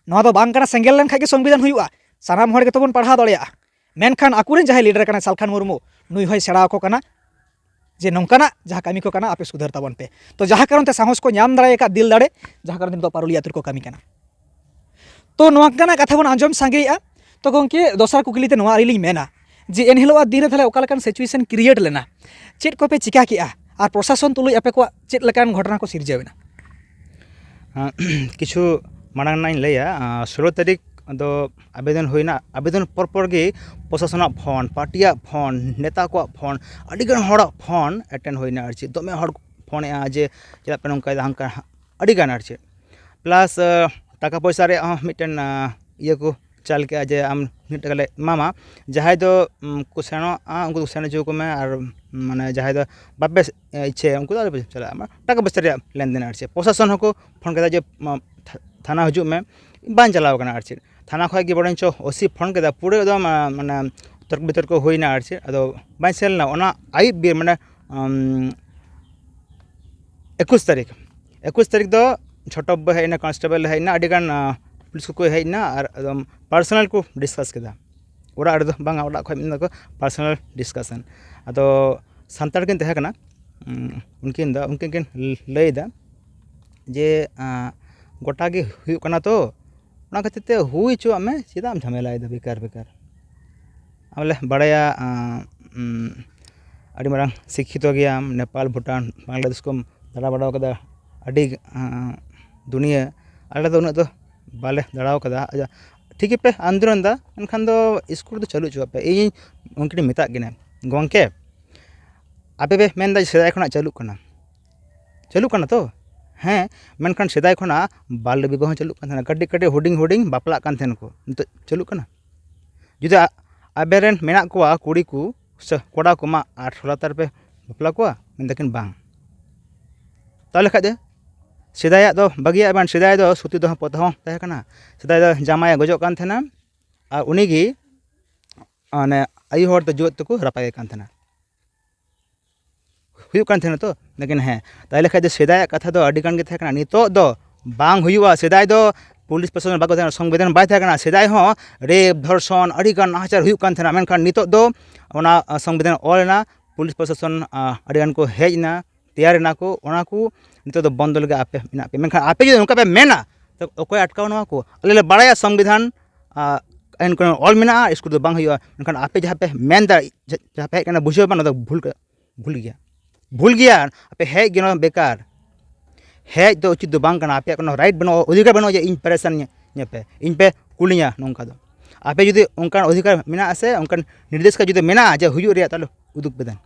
ᱱᱚᱣᱟ ᱫᱚ ᱵᱟᱝ ᱠᱟᱱᱟ ᱥᱮᱸᱜᱮᱞ ᱞᱮᱱᱠᱷᱟᱡ ᱜᱮ ᱥᱚᱝᱵᱤᱫᱷᱟᱱ ᱦᱩᱭᱩᱜᱼᱟ, ᱥᱟᱱᱟᱢ ᱦᱚᱲ ᱜᱮᱛᱚ ᱵᱚᱱ ᱯᱟᱲᱦᱟᱣ ᱫᱟᱲᱮᱭᱟᱜᱼᱟ᱾ ᱢᱮᱱᱠᱷᱟᱱ ᱟᱠᱚᱨᱮᱱ ᱡᱟᱦᱟᱸᱭ ᱞᱤᱰᱟᱨ ᱠᱟᱱᱟᱭ ᱥᱟᱞᱠᱷᱟᱱ ᱢᱩᱨᱢᱩ, ᱱᱩᱭ ᱦᱚᱸᱭ ᱥᱮᱬᱟ ᱟᱠᱚ ᱠᱟᱱᱟ ᱡᱮ ᱱᱚᱝᱠᱟᱱᱟᱜ ᱡᱟᱦᱟᱸ ᱠᱟᱹᱢᱤ ᱠᱚ ᱠᱟᱱᱟ, ᱟᱯᱮ ᱥᱩᱫᱷᱟᱹᱨ ᱛᱟᱵᱚᱱ ᱯᱮ᱾ ᱛᱚ, ᱡᱟᱦᱟᱸ ᱠᱟᱨᱚᱱ ᱛᱮ ᱥᱟᱦᱚᱥ ᱠᱚ ᱧᱟᱢ ᱫᱟᱲᱮ ᱟᱠᱟᱫ, ᱫᱤᱞ ᱫᱟᱲᱮ, ᱡᱟᱦᱟᱸ ᱠᱟᱨᱚᱱ ᱛᱮ ᱱᱤᱛᱚᱜ ᱯᱟᱨᱩᱞᱤᱭᱟᱹ ᱟᱹᱛᱩ ᱨᱮᱠᱚ ᱠᱟᱹᱢᱤ ᱠᱟᱱᱟ᱾ ᱛᱚ, ᱱᱚᱝᱠᱟᱱᱟᱜ ᱠᱟᱛᱷᱟ ᱵᱚᱱ ᱟᱸᱡᱚᱢ ᱥᱟᱸᱜᱮᱭᱮᱜᱼᱟ᱾ ᱛᱚ ᱜᱚᱢᱠᱮ, ᱫᱚᱥᱟᱨ ᱠᱩᱠᱞᱤ ᱛᱮ ᱱᱚᱣᱟ ᱟᱹᱞᱤᱧ ᱞᱤᱧ ᱢᱮᱱᱟ ᱡᱮ ᱮᱱᱦᱤᱞᱳᱜ ᱟᱜ ᱫᱤᱱ ᱨᱮ ᱛᱟᱦᱚᱞᱮ ᱚᱠᱟ ᱞᱮᱠᱟᱱ situation create ᱞᱮᱱᱟ, ᱪᱮᱫ ᱠᱚᱯᱮ ᱪᱤᱠᱟ ᱠᱮᱜᱼᱟ, ᱟᱨ ᱯᱨᱚᱥᱟᱥᱚᱱ ᱛᱩᱞᱩᱡ ᱟᱯᱮ ᱠᱚᱣᱟᱜ ᱪᱮᱫ ᱞᱮᱠᱟᱱ ᱜᱷᱚᱴᱚᱱᱟ ᱠᱚ ᱥᱤᱨᱡᱟᱹᱣ ᱮᱱᱟ? ᱠᱤᱪᱷᱩ ᱢᱟᱲᱟᱝ ᱨᱮᱱᱟᱜ ᱤᱧ ᱞᱟᱹᱭᱟ᱾ ᱥᱳᱞᱳ ᱛᱟᱹᱨᱤᱠᱷ ᱫᱚ ᱟᱵᱮᱫᱚᱱ ᱦᱩᱭᱱᱟ᱾ ᱟᱵᱮᱫᱚᱱ ᱯᱚᱨ ᱯᱚᱨ ᱜᱮ ᱯᱨᱚᱥᱟᱥᱚᱱᱟᱜ ᱯᱷᱳᱱ, ᱯᱟᱨᱴᱤᱭᱟᱜ ᱯᱷᱳᱱ, ᱱᱮᱛᱟ ᱠᱚᱣᱟᱜ ᱯᱷᱳᱱ, ᱟᱹᱰᱤᱜᱟᱱ ᱦᱚᱲᱟᱜ ᱯᱷᱳᱱ ᱮᱴᱮᱱᱰ ᱦᱩᱭᱱᱟ ᱟᱨ ᱪᱮᱫ, ᱫᱚᱢᱮ ᱦᱚᱲ ᱠᱚ ᱯᱷᱳᱱᱮᱫᱼᱟ ᱡᱮ ᱪᱮᱫᱟᱜ ᱯᱮ ᱱᱚᱝᱠᱟᱭᱮᱫᱟ, ᱦᱟᱱᱠᱟ ᱟᱹᱰᱤᱜᱟᱱ ᱟᱨ ᱪᱮᱫ᱾ ᱯᱞᱟᱥ ᱴᱟᱠᱟ ᱯᱚᱭᱥᱟ ᱨᱮᱭᱟᱜ ᱦᱚᱸ ᱢᱤᱫᱴᱮᱱ ᱤᱭᱟᱹ ᱠᱚ ᱪᱟᱞ ᱠᱮᱜᱼᱟ ᱡᱮ ᱟᱢ ᱱᱤᱱᱟᱹᱜ ᱴᱟᱠᱟ ᱞᱮ ᱮᱢᱟᱢᱟ᱾ ᱡᱟᱦᱟᱸᱭ ᱫᱚ ᱠᱚ ᱥᱮᱱᱚᱜᱼᱟ, ᱩᱱᱠᱩ ᱫᱚ ᱥᱮᱱ ᱦᱚᱪᱚ ᱟᱠᱚ ᱢᱮ, ᱟᱨ ᱢᱟᱱᱮ ᱡᱟᱦᱟᱸᱭ ᱫᱚ ᱵᱟᱯᱮ ᱤᱪᱪᱷᱟᱹᱭᱟ, ᱩᱱᱠᱩ ᱫᱚ ᱟᱞᱚᱯᱮ ᱪᱟᱞᱟᱜᱼᱟ᱾ ᱴᱟᱠᱟ ᱯᱚᱭᱥᱟ ᱨᱮᱭᱟᱜ ᱞᱮᱱᱫᱮᱱ ᱟᱨ ᱪᱮᱫ᱾ ᱯᱨᱚᱥᱟᱥᱚᱱ ᱦᱚᱸᱠᱚ ᱯᱷᱳᱱ ᱠᱮᱫᱟ ᱡᱮ ᱛᱷᱟᱱᱟ ᱦᱤᱡᱩᱜ ᱢᱮ, ᱵᱟᱝ ᱪᱟᱞᱟᱣ ᱠᱟᱱᱟ ᱟᱨ ᱪᱮᱫ᱾ ᱛᱷᱟᱱᱟ ᱠᱷᱚᱱ ᱜᱮ ᱵᱚᱨᱚᱝ ᱪᱚ ᱳᱥᱤ ᱯᱷᱳᱱ ᱠᱮᱫᱟ, ᱯᱩᱨᱟᱹ ᱮᱠᱫᱚᱢ ᱢᱟᱱᱮ ᱛᱚᱨᱠ ᱵᱤᱛᱚᱨᱠᱚ ᱦᱩᱭᱱᱟ ᱟᱨ ᱪᱮᱫ, ᱟᱫᱚ ᱵᱟᱝ ᱥᱮᱱ ᱞᱮᱱᱟ᱾ ᱚᱱᱟ ᱟᱹᱭᱩᱵ ᱵᱮᱨ ᱢᱟᱱᱮ ᱮᱠᱩᱥ ᱛᱟᱹᱨᱤᱠᱷ, ᱮᱠᱩᱥ ᱛᱟᱹᱨᱤᱠᱷ ᱫᱚ ᱪᱷᱳᱴᱳ ᱵᱟᱹᱵᱩ ᱦᱮᱡ ᱮᱱᱟ, ᱠᱚᱱᱥᱴᱮᱵᱚᱞ ᱦᱮᱡ ᱮᱱᱟ, ᱟᱹᱰᱤᱜᱟᱱ ᱯᱩᱞᱤᱥ ᱠᱚᱠᱚ ᱦᱮᱡ ᱮᱱᱟ, ᱟᱨ ᱮᱠᱫᱚᱢ ᱯᱟᱨᱥᱚᱱᱟᱞ ᱠᱚ ᱰᱤᱥᱠᱟᱥ ᱠᱮᱫᱟ᱾ ᱚᱲᱟᱜ ᱨᱮᱫᱚ ᱵᱟᱝᱟ, ᱚᱲᱟᱜ ᱠᱷᱚᱱ ᱢᱮᱱ ᱫᱟᱠᱚ ᱯᱟᱨᱥᱚᱱᱟᱞ ᱰᱤᱥᱠᱟᱥᱚᱱ᱾ ᱟᱫᱚ ᱥᱟᱱᱛᱟᱲ ᱠᱤᱱ ᱛᱟᱦᱮᱸ ᱠᱟᱱᱟ, ᱩᱱᱠᱤᱱ ᱫᱚ ᱩᱱᱠᱤᱱ ᱠᱤᱱ ᱞᱟᱹᱭᱫᱟ ᱡᱮ ᱜᱚᱴᱟ ᱜᱮ ᱦᱩᱭᱩᱜ ᱠᱟᱱᱟ ᱛᱚ, ᱚᱱᱟ ᱠᱷᱟᱹᱛᱤᱨ ᱛᱮ ᱦᱩᱭ ᱦᱚᱪᱚᱣᱟᱜ ᱢᱮ, ᱪᱮᱫᱟᱜ ᱮᱢ ᱡᱷᱟᱢᱮᱞᱟᱭᱮᱫᱟ ᱵᱮᱠᱟᱨ ᱵᱮᱠᱟᱨ? ᱟᱢ ᱞᱮ ᱵᱟᱲᱟᱭᱟ ᱟᱹᱰᱤ ᱢᱟᱨᱟᱝ ᱥᱤᱠᱠᱷᱤᱛᱚ ᱜᱮᱭᱟᱢ, ᱱᱮᱯᱟᱞ, ᱵᱷᱩᱴᱟᱱ, ᱵᱟᱝᱞᱟᱫᱮᱥ ᱠᱚᱢ ᱫᱟᱬᱟ ᱵᱟᱲᱟ ᱠᱟᱫᱟ, ᱟᱹᱰᱤ ᱫᱩᱱᱤᱭᱟᱹ᱾ ᱟᱞᱮ ᱫᱚ ᱩᱱᱟᱹᱜ ᱫᱚ ᱵᱟᱞᱮ ᱫᱟᱬᱟ ᱠᱟᱫᱟ᱾ ᱟᱪᱪᱷᱟ, ᱴᱷᱤᱠ ᱜᱮᱯᱮ ᱟᱱᱫᱳᱞᱚᱱ ᱫᱟ, ᱮᱱᱠᱷᱟᱱ ᱫᱚ ᱥᱠᱩᱞ ᱫᱚ ᱪᱟᱹᱞᱩ ᱦᱚᱪᱚ ᱟᱯᱮ᱾ ᱤᱧ ᱩᱱᱠᱤᱱ ᱢᱮᱛᱟᱜ ᱠᱤᱱᱟᱹ, ᱜᱚᱢᱠᱮ, ᱟᱯᱮ ᱯᱮ ᱢᱮᱱᱫᱟ ᱥᱮᱫᱟᱭ ᱠᱷᱚᱱᱟᱜ ᱪᱟᱹᱞᱩᱜ ᱠᱟᱱᱟ, ᱪᱟᱹᱞᱩᱜ ᱠᱟᱱᱟ ᱛᱚ? ᱦᱮᱸ, ᱢᱮᱱᱠᱷᱟᱱ ᱥᱮᱫᱟᱭ ᱠᱷᱚᱱᱟᱜ ᱵᱟᱞ ᱵᱤᱵᱟᱦᱚ ᱪᱟᱹᱞᱩᱜ ᱠᱟᱱ ᱛᱟᱦᱮᱱᱟ, ᱠᱟᱹᱴᱤᱡ ᱠᱟᱹᱴᱤᱡ ᱦᱩᱰᱤᱧ ᱦᱩᱰᱤᱧ ᱵᱟᱯᱞᱟᱜ ᱠᱟᱱ ᱛᱟᱦᱮᱱ ᱠᱚ, ᱱᱤᱛᱚᱜ ᱪᱟᱹᱞᱩᱜ ᱠᱟᱱᱟ? ᱡᱩᱫᱤ ᱟᱵᱮᱱ ᱨᱮᱱ ᱢᱮᱱᱟᱜ ᱠᱚᱣᱟ ᱠᱩᱲᱤ ᱠᱚ ᱥᱮ ᱠᱚᱲᱟ ᱠᱚ, ᱢᱟ ᱟᱴᱷᱨᱚ ᱞᱟᱛᱟᱨ ᱯᱮ ᱵᱟᱯᱞᱟ ᱠᱚᱣᱟ, ᱢᱮᱱ ᱫᱟᱠᱤᱱ ᱵᱟᱝ᱾ ᱛᱟᱦᱚᱞᱮ ᱠᱷᱟᱡ ᱫᱚ ᱥᱮᱫᱟᱭᱟᱜ ᱫᱚ ᱵᱟᱹᱜᱤᱭᱟᱜ ᱵᱮᱱ᱾ ᱥᱮᱫᱟᱭ ᱫᱚ ᱥᱚᱛᱤ ᱫᱟᱦᱚ ᱯᱨᱚᱛᱷᱟ ᱦᱚᱸ ᱛᱟᱦᱮᱸ ᱠᱟᱱᱟ᱾ ᱥᱮᱫᱟᱭ ᱫᱚ ᱡᱟᱢᱟᱭᱮ ᱜᱚᱡᱚᱜ ᱠᱟᱱ ᱛᱟᱦᱮᱱᱟ ᱟᱨ ᱩᱱᱤᱜᱮ ᱢᱟᱱᱮ ᱟᱭᱩ ᱦᱚᱲ ᱫᱚ ᱡᱤᱣᱮᱫ ᱛᱮᱠᱚ ᱨᱟᱯᱟᱜᱮ ᱠᱟᱱ ᱛᱟᱦᱮᱱᱟ᱾ ᱦᱩᱭᱩᱜ ᱠᱟᱱ ᱛᱟᱦᱮᱱᱟ ᱛᱚ᱾ ᱞᱮᱠᱤᱱ ᱦᱮᱸ, ᱛᱟᱦᱚᱞᱮ ᱠᱷᱟᱡ ᱫᱚ ᱥᱮᱫᱟᱭᱟᱜ ᱠᱟᱛᱷᱟ ᱫᱚ ᱟᱹᱰᱤ ᱜᱟᱱ ᱜᱮ ᱛᱟᱦᱮᱸ ᱠᱟᱱᱟ, ᱱᱤᱛᱚᱜ ᱫᱚ ᱵᱟᱝ ᱦᱩᱭᱩᱜᱼᱟ᱾ ᱥᱮᱫᱟᱭ ᱫᱚ ᱯᱩᱞᱤᱥ ᱯᱨᱚᱥᱟᱥᱚᱱ ᱵᱟᱠᱚ ᱛᱟᱦᱮᱸ ᱠᱟᱱᱟ, ᱥᱚᱝᱵᱤᱫᱷᱟᱱ ᱵᱟᱭ ᱛᱟᱦᱮᱸ ᱠᱟᱱᱟ᱾ ᱥᱮᱫᱟᱭ ᱦᱚᱸ ᱨᱮᱯ, ᱫᱷᱚᱨᱥᱚᱱ, ᱟᱹᱰᱤ ᱜᱟᱱ ᱱᱟᱦᱟᱪᱟᱨ ᱦᱩᱭᱩᱜ ᱠᱟᱱ ᱛᱟᱦᱮᱱᱟ, ᱢᱮᱱᱠᱷᱟᱱ ᱱᱤᱛᱚᱜ ᱫᱚ ᱚᱱᱟ ᱥᱚᱝᱵᱤᱫᱷᱟᱱ ᱚᱞ ᱮᱱᱟ, ᱯᱩᱞᱤᱥ ᱯᱨᱚᱥᱟᱥᱚᱱ ᱟᱹᱰᱤ ᱜᱟᱱ ᱠᱚ ᱦᱮᱡ ᱮᱱᱟ, ᱛᱮᱭᱟᱨ ᱮᱱᱟ ᱠᱚ, ᱚᱱᱟ ᱠᱚ ᱱᱤᱛᱚᱜ ᱫᱚ ᱵᱚᱱᱫᱚ ᱞᱟᱹᱜᱤᱫ ᱟᱯᱮ ᱢᱮᱱᱟᱜ ᱯᱮ᱾ ᱢᱮᱱᱠᱷᱟᱱ ᱟᱯᱮ ᱡᱩᱫᱤ ᱱᱚᱝᱠᱟ ᱯᱮ ᱢᱮᱱᱟ, ᱛᱚ ᱚᱠᱚᱭ ᱟᱴᱠᱟᱣ ᱱᱚᱣᱟ ᱠᱚ? ᱟᱞᱮ ᱞᱮ ᱵᱟᱲᱟᱭᱟ ᱥᱚᱝᱵᱤᱫᱷᱟᱱ ᱮᱱᱠᱷᱟᱱ ᱚᱞ ᱢᱮᱱᱟᱜᱼᱟ, ᱥᱠᱩᱞ ᱫᱚ ᱵᱟᱝ ᱦᱩᱭᱩᱜᱼᱟ᱾ ᱢᱮᱱᱠᱷᱟᱱ ᱟᱯᱮ ᱡᱟᱦᱟᱸ ᱯᱮ ᱢᱮᱱᱫᱟ, ᱡᱟᱦᱟᱸ ᱯᱮ ᱦᱮᱡ ᱠᱟᱱᱟ, ᱵᱩᱡᱷᱟᱹᱣ ᱯᱮ, ᱚᱱᱟ ᱫᱚ ᱵᱷᱩᱞ, ᱵᱷᱩᱞ ᱜᱮᱭᱟ, ᱵᱷᱩᱞ ᱜᱮᱭᱟ᱾ ᱟᱯᱮ ᱦᱮᱡ ᱜᱮ ᱱᱚᱣᱟ ᱫᱚ ᱵᱮᱠᱟᱨ᱾ ᱦᱮᱡ ᱫᱚ ᱩᱪᱤᱛ ᱫᱚ ᱵᱟᱝ ᱠᱟᱱᱟ᱾ ᱟᱯᱮᱭᱟᱜ ᱠᱳᱱᱳ ᱨᱟᱭᱤᱴ ᱵᱟᱹᱱᱩᱜᱼᱟ, ᱚᱫᱷᱤᱠᱟᱨ ᱵᱟᱹᱱᱩᱜᱼᱟ ᱡᱮ ᱤᱧ ᱯᱟᱨᱤᱥᱟᱱ ᱧᱮ-, ᱧᱮᱯᱮ, ᱤᱧ ᱯᱮ ᱠᱩᱞᱤᱧᱟ ᱱᱚᱝᱠᱟ ᱫᱚ᱾ ᱟᱯᱮ ᱡᱩᱫᱤ ᱚᱱᱠᱟᱱ ᱚᱫᱷᱤᱠᱟᱨ ᱢᱮᱱᱟᱜᱼᱟ ᱥᱮ ᱚᱱᱠᱟᱱ ᱱᱤᱨᱫᱮᱥᱤᱠᱟ ᱡᱩᱫᱤ ᱢᱮᱱᱟᱜᱼᱟ ᱡᱮ ᱦᱩᱭᱩᱜ ᱨᱮᱭᱟᱜ, ᱛᱟᱦᱚᱞᱮ ᱩᱫᱩᱜ ᱯᱮ ᱫᱮᱱ᱾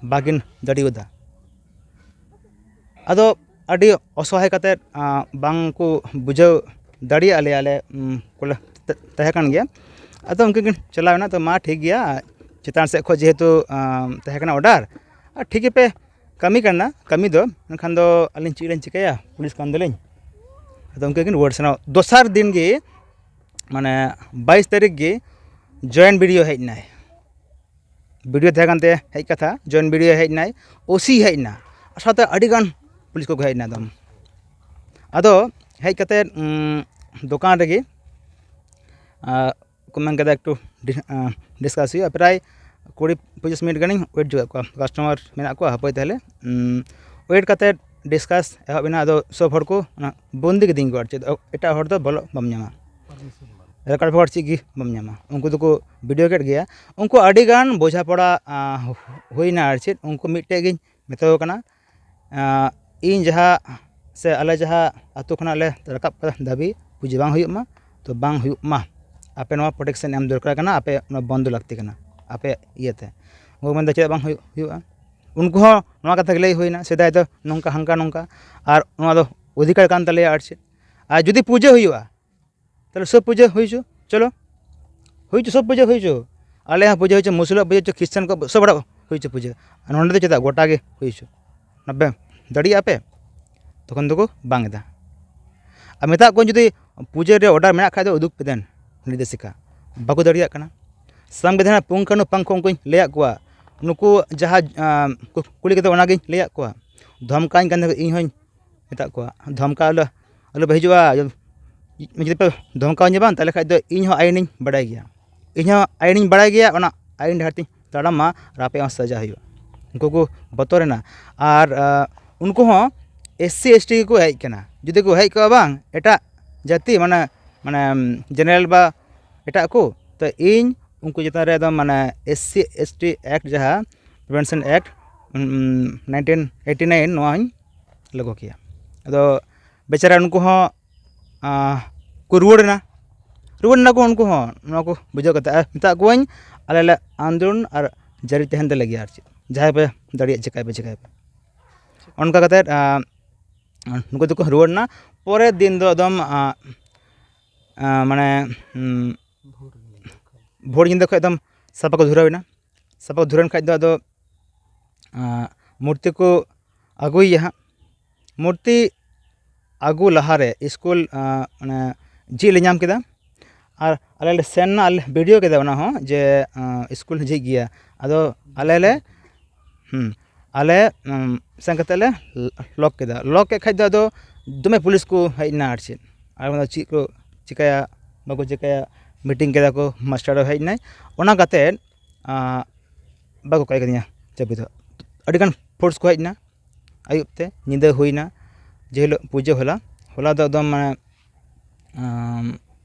ᱵᱟᱹᱠᱤᱱ ᱫᱟᱲᱮᱭᱟᱫᱟ᱾ ᱟᱫᱚ ᱟᱹᱰᱤ ᱚᱥᱚᱦᱟᱭ ᱠᱟᱛᱮᱫ, ᱟᱸ, ᱵᱟᱝ ᱠᱚ ᱵᱩᱡᱷᱟᱹᱣ ᱫᱟᱲᱮᱭᱟᱜ ᱞᱮᱭᱟ ᱟᱞᱮ, ᱩᱢ, ᱠᱚᱞᱮ ᱛᱟ-, ᱛᱟᱦᱮᱸ ᱠᱟᱱ ᱜᱮᱭᱟ᱾ ᱟᱫᱚ ᱩᱱᱠᱤᱱ ᱠᱤᱱ ᱪᱟᱞᱟᱣ ᱮᱱᱟ, ᱛᱚ ᱢᱟ ᱴᱷᱤᱠ ᱜᱮᱭᱟ, ᱪᱮᱛᱟᱱ ᱥᱮᱫ ᱠᱷᱚᱱ ᱡᱮᱦᱮᱛᱩ, ᱟᱸ, ᱛᱟᱦᱮᱸ ᱠᱟᱱᱟ ᱚᱰᱟᱨ, ᱟᱨ ᱴᱷᱤᱠ ᱜᱮᱯᱮ ᱠᱟᱹᱢᱤ ᱠᱟᱱᱟ ᱠᱟᱹᱢᱤ ᱫᱚ, ᱢᱮᱱᱠᱷᱟᱱ ᱫᱚ ᱟᱹᱞᱤᱧ ᱪᱮᱫ ᱞᱤᱧ ᱪᱤᱠᱟᱹᱭᱟ, ᱯᱩᱞᱤᱥ ᱠᱟᱱ ᱫᱚᱞᱤᱧ᱾ ᱟᱫᱚ ᱩᱱᱠᱤᱱ ᱠᱤᱱ ᱨᱩᱣᱟᱹᱲ ᱥᱮᱱᱚᱜ᱾ ᱫᱚᱥᱟᱨ ᱫᱤᱱ ᱜᱮ, ᱢᱟᱱᱮ ᱵᱟᱭᱤᱥ ᱛᱟᱹᱨᱤᱠᱷ ᱜᱮ joint B D O ᱦᱮᱡ ᱮᱱᱟᱭ᱾ B D O ᱛᱟᱦᱮᱸ ᱠᱟᱱ ᱛᱮ ᱦᱮᱡ ᱠᱟᱛᱷᱟ, joint B D O ᱦᱮᱡ ᱮᱱᱟᱭ, O C ᱦᱮᱡ ᱮᱱᱟ, ᱟᱨ ᱥᱟᱶᱛᱮ ᱟᱹᱰᱤ ᱜᱟᱱ ᱯᱩᱞᱤᱥ ᱠᱚᱠᱚ ᱦᱮᱡ ᱮᱱᱟ ᱮᱠᱫᱚᱢ᱾ ᱟᱫᱚ ᱦᱮᱡ ᱠᱟᱛᱮᱫ, ᱩᱸ, ᱫᱚᱠᱟᱱ ᱨᱮᱜᱮ, ᱟᱸ, ᱠᱚ ᱢᱮᱱ ᱠᱮᱫᱟ ᱮᱠᱴᱩ ᱰᱤ-, ᱟᱸ, discuss ᱦᱩᱭᱩᱜᱼᱟ᱾ ᱯᱨᱟᱭ ᱠᱩᱲᱤ ᱯᱚᱸᱪᱤᱥ ᱢᱤᱱᱤᱴ ᱜᱟᱱᱤᱧ wait ᱦᱚᱪᱚ ᱠᱮᱫ ᱠᱚᱣᱟ, customer ᱢᱮᱱᱟᱜ ᱠᱚᱣᱟ, ᱦᱟᱯᱳᱭ ᱛᱟᱦᱚᱞᱮ᱾ ᱩᱸ, wait ᱠᱟᱛᱮᱫ discuss ᱮᱦᱚᱵ ᱮᱱᱟ᱾ ᱟᱫᱚ ᱥᱚᱵ ᱦᱚᱲ ᱠᱚ ᱚᱱᱟ ᱵᱚᱱᱫᱤ ᱠᱮᱫᱤᱧ ᱠᱚ, ᱟᱨ ᱪᱮᱫ, ᱮᱴᱟᱜ ᱦᱚᱲ ᱫᱚ ᱵᱚᱞᱚᱜ ᱵᱟᱢ ᱧᱟᱢᱟ᱾ ᱨᱮᱠᱚᱨᱰ ᱯᱷᱮᱠᱚᱨᱰ ᱪᱮᱫ ᱜᱮ ᱵᱟᱢ ᱧᱟᱢᱟ᱾ ᱩᱱᱠᱩ ᱫᱚᱠᱚ ᱵᱷᱤᱰᱤᱭᱳ ᱠᱮᱫ ᱜᱮᱭᱟ᱾ ᱩᱱᱠᱩ ᱟᱹᱰᱤ ᱜᱟᱱ ᱵᱳᱡᱷᱟ ᱯᱚᱲᱟ, ᱟᱸ, ᱦᱩᱭᱱᱟ ᱟᱨ ᱪᱮᱫ᱾ ᱩᱱᱠᱩ ᱢᱤᱫᱴᱮᱡ ᱜᱤᱧ ᱢᱮᱛᱟᱣ ᱠᱟᱱᱟ, ᱟᱸ, ᱤᱧ ᱡᱟᱦᱟᱸ ᱥᱮ ᱟᱞᱮ ᱡᱟᱦᱟᱸ ᱟᱹᱛᱩ ᱠᱷᱚᱱᱟᱜ ᱞᱮ ᱨᱟᱠᱟᱵ ᱠᱟᱫᱟ ᱫᱟᱹᱵᱤ, ᱯᱩᱡᱟᱹ ᱵᱟᱝ ᱦᱩᱭᱩᱜ ᱢᱟ, ᱛᱚ ᱵᱟᱝ ᱦᱩᱭᱩᱜ ᱢᱟ᱾ ᱟᱯᱮ ᱱᱚᱣᱟ ᱯᱨᱚᱴᱮᱠᱥᱚᱱ ᱮᱢ ᱫᱚᱨᱠᱟᱨ ᱠᱟᱱᱟ, ᱟᱯᱮ ᱱᱚᱣᱟ ᱵᱚᱱᱫᱚ ᱞᱟᱹᱠᱛᱤ ᱠᱟᱱᱟ ᱟᱯᱮ ᱤᱭᱟᱹᱛᱮ᱾ ᱩᱱᱠᱩ ᱢᱮᱱᱫᱟ, "ᱪᱮᱫᱟᱜ ᱵᱟᱝ ᱦᱩᱭᱩᱜ, ᱦᱩᱭᱩᱜᱼᱟ?" ᱩᱱᱠᱩ ᱦᱚᱸ ᱱᱚᱣᱟ ᱠᱟᱛᱷᱟ ᱜᱮ ᱞᱟᱹᱭ ᱦᱩᱭᱱᱟ, ᱥᱮᱫᱟᱭ ᱫᱚ ᱱᱚᱝᱠᱟ ᱦᱟᱱᱠᱟ ᱱᱚᱝᱠᱟ, ᱟᱨ ᱱᱚᱣᱟ ᱫᱚ ᱚᱫᱷᱤᱠᱟᱨ ᱠᱟᱱ ᱛᱟᱞᱮᱭᱟ ᱟᱨ ᱪᱮᱫ᱾ ᱟᱨ ᱡᱩᱫᱤ ᱯᱩᱡᱟᱹ ᱦᱩᱭᱩᱜᱼᱟ, ᱛᱟᱦᱚᱞᱮ ᱥᱚᱵ ᱯᱩᱡᱟᱹ ᱦᱩᱭ ᱦᱚᱪᱚ, ᱪᱚᱞᱚ, ᱦᱩᱭ ᱦᱚᱪᱚ, ᱥᱚᱵ ᱯᱩᱡᱟᱹ ᱦᱩᱭ ᱦᱚᱪᱚ᱾ ᱟᱞᱮᱭᱟᱜ ᱯᱩᱡᱟᱹ ᱦᱩᱭ ᱦᱚᱪᱚ, ᱢᱩᱥᱞᱟᱹ ᱯᱩᱡᱟᱹ ᱦᱚᱪᱚ, ᱠᱷᱨᱤᱥᱪᱟᱱ ᱠᱚ ᱥᱚᱵ ᱦᱚᱲᱟᱜ ᱦᱩᱭ ᱦᱚᱪᱚ ᱯᱩᱡᱟᱹ᱾ ᱟᱨ ᱱᱚᱸᱰᱮ ᱫᱚ ᱪᱮᱫᱟᱜ ᱜᱚᱴᱟ ᱜᱮ ᱦᱩᱭ ᱦᱚᱪᱚ? ᱚᱱᱟ ᱯᱮ ᱫᱟᱲᱮᱭᱟᱜᱼᱟ ᱯᱮ? ᱛᱚᱠᱷᱚᱱ ᱫᱚᱠᱚ ᱵᱟᱝ ᱮᱫᱟ᱾ ᱟᱨ ᱢᱮᱛᱟᱜ ᱠᱚᱣᱟᱧ, ᱡᱩᱫᱤ ᱯᱩᱡᱟᱹ ᱨᱮ ᱚᱰᱟᱨ ᱢᱮᱱᱟᱜ ᱠᱷᱟᱡ ᱫᱚ ᱩᱫᱩᱜ ᱯᱮ ᱫᱮᱱ ᱱᱤᱨᱫᱮᱥᱤᱠᱟ᱾ ᱵᱟᱠᱚ ᱫᱟᱲᱮᱭᱟᱜ ᱠᱟᱱᱟ᱾ ᱥᱚᱝᱵᱤᱫᱷᱟᱱ ᱨᱮ ᱯᱩᱝᱠᱷᱟᱱᱩ ᱯᱩᱝᱠᱷᱚ ᱩᱱᱠᱩᱧ ᱞᱟᱹᱭᱟᱫ ᱠᱚᱣᱟ᱾ ᱱᱩᱠᱩ ᱡᱟᱦᱟᱸ, ᱟᱸ, ᱠᱩ-, ᱠᱩᱞᱤ ᱠᱟᱛᱮ ᱚᱱᱟᱜᱤᱧ ᱞᱟᱹᱭᱟᱫ ᱠᱚᱣᱟ᱾ ᱫᱷᱚᱢᱠᱟᱣᱤᱧ ᱠᱟᱱ ᱛᱟᱦᱮᱸ ᱠᱚ, ᱤᱧ ᱦᱚᱸᱧ ᱢᱮᱛᱟᱜ ᱠᱚᱣᱟ, "ᱫᱷᱚᱢᱠᱟᱣ ᱟᱞᱚ, ᱟᱞᱚ ᱯᱮ ᱦᱤᱡᱩᱜᱼᱟ᱾ ᱡᱩᱫᱤ ᱯᱮ ᱫᱷᱚᱢᱠᱟᱣᱤᱧᱟ ᱵᱟᱝ, ᱛᱟᱦᱚᱞᱮ ᱠᱷᱟᱡ ᱫᱚ ᱤᱧ ᱦᱚᱸ ᱟᱭᱤᱱᱤᱧ ᱵᱟᱲᱟᱭ ᱜᱮᱭᱟ᱾ ᱤᱧ ᱦᱚᱸ ᱟᱭᱤᱱᱤᱧ ᱵᱟᱲᱟᱭ ᱜᱮᱭᱟ, ᱚᱱᱟ ᱟᱭᱤᱱ ᱰᱟᱦᱟᱨ ᱛᱤᱧ ᱛᱟᱲᱟᱢᱟ ᱟᱨ ᱟᱯᱮᱭᱟᱜ ᱦᱚᱸ ᱥᱟᱡᱟ ᱦᱩᱭᱩᱜᱼᱟ᱾" ᱩᱱᱠᱩ ᱠᱚ ᱵᱚᱛᱚᱨᱮᱱᱟ᱾ ᱟᱨ, ᱟᱸ, ᱩᱱᱠᱩ ᱦᱚᱸ S C S T ᱜᱮᱠᱚ ᱦᱮᱡ ᱠᱟᱱᱟ᱾ ᱡᱩᱫᱤ ᱠᱚ ᱦᱮᱡ ᱠᱚᱜᱼᱟ ᱵᱟᱝ, ᱮᱴᱟᱜ ᱡᱟᱹᱛᱤ, ᱢᱟᱱᱮ, ᱢᱟᱱᱮ, ᱡᱮᱱᱟᱨᱮᱞ ᱵᱟ ᱮᱴᱟᱜ ᱠᱚ, ᱛᱚ ᱤᱧ ᱩᱱᱠᱩ ᱪᱮᱛᱟᱱ ᱨᱮ ᱮᱠᱫᱚᱢ ᱢᱟᱱᱮ S C S T act, ᱡᱟᱦᱟᱸ ᱯᱨᱤᱵᱷᱮᱱᱥᱚᱱ ᱮᱠᱴ ᱱᱟᱭᱤᱱᱴᱤᱱ ᱮᱭᱤᱴᱤ ᱱᱟᱭᱤᱱ, ᱱᱚᱣᱟᱧ ᱞᱟᱹᱜᱩ ᱠᱮᱭᱟ᱾ ᱟᱫᱚ ᱵᱮᱪᱟᱨᱟ ᱩᱱᱠᱩ ᱦᱚᱸ ᱟᱸ, ᱠᱚ ᱨᱩᱣᱟᱹᱲ ᱮᱱᱟ᱾ ᱨᱩᱣᱟᱹᱲ ᱮᱱᱟ ᱠᱚ ᱩᱱᱠᱩ ᱦᱚᱸ, ᱱᱚᱣᱟ ᱠᱚ ᱵᱩᱡᱷᱟᱹᱣ ᱠᱟᱛᱮ᱾ ᱟᱨ ᱢᱮᱛᱟᱜ ᱠᱚᱣᱟᱹᱧ, ᱟᱞᱮ ᱞᱮ ᱟᱱᱫᱳᱞᱚᱱ ᱟᱨ ᱡᱟᱹᱨᱤ ᱛᱟᱦᱮᱱ ᱛᱟᱞᱮ ᱜᱮᱭᱟ, ᱟᱨ ᱪᱮᱫ, ᱡᱟᱦᱟᱸᱭ ᱯᱮ ᱫᱟᱲᱮᱭᱟᱜ ᱪᱤᱠᱟᱹᱭ ᱯᱮ, ᱪᱤᱠᱟᱹᱭ ᱯᱮ᱾ ᱚᱱᱠᱟ ᱠᱟᱛᱮ ᱟᱸ, ᱱᱩᱠᱩ ᱫᱚᱠᱚ ᱨᱩᱣᱟᱹᱲ ᱮᱱᱟ᱾ ᱯᱚᱨᱮᱨ ᱫᱤᱱ ᱫᱚ ᱮᱠᱫᱚᱢ ᱟᱸ, ᱟᱸ, ᱢᱟᱱᱮ ᱩᱸ, ᱵᱷᱳᱨ ᱧᱤᱫᱟᱹ ᱠᱷᱚᱱ ᱮᱠᱫᱚᱢ ᱥᱟᱯᱷᱟ ᱠᱚ ᱫᱷᱩᱨᱟᱹᱣ ᱮᱱᱟ᱾ ᱥᱟᱯᱷᱟ ᱠᱚ ᱫᱷᱩᱨᱟᱹᱣ ᱮᱱ ᱠᱷᱟᱡ ᱫᱚ ᱟᱫᱚ ᱟᱸ, ᱢᱩᱨᱛᱤ ᱠᱚ ᱟᱹᱜᱩᱭᱮᱭᱟ ᱦᱟᱸᱜ᱾ ᱢᱩᱨᱛᱤ ᱟᱹᱜᱩ ᱞᱟᱦᱟᱨᱮ ᱥᱠᱩᱞ, ᱟᱸ, ᱢᱟᱱᱮ ᱡᱷᱤᱡ ᱞᱮ ᱧᱟᱢ ᱠᱮᱫᱟ᱾ ᱟᱨ ᱟᱞᱮ ᱞᱮ ᱥᱮᱱ ᱮᱱᱟ, ᱟᱞᱮ ᱵᱷᱤᱰᱤᱭᱳ ᱠᱮᱫᱟ ᱚᱱᱟ ᱦᱚᱸ, ᱡᱮ ᱟᱸ, ᱥᱠᱩᱞ ᱡᱷᱤᱡ ᱜᱮᱭᱟ᱾ ᱟᱫᱚ ᱟᱞᱮ ᱞᱮ ᱦᱩᱸ, ᱟᱞᱮ ᱩᱸ, ᱥᱮᱱ ᱠᱟᱛᱮ ᱞᱮ ᱞᱚᱠ ᱠᱮᱫᱟ᱾ ᱞᱚᱠ ᱠᱮᱫ ᱠᱷᱟᱡ ᱫᱚ ᱟᱫᱚ ᱫᱚᱢᱮ ᱯᱩᱞᱤᱥ ᱠᱚ ᱦᱮᱡ ᱮᱱᱟ, ᱟᱨ ᱪᱮᱫ, ᱟᱨ ᱢᱮᱱᱫᱟ ᱪᱮᱫ ᱠᱚ ᱪᱤᱠᱟᱹᱭᱟ ᱵᱟᱠᱚ ᱪᱤᱠᱟᱹᱭᱟ, ᱢᱤᱴᱤᱝ ᱠᱮᱫᱟ ᱠᱚ, ᱢᱟᱥᱴᱟᱨ ᱦᱚᱸ ᱦᱮᱡ ᱮᱱᱟᱭ᱾ ᱚᱱᱟ ᱠᱟᱛᱮ ᱟᱸ, ᱵᱟᱠᱚ ᱠᱚᱭ ᱠᱟᱫᱤᱧᱟ ᱪᱟᱹᱵᱤ ᱫᱚ᱾ ᱟᱹᱰᱤᱜᱟᱱ ᱯᱷᱳᱨᱥ ᱠᱚ ᱦᱮᱡ ᱮᱱᱟ, ᱟᱹᱭᱩᱵ ᱛᱮ ᱧᱤᱫᱟᱹ ᱦᱩᱭᱱᱟ, ᱡᱮ ᱦᱤᱞᱳᱜ ᱯᱩᱡᱟᱹ ᱦᱚᱞᱟ, ᱦᱚᱞᱟ ᱫᱚ ᱮᱠᱫᱚᱢ ᱢᱟᱱᱮ ᱟᱢ,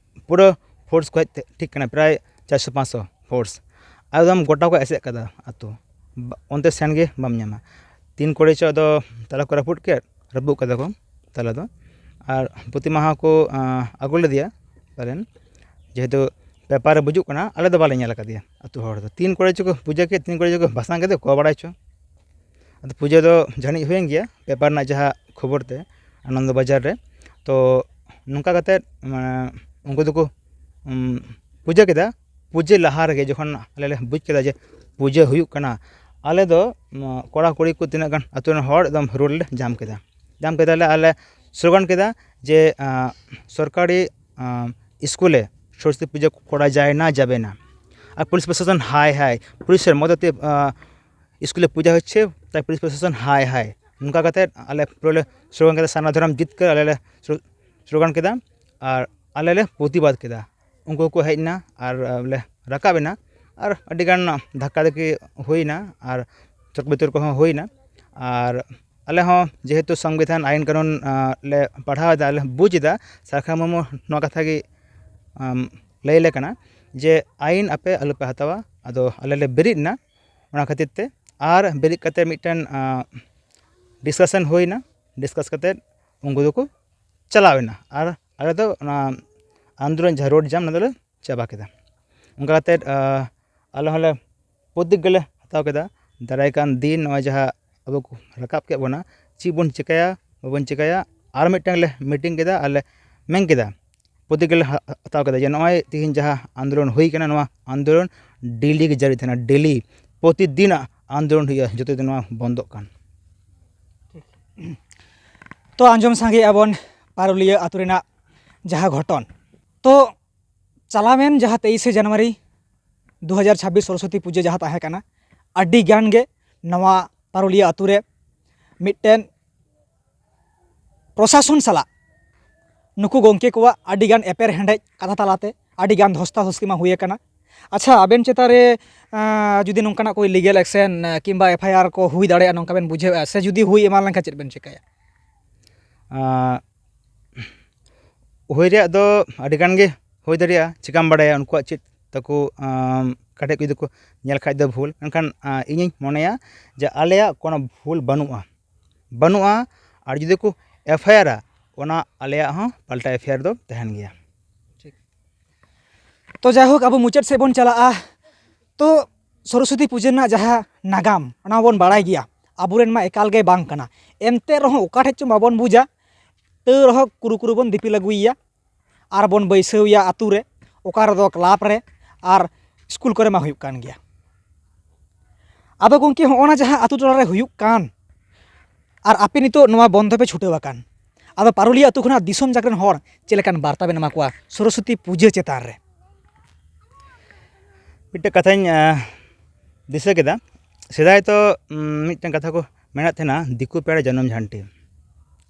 ᱯᱩᱨᱟᱹ ᱯᱷᱳᱨᱥ ᱠᱚ ᱦᱮᱡ ᱛᱮ ᱴᱷᱤᱠ ᱠᱟᱱᱟ, ᱯᱨᱟᱭ ᱪᱟᱨᱥᱚ ᱯᱟᱸᱪᱥᱚ ᱯᱷᱳᱨᱥ᱾ ᱮᱠᱫᱚᱢ ᱜᱚᱴᱟ ᱠᱚ ᱮᱥᱮᱫ ᱠᱟᱫᱟ ᱟᱹᱛᱩ᱾ ᱵᱟ-, ᱚᱱᱛᱮ ᱥᱮᱱ ᱜᱮ ᱵᱟᱢ ᱧᱟᱢᱟ᱾ ᱛᱤᱱ ᱠᱚᱨᱮ ᱪᱚ ᱟᱫᱚ ᱛᱟᱞᱟ ᱠᱚ ᱨᱟᱹᱯᱩᱫ ᱠᱮᱫ, ᱨᱟᱹᱯᱩᱫ ᱠᱟᱫᱟ ᱠᱚ ᱛᱟᱞᱟ ᱫᱚ᱾ ᱟᱨ ᱯᱨᱚᱛᱤᱢᱟ ᱦᱚᱸᱠᱚ, ᱟᱸ, ᱟᱹᱜᱩ ᱞᱮᱫᱮᱭᱟ ᱯᱟᱞᱮᱱ, ᱡᱮᱦᱮᱛᱩ ᱯᱮᱯᱟᱨ ᱨᱮ ᱵᱩᱡᱩᱜ ᱠᱟᱱᱟ, ᱟᱞᱮ ᱫᱚ ᱵᱟᱞᱮ ᱧᱮᱞ ᱟᱠᱟᱫᱮᱭᱟ ᱟᱹᱛᱩ ᱦᱚᱲ ᱫᱚ᱾ ᱛᱤᱱ ᱠᱚᱨᱮ ᱪᱚ ᱠᱚ ᱯᱩᱡᱟᱹ ᱠᱮᱫ, ᱛᱤᱱ ᱠᱚᱨᱮ ᱪᱚ ᱠᱚ ᱵᱷᱟᱥᱟᱱ ᱠᱮᱫ, ᱚᱠᱚᱭ ᱵᱟᱲᱟᱭ ᱪᱚ᱾ ᱟᱫᱚ ᱯᱩᱡᱟᱹ ᱫᱚ ᱡᱟᱹᱱᱤᱡ ᱦᱩᱭᱮᱱ ᱜᱮᱭᱟ ᱯᱮᱯᱟᱨ ᱨᱮᱱᱟᱜ ᱡᱟᱦᱟᱸ ᱠᱷᱚᱵᱚᱨ ᱛᱮ, ᱟᱱᱚᱱᱫᱚ ᱵᱟᱡᱟᱨ ᱨᱮ᱾ ᱛᱚ ᱱᱚᱝᱠᱟ ᱠᱟᱛᱮᱫ, ᱢᱟᱱᱮ, ᱩᱱᱠᱩ ᱫᱚᱠᱚ, ᱩᱢ, ᱯᱩᱡᱟᱹ ᱠᱮᱫᱟ᱾ ᱯᱩᱡᱟᱹ ᱞᱟᱦᱟ ᱨᱮᱜᱮ ᱡᱚᱠᱷᱚᱱ ᱟᱞᱮ ᱞᱮ ᱵᱩᱡᱽ ᱠᱮᱫᱟ ᱡᱮ ᱯᱩᱡᱟᱹ ᱦᱩᱭᱩᱜ ᱠᱟᱱᱟ, ᱟᱞᱮ ᱫᱚ, ᱩᱢ, ᱠᱚᱲᱟ ᱠᱩᱲᱤ ᱠᱚ ᱛᱤᱱᱟᱹᱜ ᱜᱟᱱ ᱟᱹᱛᱩ ᱨᱮᱱ ᱦᱚᱲ ᱮᱠᱫᱚᱢ ᱨᱳᱰ ᱞᱮ ᱡᱟᱢ ᱠᱮᱫᱟ᱾ ᱡᱟᱢ ᱠᱮᱫᱟᱞᱮ ᱟᱨ ᱞᱮ ᱥᱞᱳᱜᱟᱱ ᱠᱮᱫᱟ ᱡᱮ, ᱟᱸ, ᱥᱚᱨᱠᱟᱨᱤ, ᱟᱸ, ᱥᱠᱩᱞ ᱨᱮ ᱥᱚᱨᱚᱥᱚᱛᱤ ᱯᱩᱡᱟᱹ ᱠᱚᱨᱟ ᱡᱟᱭ ᱱᱟ ᱡᱟᱵᱮ ᱱᱟ᱾ ᱟᱨ ᱯᱩᱞᱤᱥ ᱯᱨᱚᱥᱟᱥᱚᱱ ᱦᱟᱭ ᱦᱟᱭ, ᱯᱩᱞᱤᱥᱮᱨ ᱢᱚᱫᱚᱛᱮ, ᱟᱸ, ᱥᱠᱩᱞ ᱨᱮ ᱯᱩᱡᱟᱹ ᱦᱚᱪᱪᱷᱮ, ᱛᱟᱭ ᱯᱩᱞᱤᱥ ᱯᱨᱚᱥᱟᱥᱚᱱ ᱦᱟᱭ ᱦᱟᱭ᱾ ᱱᱚᱝᱠᱟ ᱠᱟᱛᱮᱫ ᱟᱞᱮ ᱯᱩᱨᱟᱹ ᱞᱮ ᱥᱞᱳᱜᱟᱱ ᱠᱮᱫᱟ, "ᱥᱟᱨᱱᱟ ᱫᱷᱚᱨᱚᱢ ᱡᱤᱛᱠᱟᱹᱨ", ᱟᱞᱮ ᱞᱮ ᱥᱞᱳ-, ᱥᱞᱳᱜᱟᱱ ᱠᱮᱫᱟ ᱟᱨ ᱟᱞᱮ ᱞᱮ ᱯᱨᱚᱛᱤᱵᱟᱫᱽ ᱠᱮᱫᱟ᱾ ᱩᱱᱠᱩ ᱠᱚ ᱦᱮᱡ ᱮᱱᱟ ᱟᱨ, ᱟᱨ ᱞᱮ ᱨᱟᱠᱟᱵ ᱮᱱᱟ ᱟᱨ ᱟᱹᱰᱤᱜᱟᱱ ᱫᱷᱟᱠᱟ ᱫᱷᱟᱹᱠᱤ ᱦᱩᱭᱱᱟ ᱟᱨ ᱛᱚᱨᱠᱚ ᱵᱤᱛᱚᱨᱠᱚ ᱦᱚᱸ ᱦᱩᱭᱱᱟ᱾ ᱟᱨ ᱟᱞᱮ ᱦᱚᱸ ᱡᱮᱦᱮᱛᱩ ᱥᱚᱝᱵᱤᱫᱷᱟᱱ ᱟᱭᱤᱱ ᱠᱟᱹᱱᱩᱱ, ᱟᱸ, ᱞᱮ ᱯᱟᱲᱦᱟᱣ ᱮᱫᱟ, ᱟᱞᱮ ᱵᱩᱡᱽ ᱮᱫᱟ, ᱥᱟᱨᱠᱷᱟ ᱢᱩᱨᱢᱩ ᱱᱚᱣᱟ ᱠᱟᱛᱷᱟ ᱜᱮ, ᱟᱢ, ᱞᱟᱹᱭ ᱟᱞᱮ ᱠᱟᱱᱟ ᱡᱮ ᱟᱹᱭᱤᱱ ᱟᱯᱮ ᱟᱞᱚᱯᱮ ᱦᱟᱛᱟᱣᱟ᱾ ᱟᱫᱚ ᱟᱞᱮ ᱞᱮ ᱵᱮᱨᱮᱫ ᱮᱱᱟ ᱚᱱᱟ ᱠᱷᱟᱹᱛᱤᱨ ᱛᱮ, ᱟᱨ ᱵᱮᱨᱮᱫ ᱠᱟᱛᱮ ᱢᱤᱫᱴᱮᱱ ᱰᱤᱥᱠᱟᱥᱚᱱ ᱦᱩᱭᱱᱟ᱾ ᱰᱤᱥᱠᱟᱥ ᱠᱟᱛᱮ ᱩᱱᱠᱩ ᱫᱚᱠᱚ ᱪᱟᱞᱟᱣ ᱮᱱᱟ, ᱟᱨ ᱟᱞᱮ ᱫᱚ ᱚᱱᱟ ᱟᱱᱫᱳᱞᱚᱱ ᱡᱟᱦᱟᱸ ᱨᱳᱰ ᱡᱟᱢ, ᱚᱱᱟ ᱫᱚᱞᱮ ᱪᱟᱵᱟ ᱠᱮᱫᱟ᱾ ᱚᱱᱠᱟ ᱠᱟᱛᱮ ᱟᱞᱮ ᱦᱚᱸᱞᱮ ᱯᱨᱚᱛᱤᱜᱽᱜᱟ ᱞᱮ ᱦᱟᱛᱟᱣ ᱠᱮᱫᱟ, ᱫᱟᱨᱟᱭ ᱠᱟᱱ ᱫᱤᱱ ᱱᱚᱜᱼᱚᱭ ᱡᱟᱦᱟᱸ ᱟᱵᱚ ᱠᱚ ᱨᱟᱠᱟᱵ ᱠᱮᱫ ᱵᱚᱱᱟ, ᱪᱮᱫ ᱵᱚᱱ ᱪᱤᱠᱟᱹᱭᱟ ᱵᱟᱵᱚᱱ ᱪᱤᱠᱟᱹᱭᱟ᱾ ᱟᱨ ᱢᱤᱫᱴᱟᱝ ᱞᱮ ᱢᱤᱴᱤᱝ ᱠᱮᱫᱟ ᱟᱨ ᱞᱮ ᱢᱮᱱ ᱠᱮᱫᱟ, ᱯᱨᱚᱛᱤᱜᱽᱜᱟ ᱞᱮ ᱦᱟ- ᱦᱟᱛᱟᱣ ᱠᱮᱫᱟ ᱡᱮ ᱱᱚᱜᱼᱚᱭ ᱛᱮᱦᱮᱧ ᱡᱟᱦᱟᱸ ᱟᱱᱫᱳᱞᱚᱱ ᱦᱩᱭ ᱠᱟᱱᱟ, ᱱᱚᱣᱟ ᱟᱱᱫᱳᱞᱚᱱ ᱰᱮᱞᱤ ᱜᱮ ᱡᱟᱹᱨᱤ ᱛᱟᱦᱮᱱᱟ, ᱰᱮᱞᱤ ᱯᱨᱚᱛᱤᱫᱤᱱ ᱟᱱᱫᱳᱞᱚᱱ ᱦᱩᱭᱩᱜᱼᱟ ᱡᱚᱛᱚ ᱫᱤᱱ ᱱᱚᱣᱟ ᱵᱚᱱᱫᱚᱜ ᱠᱟᱱ᱾ ᱛᱚ ᱟᱸᱡᱚᱢ ᱥᱟᱸᱜᱮ ᱟᱵᱚᱱ ᱯᱟᱨᱩᱞᱤᱭᱟᱹ ᱟᱹᱛᱩ ᱨᱮᱱᱟᱜ ᱡᱟᱦᱟᱸ ᱜᱷᱚᱴᱚᱱ, ᱛᱚ ᱪᱟᱞᱟᱣᱮᱱ ᱡᱟᱦᱟᱸ ᱛᱮᱭᱤᱥᱮ ᱡᱟᱱᱩᱣᱟᱨᱤ ᱫᱩ ᱦᱟᱡᱟᱨ ᱪᱷᱟᱵᱵᱤᱥ ᱥᱚᱨᱚᱥᱚᱛᱤ ᱯᱩᱡᱟᱹ ᱡᱟᱦᱟᱸ ᱛᱟᱦᱮᱸ ᱠᱟᱱᱟ, ᱟᱹᱰᱤ ᱜᱟᱱ ᱜᱮ ᱱᱚᱣᱟ ᱯᱟᱨᱩᱞᱤᱭᱟᱹ ᱟᱹᱛᱩ ᱨᱮ ᱢᱤᱫᱴᱮᱱ ᱯᱨᱚᱥᱟᱥᱚᱱ ᱥᱟᱞᱟᱜ ᱱᱩᱠᱩ ᱜᱚᱢᱠᱮ ᱠᱚᱣᱟᱜ ᱟᱹᱰᱤ ᱜᱟᱱ ᱮᱯᱮᱨ ᱦᱮᱸᱰᱮᱡ ᱠᱟᱛᱷᱟ ᱛᱟᱞᱟᱛᱮ ᱟᱹᱰᱤ ᱜᱟᱱ ᱫᱷᱚᱥᱛᱟ ᱫᱷᱚᱥᱛᱤ ᱢᱟ ᱦᱩᱭ ᱟᱠᱟᱱᱟ᱾ ᱟᱪᱪᱷᱟ, ᱟᱵᱮᱱ ᱪᱮᱛᱟᱱ ᱨᱮ ᱟᱸ, ᱡᱩᱫᱤ ᱱᱚᱝᱠᱟᱱᱟᱜ ᱠᱚ ᱞᱤᱜᱟᱞ ᱮᱠᱥᱮᱱ ᱠᱤᱝᱵᱟ ᱮᱯᱷ ᱟᱭ ᱟᱨ ᱠᱚ ᱦᱩᱭ ᱫᱟᱲᱮᱭᱟᱜᱼᱟ ᱱᱚᱝᱠᱟ ᱵᱮᱱ ᱵᱩᱡᱷᱟᱹᱣᱮᱫᱼᱟ, ᱥᱮ ᱡᱩᱫᱤ ᱦᱩᱭ ᱮᱢᱟᱱ ᱞᱮᱱᱠᱷᱟᱱ ᱪᱮᱫ ᱵᱮᱱ ᱪᱤᱠᱟᱹᱭᱟ? ᱟᱸ, ᱦᱩᱭ ᱨᱮᱭᱟᱜ ᱫᱚ ᱟᱹᱰᱤ ᱜᱟᱱ ᱜᱮ ᱦᱩᱭ ᱫᱟᱲᱮᱭᱟᱜᱼᱟ, ᱪᱤᱠᱟᱢ ᱵᱟᱲᱟᱭᱟ ᱩᱱᱠᱩᱣᱟᱜ ᱪᱮᱫ ᱛᱟᱠᱚ, ᱟᱸ, ᱠᱟᱹᱴᱤᱡ ᱡᱩᱫᱤ ᱠᱚ ᱧᱮᱞ ᱠᱷᱟᱡ ᱫᱚ ᱵᱷᱩᱞ, ᱢᱮᱱᱠᱷᱟᱱ ᱟᱸ, ᱤᱧᱤᱧ ᱢᱚᱱᱮᱭᱟ ᱡᱮ ᱟᱞᱮᱭᱟᱜ ᱠᱳᱱᱳ ᱵᱷᱩᱞ ᱵᱟᱹᱱᱩᱜᱼᱟ, ᱵᱟᱹᱱᱩᱜᱼᱟ᱾ ᱟᱨ ᱡᱩᱫᱤ ᱠᱚ ᱮᱯᱷ ᱟᱭ ᱟᱨᱟ, ᱚᱱᱟ ᱟᱞᱮᱭᱟᱜ ᱦᱚᱸ ᱯᱟᱞᱴᱟ ᱮᱯᱷ ᱟᱭ ᱟᱨ ᱫᱚ ᱛᱟᱦᱮᱱ ᱜᱮᱭᱟ᱾ ᱛᱚ ᱡᱟᱭᱦᱳᱠ, ᱟᱵᱚ ᱢᱩᱪᱟᱹᱫ ᱥᱮᱫ ᱵᱚᱱ ᱪᱟᱞᱟᱜᱼᱟ᱾ ᱛᱚ ᱥᱚᱨᱚᱥᱚᱛᱤ ᱯᱩᱡᱟᱹ ᱨᱮᱱᱟᱜ ᱡᱟᱦᱟᱸ ᱱᱟᱜᱟᱢ, ᱚᱱᱟ ᱵᱚᱱ ᱵᱟᱲᱟᱭ ᱜᱮᱭᱟ, ᱟᱵᱚᱨᱮᱱ ᱢᱟ ᱮᱠᱟᱞ ᱜᱮ ᱵᱟᱝ ᱠᱟᱱᱟ᱾ ᱮᱱᱛᱮ ᱨᱮᱦᱚᱸ ᱚᱠᱟ ᱴᱷᱮᱡ ᱪᱚᱝ ᱵᱟᱵᱚᱱ ᱵᱩᱡᱟ, ᱛᱟᱹᱣ ᱨᱮᱦᱚᱸ ᱠᱩᱨᱩ ᱠᱩᱨᱩ ᱵᱚᱱ ᱫᱤᱯᱤᱞ ᱟᱹᱜᱩᱭᱮᱭᱟ ᱟᱨ ᱵᱚᱱ ᱵᱟᱹᱭᱥᱟᱹᱣ ᱮᱭᱟ ᱟᱹᱛᱩ ᱨᱮ, ᱚᱠᱟ ᱨᱮᱫᱚ ᱠᱞᱟᱵᱽ ᱨᱮ ᱟᱨ ᱥᱠᱩᱞ ᱠᱚᱨᱮ ᱢᱟ ᱦᱩᱭᱩᱜ ᱠᱟᱱ ᱜᱮᱭᱟ᱾ ᱟᱫᱚ ᱜᱚᱢᱠᱮ, ᱦᱚᱸᱜᱼᱚ ᱱᱟ ᱡᱟᱦᱟᱸ ᱟᱹᱛᱩ ᱴᱚᱞᱟ ᱨᱮ ᱦᱩᱭᱩᱜ ᱠᱟᱱ, ᱟᱨ ᱟᱯᱮ ᱱᱤᱛᱚᱜ ᱱᱚᱣᱟ ᱵᱚᱱᱫᱷᱚ ᱯᱮ ᱪᱷᱩᱴᱟᱹᱣ ᱟᱠᱟᱱ, ᱟᱫᱚ ᱯᱟᱨᱩᱞᱤᱭᱟᱹ ᱟᱹᱛᱩ ᱠᱷᱚᱱᱟᱜ ᱫᱤᱥᱚᱢ ᱡᱟᱠ ᱨᱮᱱ ᱦᱚᱲ ᱪᱮᱫ ᱞᱮᱠᱟᱱ ᱵᱟᱨᱛᱟ ᱵᱮᱱ ᱮᱢᱟ ᱠᱚᱣᱟ ᱥᱚᱨᱚᱥᱚᱛᱤ ᱯᱩᱡᱟᱹ ᱪᱮᱛᱟᱱ ᱨᱮ? ᱢᱤᱫᱴᱮᱱ ᱠᱟᱛᱷᱟᱧ ᱟᱸ, ᱫᱤᱥᱟᱹ ᱠᱮᱫᱟ᱾ ᱥᱮᱫᱟᱭ ᱛᱚ ᱩᱸ, ᱢᱤᱫᱴᱮᱱ ᱠᱟᱛᱷᱟ ᱠᱚ ᱢᱮᱱᱮᱫ ᱛᱟᱦᱮᱱᱟ, "ᱫᱤᱠᱩ ᱯᱮᱲᱟ ᱡᱚᱱᱚᱢ ᱡᱷᱟᱱᱴᱤ",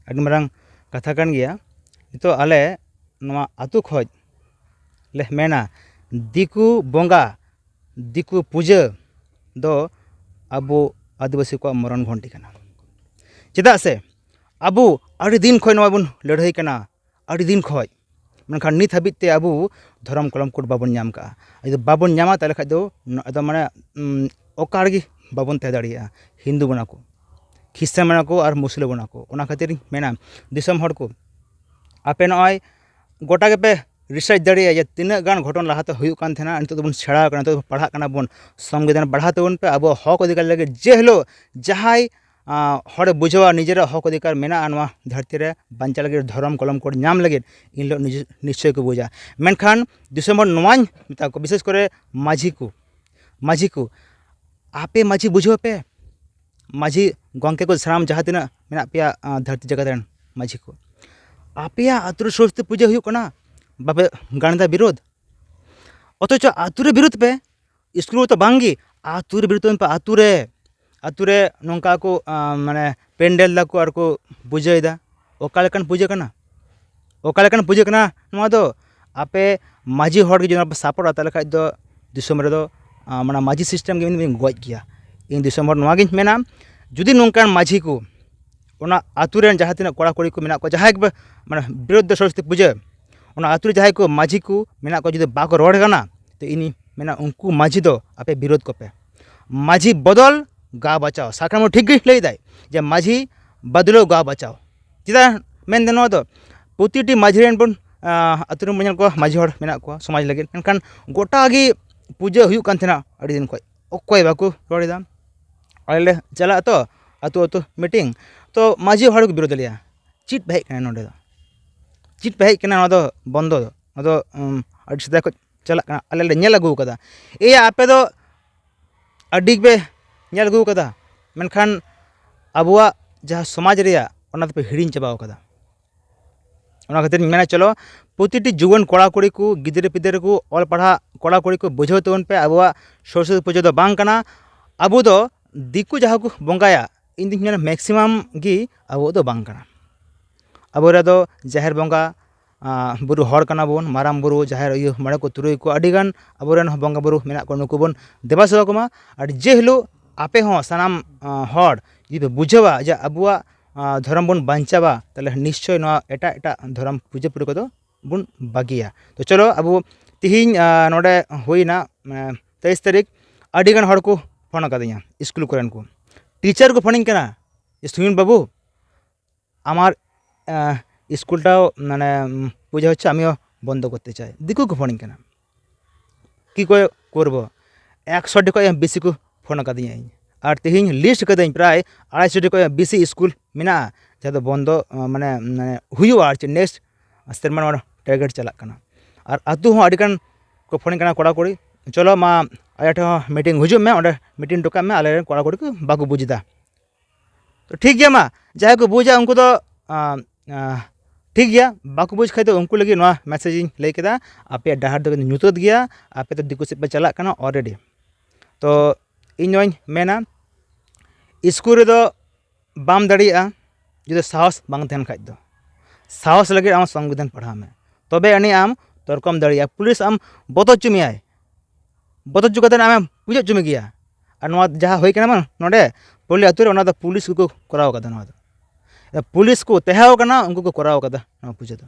ᱟᱹᱰᱤ ᱢᱟᱨᱟᱝ ᱠᱟᱛᱷᱟ ᱠᱟᱱ ᱜᱮᱭᱟ᱾ ᱱᱤᱛᱚᱜ ᱟᱞᱮ ᱱᱚᱣᱟ ᱟᱹᱛᱩ ᱠᱷᱚᱡ ᱞᱮ ᱢᱮᱱᱟ, ᱫᱤᱠᱩ ᱵᱚᱸᱜᱟ, ᱫᱤᱠᱩ ᱯᱩᱡᱟᱹ ᱫᱚ ᱟᱵᱚ ᱟᱹᱫᱤᱵᱟᱹᱥᱤ ᱠᱚᱣᱟᱜ ᱢᱚᱨᱚᱱ ᱜᱷᱚᱱᱴᱤ ᱠᱟᱱᱟ᱾ ᱪᱮᱫᱟᱜ ᱥᱮ ᱟᱵᱚ ᱟᱹᱰᱤ ᱫᱤᱱ ᱠᱷᱚᱡ ᱱᱚᱣᱟ ᱵᱚᱱ ᱞᱟᱹᱲᱦᱟᱹᱭ ᱠᱟᱱᱟ, ᱟᱹᱰᱤ ᱫᱤᱱ ᱠᱷᱚᱡ, ᱢᱮᱱᱠᱷᱟᱱ ᱱᱤᱛ ᱦᱟᱹᱵᱤᱡ ᱛᱮ ᱟᱵᱚ ᱫᱷᱚᱨᱚᱢ ᱠᱚᱞᱚᱢ ᱠᱳᱰ ᱵᱟᱵᱚᱱ ᱧᱟᱢ ᱠᱟᱜᱼᱟ᱾ ᱡᱩᱫᱤ ᱵᱟᱵᱚᱱ ᱧᱟᱢᱟ, ᱛᱟᱦᱚᱞᱮ ᱠᱷᱟᱡ ᱫᱚ ᱱᱚ-, ᱟᱫᱚ ᱢᱟᱱᱮ, ᱩᱢ, ᱚᱠᱟ ᱨᱮᱜᱮ ᱵᱟᱵᱚᱱ ᱛᱟᱦᱮᱸ ᱫᱟᱲᱮᱭᱟᱜᱼᱟ᱾ ᱦᱤᱱᱫᱩ ᱵᱚᱱᱟ ᱠᱚ, ᱠᱷᱨᱤᱥᱴᱟᱱ ᱵᱚᱱᱟ ᱠᱚ ᱟᱨ ᱢᱩᱥᱞᱟᱹ ᱵᱚᱱᱟ ᱠᱚ᱾ ᱚᱱᱟ ᱠᱷᱟᱹᱛᱤᱨ ᱤᱧ ᱢᱮᱱᱟ, ᱫᱤᱥᱚᱢ ᱦᱚᱲ ᱠᱚ, ᱟᱯᱮ ᱱᱚᱜᱼᱚᱭ ᱜᱚᱴᱟ ᱜᱮᱯᱮ ᱨᱤᱥᱟᱨᱪ ᱫᱟᱲᱮᱭᱟᱜᱼᱟ ᱡᱮ ᱛᱤᱱᱟᱹᱜ ᱜᱟᱱ ᱜᱷᱚᱴᱚᱱ ᱞᱟᱦᱟᱛᱮ ᱦᱩᱭᱩᱜ ᱠᱟᱱ ᱛᱟᱦᱮᱱᱟ, ᱱᱤᱛᱚᱜ ᱫᱚᱵᱚᱱ ᱥᱮᱬᱟ ᱟᱠᱟᱱᱟ, ᱱᱤᱛᱚᱜ ᱫᱚᱵᱚᱱ ᱯᱟᱲᱦᱟᱜ ᱠᱟᱱᱟ ᱵᱚᱱ᱾ ᱥᱚᱝᱵᱤᱫᱷᱟᱱ ᱯᱟᱲᱦᱟᱣ ᱛᱟᱵᱚᱱ ᱯᱮ, ᱟᱵᱚᱣᱟᱜ ᱦᱚᱠ ᱚᱫᱷᱤᱠᱟᱨ ᱞᱟᱹᱜᱤᱫ᱾ ᱡᱮ ᱦᱤᱞᱳᱜ ᱡᱟᱦᱟᱸᱭ, ᱟᱸ, ᱦᱚᱲᱮ ᱵᱩᱡᱷᱟᱹᱣᱟ ᱱᱤᱡᱮᱨᱟᱜ ᱦᱚᱠ ᱚᱫᱷᱤᱠᱟᱨ ᱢᱮᱱᱟᱜᱼᱟ ᱱᱚᱣᱟ ᱫᱷᱟᱹᱨᱛᱤ ᱨᱮ ᱵᱟᱧᱪᱟᱣ ᱞᱟᱹᱜᱤᱫ, ᱫᱷᱚᱨᱚᱢ ᱠᱚᱞᱚᱢ ᱠᱳᱰ ᱧᱟᱢ ᱞᱟᱹᱜᱤᱫ, ᱤᱱ ᱦᱤᱞᱳᱜ ᱱᱤᱡᱮ-, ᱱᱤᱥᱪᱚᱭ ᱠᱚ ᱵᱩᱡᱟ᱾ ᱢᱮᱱᱠᱷᱟᱱ ᱫᱤᱥᱚᱢ ᱦᱚᱲ ᱱᱚᱣᱟᱧ ᱢᱮᱛᱟ ᱠᱚᱣᱟ, ᱵᱤᱥᱮᱥ ᱠᱚᱨᱮ ᱢᱟᱹᱡᱷᱤ ᱠᱚ, ᱢᱟᱹᱡᱷᱤ ᱠᱚ, ᱟᱯᱮ ᱢᱟᱹᱡᱷᱤ ᱵᱩᱡᱷᱟᱹᱣ ᱯᱮ, ᱢᱟᱹᱡᱷᱤ ᱜᱚᱢᱠᱮ ᱠᱚ ᱥᱟᱱᱟᱢ ᱡᱟᱦᱟᱸ ᱛᱤᱱᱟᱹᱜ ᱢᱮᱱᱟᱜ ᱯᱮᱭᱟ, ᱟᱸ, ᱫᱷᱟᱹᱨᱛᱤ ᱡᱟᱠᱟᱛ ᱨᱮᱱ ᱢᱟᱹᱡᱷᱤ ᱠᱚ, ᱟᱯᱮᱭᱟᱜ ᱟᱹᱛᱩ ᱨᱮ ᱥᱚᱨᱚᱥᱚᱛᱤ ᱯᱩᱡᱟᱹ ᱦᱩᱭᱩᱜ ᱠᱟᱱᱟ, ᱵᱟᱯᱮ ᱜᱟᱱ ᱮᱫᱟ ᱵᱤᱨᱳᱫᱷ? ᱚᱛᱷᱚᱪᱚ ᱟᱹᱛᱩ ᱨᱮ ᱵᱤᱨᱳᱫᱷ ᱯᱮ, ᱥᱠᱩᱞ ᱨᱮᱛᱚ ᱵᱟᱝᱜᱮ, ᱟᱹᱛᱩ ᱨᱮ ᱵᱤᱨᱳᱫᱷ ᱛᱟᱵᱚᱱ ᱯᱮ, ᱟᱹᱛᱩ ᱨᱮ, ᱟᱹᱛᱩ ᱨᱮ ᱱᱚᱝᱠᱟ ᱠᱚ, ᱟᱸ, ᱢᱟᱱᱮ ᱯᱮᱱᱰᱮᱞ ᱫᱟᱠᱚ ᱟᱨ ᱠᱚ ᱯᱩᱡᱟᱹᱭᱮᱫᱟ᱾ ᱚᱠᱟ ᱞᱮᱠᱟᱱ ᱯᱩᱡᱟᱹ ᱠᱟᱱᱟ? ᱚᱠᱟ ᱞᱮᱠᱟᱱ ᱯᱩᱡᱟᱹ ᱠᱟᱱᱟ ᱱᱚᱣᱟ ᱫᱚ? ᱟᱯᱮ ᱢᱟᱹᱡᱷᱤ ᱦᱚᱲ ᱜᱮ ᱡᱩᱫᱤ ᱱᱚᱣᱟ ᱯᱮ ᱥᱟᱯᱳᱨᱴᱟ, ᱛᱟᱦᱚᱞᱮ ᱠᱷᱟᱡ ᱫᱚ ᱫᱤᱥᱚᱢ ᱨᱮᱫᱚ, ᱟᱸ, ᱢᱟᱱᱮ ᱢᱟᱹᱡᱷᱤ ᱥᱤᱥᱴᱮᱢ ᱜᱮ ᱢᱤᱫ ᱫᱤᱱ ᱜᱚᱡ ᱜᱮᱭᱟ᱾ ᱤᱧ ᱫᱤᱥᱚᱢ ᱦᱚᱲ ᱱᱚᱣᱟ ᱜᱤᱧ ᱢᱮᱱᱟ, ᱡᱩᱫᱤ ᱱᱚᱝᱠᱟᱱ ᱢᱟᱹᱡᱷᱤ ᱠᱚ ᱚᱱᱟ ᱟᱹᱛᱩ ᱨᱮᱱ ᱡᱟᱦᱟᱸ ᱛᱤᱱᱟᱹᱜ ᱠᱚᱲᱟ ᱠᱩᱲᱤ ᱠᱚ ᱢᱮᱱᱟᱜ ᱠᱚᱣᱟ, ᱡᱟᱦᱟᱸᱭ ᱜᱮ ᱢᱟᱱᱮ ᱵᱤᱨᱳᱫᱷ ᱫᱚ ᱥᱚᱨᱚᱥᱚᱛᱤ ᱯᱩᱡᱟᱹ, ᱚᱱᱟ ᱟᱹᱛᱩ ᱨᱮ ᱡᱟᱦᱟᱸᱭ ᱠᱚ ᱢᱟᱹᱡᱷᱤ ᱠᱚ ᱢᱮᱱᱟᱜ ᱠᱚᱣᱟ, ᱡᱩᱫᱤ ᱵᱟᱠᱚ ᱨᱚᱲ ᱠᱟᱱᱟ, ᱛᱚ ᱤᱧᱤᱧ ᱢᱮᱱᱟ ᱩᱱᱠᱩ ᱢᱟᱹᱡᱷᱤ ᱫᱚ ᱟᱯᱮ ᱵᱤᱨᱳᱫᱷ ᱠᱚᱯᱮ᱾ ᱢᱟᱹᱡᱷᱤ ᱵᱚᱫᱚᱞ ᱜᱟᱶ ᱵᱟᱪᱟᱣ᱾ ᱥᱟᱨ ᱠᱟᱹᱱᱦᱩ ᱴᱷᱤᱠ ᱜᱮ ᱞᱟᱹᱭ ᱫᱟᱭ ᱡᱮ ᱢᱟᱹᱡᱷᱤ ᱵᱟᱫᱞᱟᱣ ᱜᱟᱶ ᱵᱟᱪᱟᱣ᱾ ᱪᱮᱫᱟᱜ ᱢᱮᱱᱫᱟ ᱱᱚᱣᱟ ᱫᱚ? ᱯᱨᱚᱛᱤᱴᱤ ᱢᱟᱹᱡᱷᱤ ᱨᱮᱱ ᱵᱚᱱ, ᱟᱸ, ᱟᱹᱛᱩ ᱨᱮᱱ ᱵᱚᱱ ᱧᱮᱞ ᱠᱚᱣᱟ, ᱢᱟᱹᱡᱷᱤ ᱦᱚᱲ ᱢᱮᱱᱟᱜ ᱠᱚᱣᱟ ᱥᱚᱢᱟᱡᱽ ᱞᱟᱹᱜᱤᱫ, ᱢᱮᱱᱠᱷᱟᱱ ᱜᱚᱴᱟ ᱜᱮ ᱯᱩᱡᱟᱹ ᱦᱩᱭᱩᱜ ᱠᱟᱱ ᱛᱟᱦᱮᱱᱟ ᱟᱹᱰᱤ ᱫᱤᱱ ᱠᱷᱚᱱ, ᱚᱠᱚᱭ ᱵᱟᱠᱚ ᱨᱚᱲ ᱮᱫᱟ᱾ ᱟᱞᱮ ᱞᱮ ᱪᱟᱞᱟᱜᱼᱟ ᱛᱚ ᱟᱹᱛᱩ ᱟᱹᱛᱩ ᱢᱤᱴᱤᱝ, ᱛᱚ ᱢᱟᱹᱡᱷᱤ ᱦᱚᱲ ᱠᱚ ᱵᱤᱨᱳᱫᱷ ᱞᱮᱭᱟ, "ᱪᱮᱫ ᱯᱮ ᱦᱮᱡ ᱠᱟᱱᱟ ᱱᱚᱰᱮ ᱫᱚ? ᱪᱮᱫ ᱯᱮ ᱦᱮᱡ ᱠᱟᱱᱟ? ᱱᱚᱣᱟ ᱫᱚ ᱵᱚᱱᱫᱚ ᱫᱚ, ᱱᱚᱣᱟ ᱫᱚ, ᱩᱢ, ᱟᱹᱰᱤ ᱥᱮᱫᱟᱭ ᱠᱷᱚᱱ ᱪᱟᱞᱟᱜ ᱠᱟᱱᱟ, ᱟᱞᱮ ᱞᱮ ᱧᱮᱞ ᱟᱹᱜᱩ ᱟᱠᱟᱫᱟ᱾" ᱮᱭᱟ, ᱟᱯᱮ ᱫᱚ ᱟᱹᱰᱤ ᱜᱮᱯᱮ ᱧᱮᱞ ᱟᱹᱜᱩ ᱟᱠᱟᱫᱟ, ᱢᱮᱱᱠᱷᱟᱱ ᱟᱵᱚᱣᱟᱜ ᱡᱟᱦᱟᱸ ᱥᱚᱢᱟᱡᱽ ᱨᱮᱭᱟᱜ, ᱚᱱᱟ ᱫᱚᱯᱮ ᱦᱤᱲᱤᱧ ᱪᱟᱵᱟᱣ ᱠᱟᱫᱟ᱾ ᱚᱱᱟ ᱠᱷᱟᱹᱛᱤᱨ ᱤᱧ ᱢᱮᱱᱟ, ᱪᱚᱞᱚ, ᱯᱨᱚᱛᱤᱴᱤ ᱡᱩᱣᱟᱹᱱ ᱠᱚᱲᱟ ᱠᱩᱲᱤ ᱠᱚ, ᱜᱤᱫᱽᱨᱟᱹ ᱯᱤᱫᱽᱨᱟᱹ ᱠᱚ, ᱚᱞ ᱯᱟᱲᱦᱟᱜ ᱠᱚᱲᱟ ᱠᱩᱲᱤ ᱠᱚ, ᱵᱩᱡᱷᱟᱹᱣ ᱛᱟᱵᱚᱱ ᱯᱮ, ᱟᱵᱚᱣᱟᱜ ᱥᱚᱨᱚᱥᱚᱛᱤ ᱯᱩᱡᱟᱹ ᱫᱚ ᱵᱟᱝ ᱠᱟᱱᱟ᱾ ᱟᱵᱚ ᱫᱚ ᱫᱤᱠᱩ ᱡᱟᱦᱟᱸ ᱠᱚ ᱵᱚᱸᱜᱟᱭᱟ, ᱤᱧ ᱫᱩᱧ ᱢᱮᱱᱟ ᱢᱮᱠᱥᱤᱢᱟᱢ ᱜᱮ ᱟᱵᱚᱣᱟᱜ ᱫᱚ ᱵᱟᱝ ᱠᱟᱱᱟ᱾ ᱟᱵᱚ ᱨᱮᱫᱚ ᱡᱟᱦᱮᱨ ᱵᱚᱸᱜᱟ, ᱟᱸ, ᱵᱩᱨᱩ ᱦᱚᱲ ᱠᱟᱱᱟ ᱵᱚᱱ, ᱢᱟᱨᱟᱝ ᱵᱩᱨᱩ, ᱡᱟᱦᱮᱨ ᱟᱭᱳ, ᱢᱚᱬᱮ ᱠᱚ ᱛᱩᱨᱩᱭ ᱠᱚ, ᱟᱹᱰᱤ ᱜᱟᱱ ᱟᱵᱚᱨᱮᱱ ᱵᱚᱸᱜᱟ ᱵᱩᱨᱩ ᱢᱮᱱᱟᱜ ᱠᱚᱣᱟ, ᱱᱩᱠᱩ ᱵᱚᱱ ᱫᱮᱵᱟ ᱥᱮᱵᱟ ᱠᱚᱢᱟ᱾ ᱟᱨ ᱡᱮ ᱦᱤᱞᱳᱜ ᱟᱯᱮ ᱦᱚᱸ ᱥᱟᱱᱟᱢ, ᱟᱸ, ᱦᱚᱲ ᱡᱩᱫᱤ ᱯᱮ ᱵᱩᱡᱷᱟᱹᱣᱟ ᱡᱮ ᱟᱵᱚᱣᱟᱜ, ᱟᱸ, ᱫᱷᱚᱨᱚᱢ ᱵᱚᱱ ᱵᱟᱧᱪᱟᱣᱟ, ᱛᱟᱦᱞᱮ ᱱᱤᱥᱪᱚᱭ ᱱᱚᱣᱟ ᱮᱴᱟᱜ ᱮᱴᱟᱜ ᱫᱷᱚᱨᱚᱢ ᱯᱩᱡᱟᱹ ᱯᱩᱨᱟᱹ ᱠᱚᱫᱚ ᱵᱚᱱ ᱵᱟᱹᱜᱤᱭᱟ᱾ ᱛᱚ ᱪᱚᱞᱚ, ᱟᱵᱚ ᱛᱤᱦᱤᱧ, ᱟᱸ, ᱱᱚᱰᱮ ᱦᱩᱭᱱᱟ, ᱟᱸ, ᱛᱮᱭᱤᱥ ᱛᱟᱹᱨᱤᱠᱷ, ᱟᱹᱰᱤᱜᱟᱱ ᱦᱚᱲ ᱠᱚ ᱯᱷᱳᱱ ᱟᱠᱟᱫᱤᱧᱟ, ᱥᱠᱩᱞ ᱠᱚᱨᱮᱱ ᱠᱚ, ᱴᱤᱪᱟᱨ ᱠᱚ ᱯᱷᱳᱱᱤᱧ ᱠᱟᱱᱟ ᱡᱮ, "ᱥᱩᱱᱤᱞ ᱵᱟᱹᱵᱩ, আমার, আহ, স্কুলটাও মানে, উম, পূজা হচ্ছে, আমিও বন্ধ করতে চাই।" ᱫᱤᱠᱩ ᱠᱚ ᱯᱷᱳᱱᱤᱧ ᱠᱟᱱᱟ, "কি করে করব?" ᱮᱠᱥᱚ ᱴᱤ ᱠᱷᱚᱱ ᱵᱮᱥᱤ ᱠᱚ ᱯᱷᱳᱱ ᱟᱠᱟᱫᱤᱧᱟ ᱤᱧ᱾ ᱟᱨ ᱛᱮᱦᱮᱧ ᱞᱤᱥᱴ ᱠᱟᱹᱫᱟᱹᱧ, ᱯᱨᱟᱭ ᱟᱲᱟᱭᱥᱚ ᱴᱤ ᱠᱷᱚᱱ ᱵᱮᱥᱤ ᱥᱠᱩᱞ ᱢᱮᱱᱟᱜᱼᱟ, ᱡᱟᱦᱟᱸ ᱫᱚ ᱵᱚᱱᱫᱚ, ᱟᱸ, ᱢᱟᱱᱮ, ᱢᱟᱱᱮ ᱦᱩᱭᱩᱜᱼᱟ ᱟᱨ ᱪᱮᱫ, ᱱᱮᱠᱥᱴ ᱥᱮᱨᱢᱟ ᱱᱚᱣᱟ ᱴᱟᱨᱜᱮᱴ ᱪᱟᱞᱟᱜ ᱠᱟᱱᱟ᱾ ᱟᱨ ᱟᱹᱛᱩ ᱦᱚᱸ ᱟᱹᱰᱤᱜᱟᱱ ᱠᱚ ᱯᱷᱳᱱ ᱠᱟᱱᱟ ᱠᱚᱲᱟ ᱠᱩᱲᱤ, "ᱪᱚᱞᱚ ᱢᱟ, ᱟᱞᱮ ᱴᱷᱮᱱ ᱦᱚᱸ ᱢᱤᱴᱤᱝ ᱦᱤᱡᱩᱜ ᱢᱮ, ᱚᱸᱰᱮ ᱢᱤᱴᱤᱝ ᱦᱚᱴᱚ ᱠᱟᱜ ᱢᱮ, ᱟᱞᱮ ᱨᱮᱱ ᱠᱚᱲᱟ ᱠᱩᱲᱤ ᱠᱚ ᱵᱟᱠᱚ ᱵᱩᱡᱽ ᱮᱫᱟ᱾" ᱛᱚ ᱴᱷᱤᱠ ᱜᱮᱭᱟ, ᱢᱟ ᱡᱟᱦᱟᱸᱭ ᱠᱚ ᱵᱩᱡᱟ ᱩᱱᱠᱩ ᱫᱚ, ᱟᱸ, ᱟᱸ, ᱴᱷᱤᱠ ᱜᱮᱭᱟ, ᱵᱟᱠᱚ ᱵᱩᱡᱽ ᱠᱷᱟᱡ ᱫᱚ ᱩᱱᱠᱩ ᱞᱟᱹᱜᱤᱫ ᱱᱚᱣᱟ ᱢᱮᱥᱮᱡᱽ ᱤᱧ ᱞᱟᱹᱭ ᱠᱮᱫᱟ, ᱟᱯᱮᱭᱟᱜ ᱰᱟᱦᱟᱨ ᱫᱚ ᱧᱩᱛᱟᱹᱛ ᱜᱮᱭᱟ, ᱟᱯᱮ ᱫᱚ ᱫᱤᱠᱩ ᱥᱮᱫ ᱯᱮ ᱪᱟᱞᱟᱜ ᱠᱟᱱᱟ already᱾ ᱛᱚ ᱤᱧ ᱱᱚᱣᱟᱧ ᱢᱮᱱᱟ, ᱥᱠᱩᱞ ᱨᱮᱫᱚ ᱵᱟᱢ ᱫᱟᱲᱮᱭᱟᱜᱼᱟ ᱡᱩᱫᱤ ᱥᱟᱦᱚᱥ ᱵᱟᱝ ᱛᱟᱦᱮᱱ ᱠᱷᱟᱡ ᱫᱚ᱾ ᱥᱟᱦᱚᱥ ᱞᱟᱹᱜᱤᱫ ᱟᱢ ᱥᱚᱝᱵᱤᱫᱷᱟᱱ ᱯᱟᱲᱦᱟᱣ ᱢᱮ, ᱛᱚᱵᱮ ᱟᱹᱱᱤᱡ ᱟᱢ ᱛᱚᱨᱠᱚᱢ ᱫᱟᱲᱮᱭᱟᱜᱼᱟ᱾ ᱯᱩᱞᱤᱥ ᱟᱢ ᱵᱚᱛᱚᱨ ᱦᱚᱪᱚ ᱢᱮᱭᱟᱭ, ᱵᱚᱛᱚᱨ ᱦᱚᱪᱚ ᱠᱟᱛᱮ ᱟᱢᱮᱢ ᱵᱩᱡᱷᱟᱹᱣ ᱦᱚᱪᱚ ᱢᱮ ᱜᱮᱭᱟ᱾ ᱟᱨ ᱱᱚᱣᱟ ᱡᱟᱦᱟᱸ ᱦᱩᱭ ᱠᱟᱱᱟ ᱵᱟᱝ ᱱᱚᱰᱮ ᱯᱚᱞᱞᱤ ᱟᱹᱛᱩ ᱨᱮ, ᱚᱱᱟ ᱫᱚ ᱯᱩᱞᱤᱥ ᱠᱚᱠᱚ ᱠᱚᱨᱟᱣ ᱠᱟᱫᱟ ᱱᱚᱣᱟ ᱫᱚ᱾ ᱯᱩᱞᱤᱥ ᱠᱚ ᱛᱟᱦᱮᱸ ᱠᱟᱱᱟ, ᱩᱱᱠᱩ ᱠᱚ ᱠᱚᱨᱟᱣ ᱠᱟᱫᱟ ᱱᱚᱣᱟ ᱯᱩᱡᱟᱹ ᱫᱚ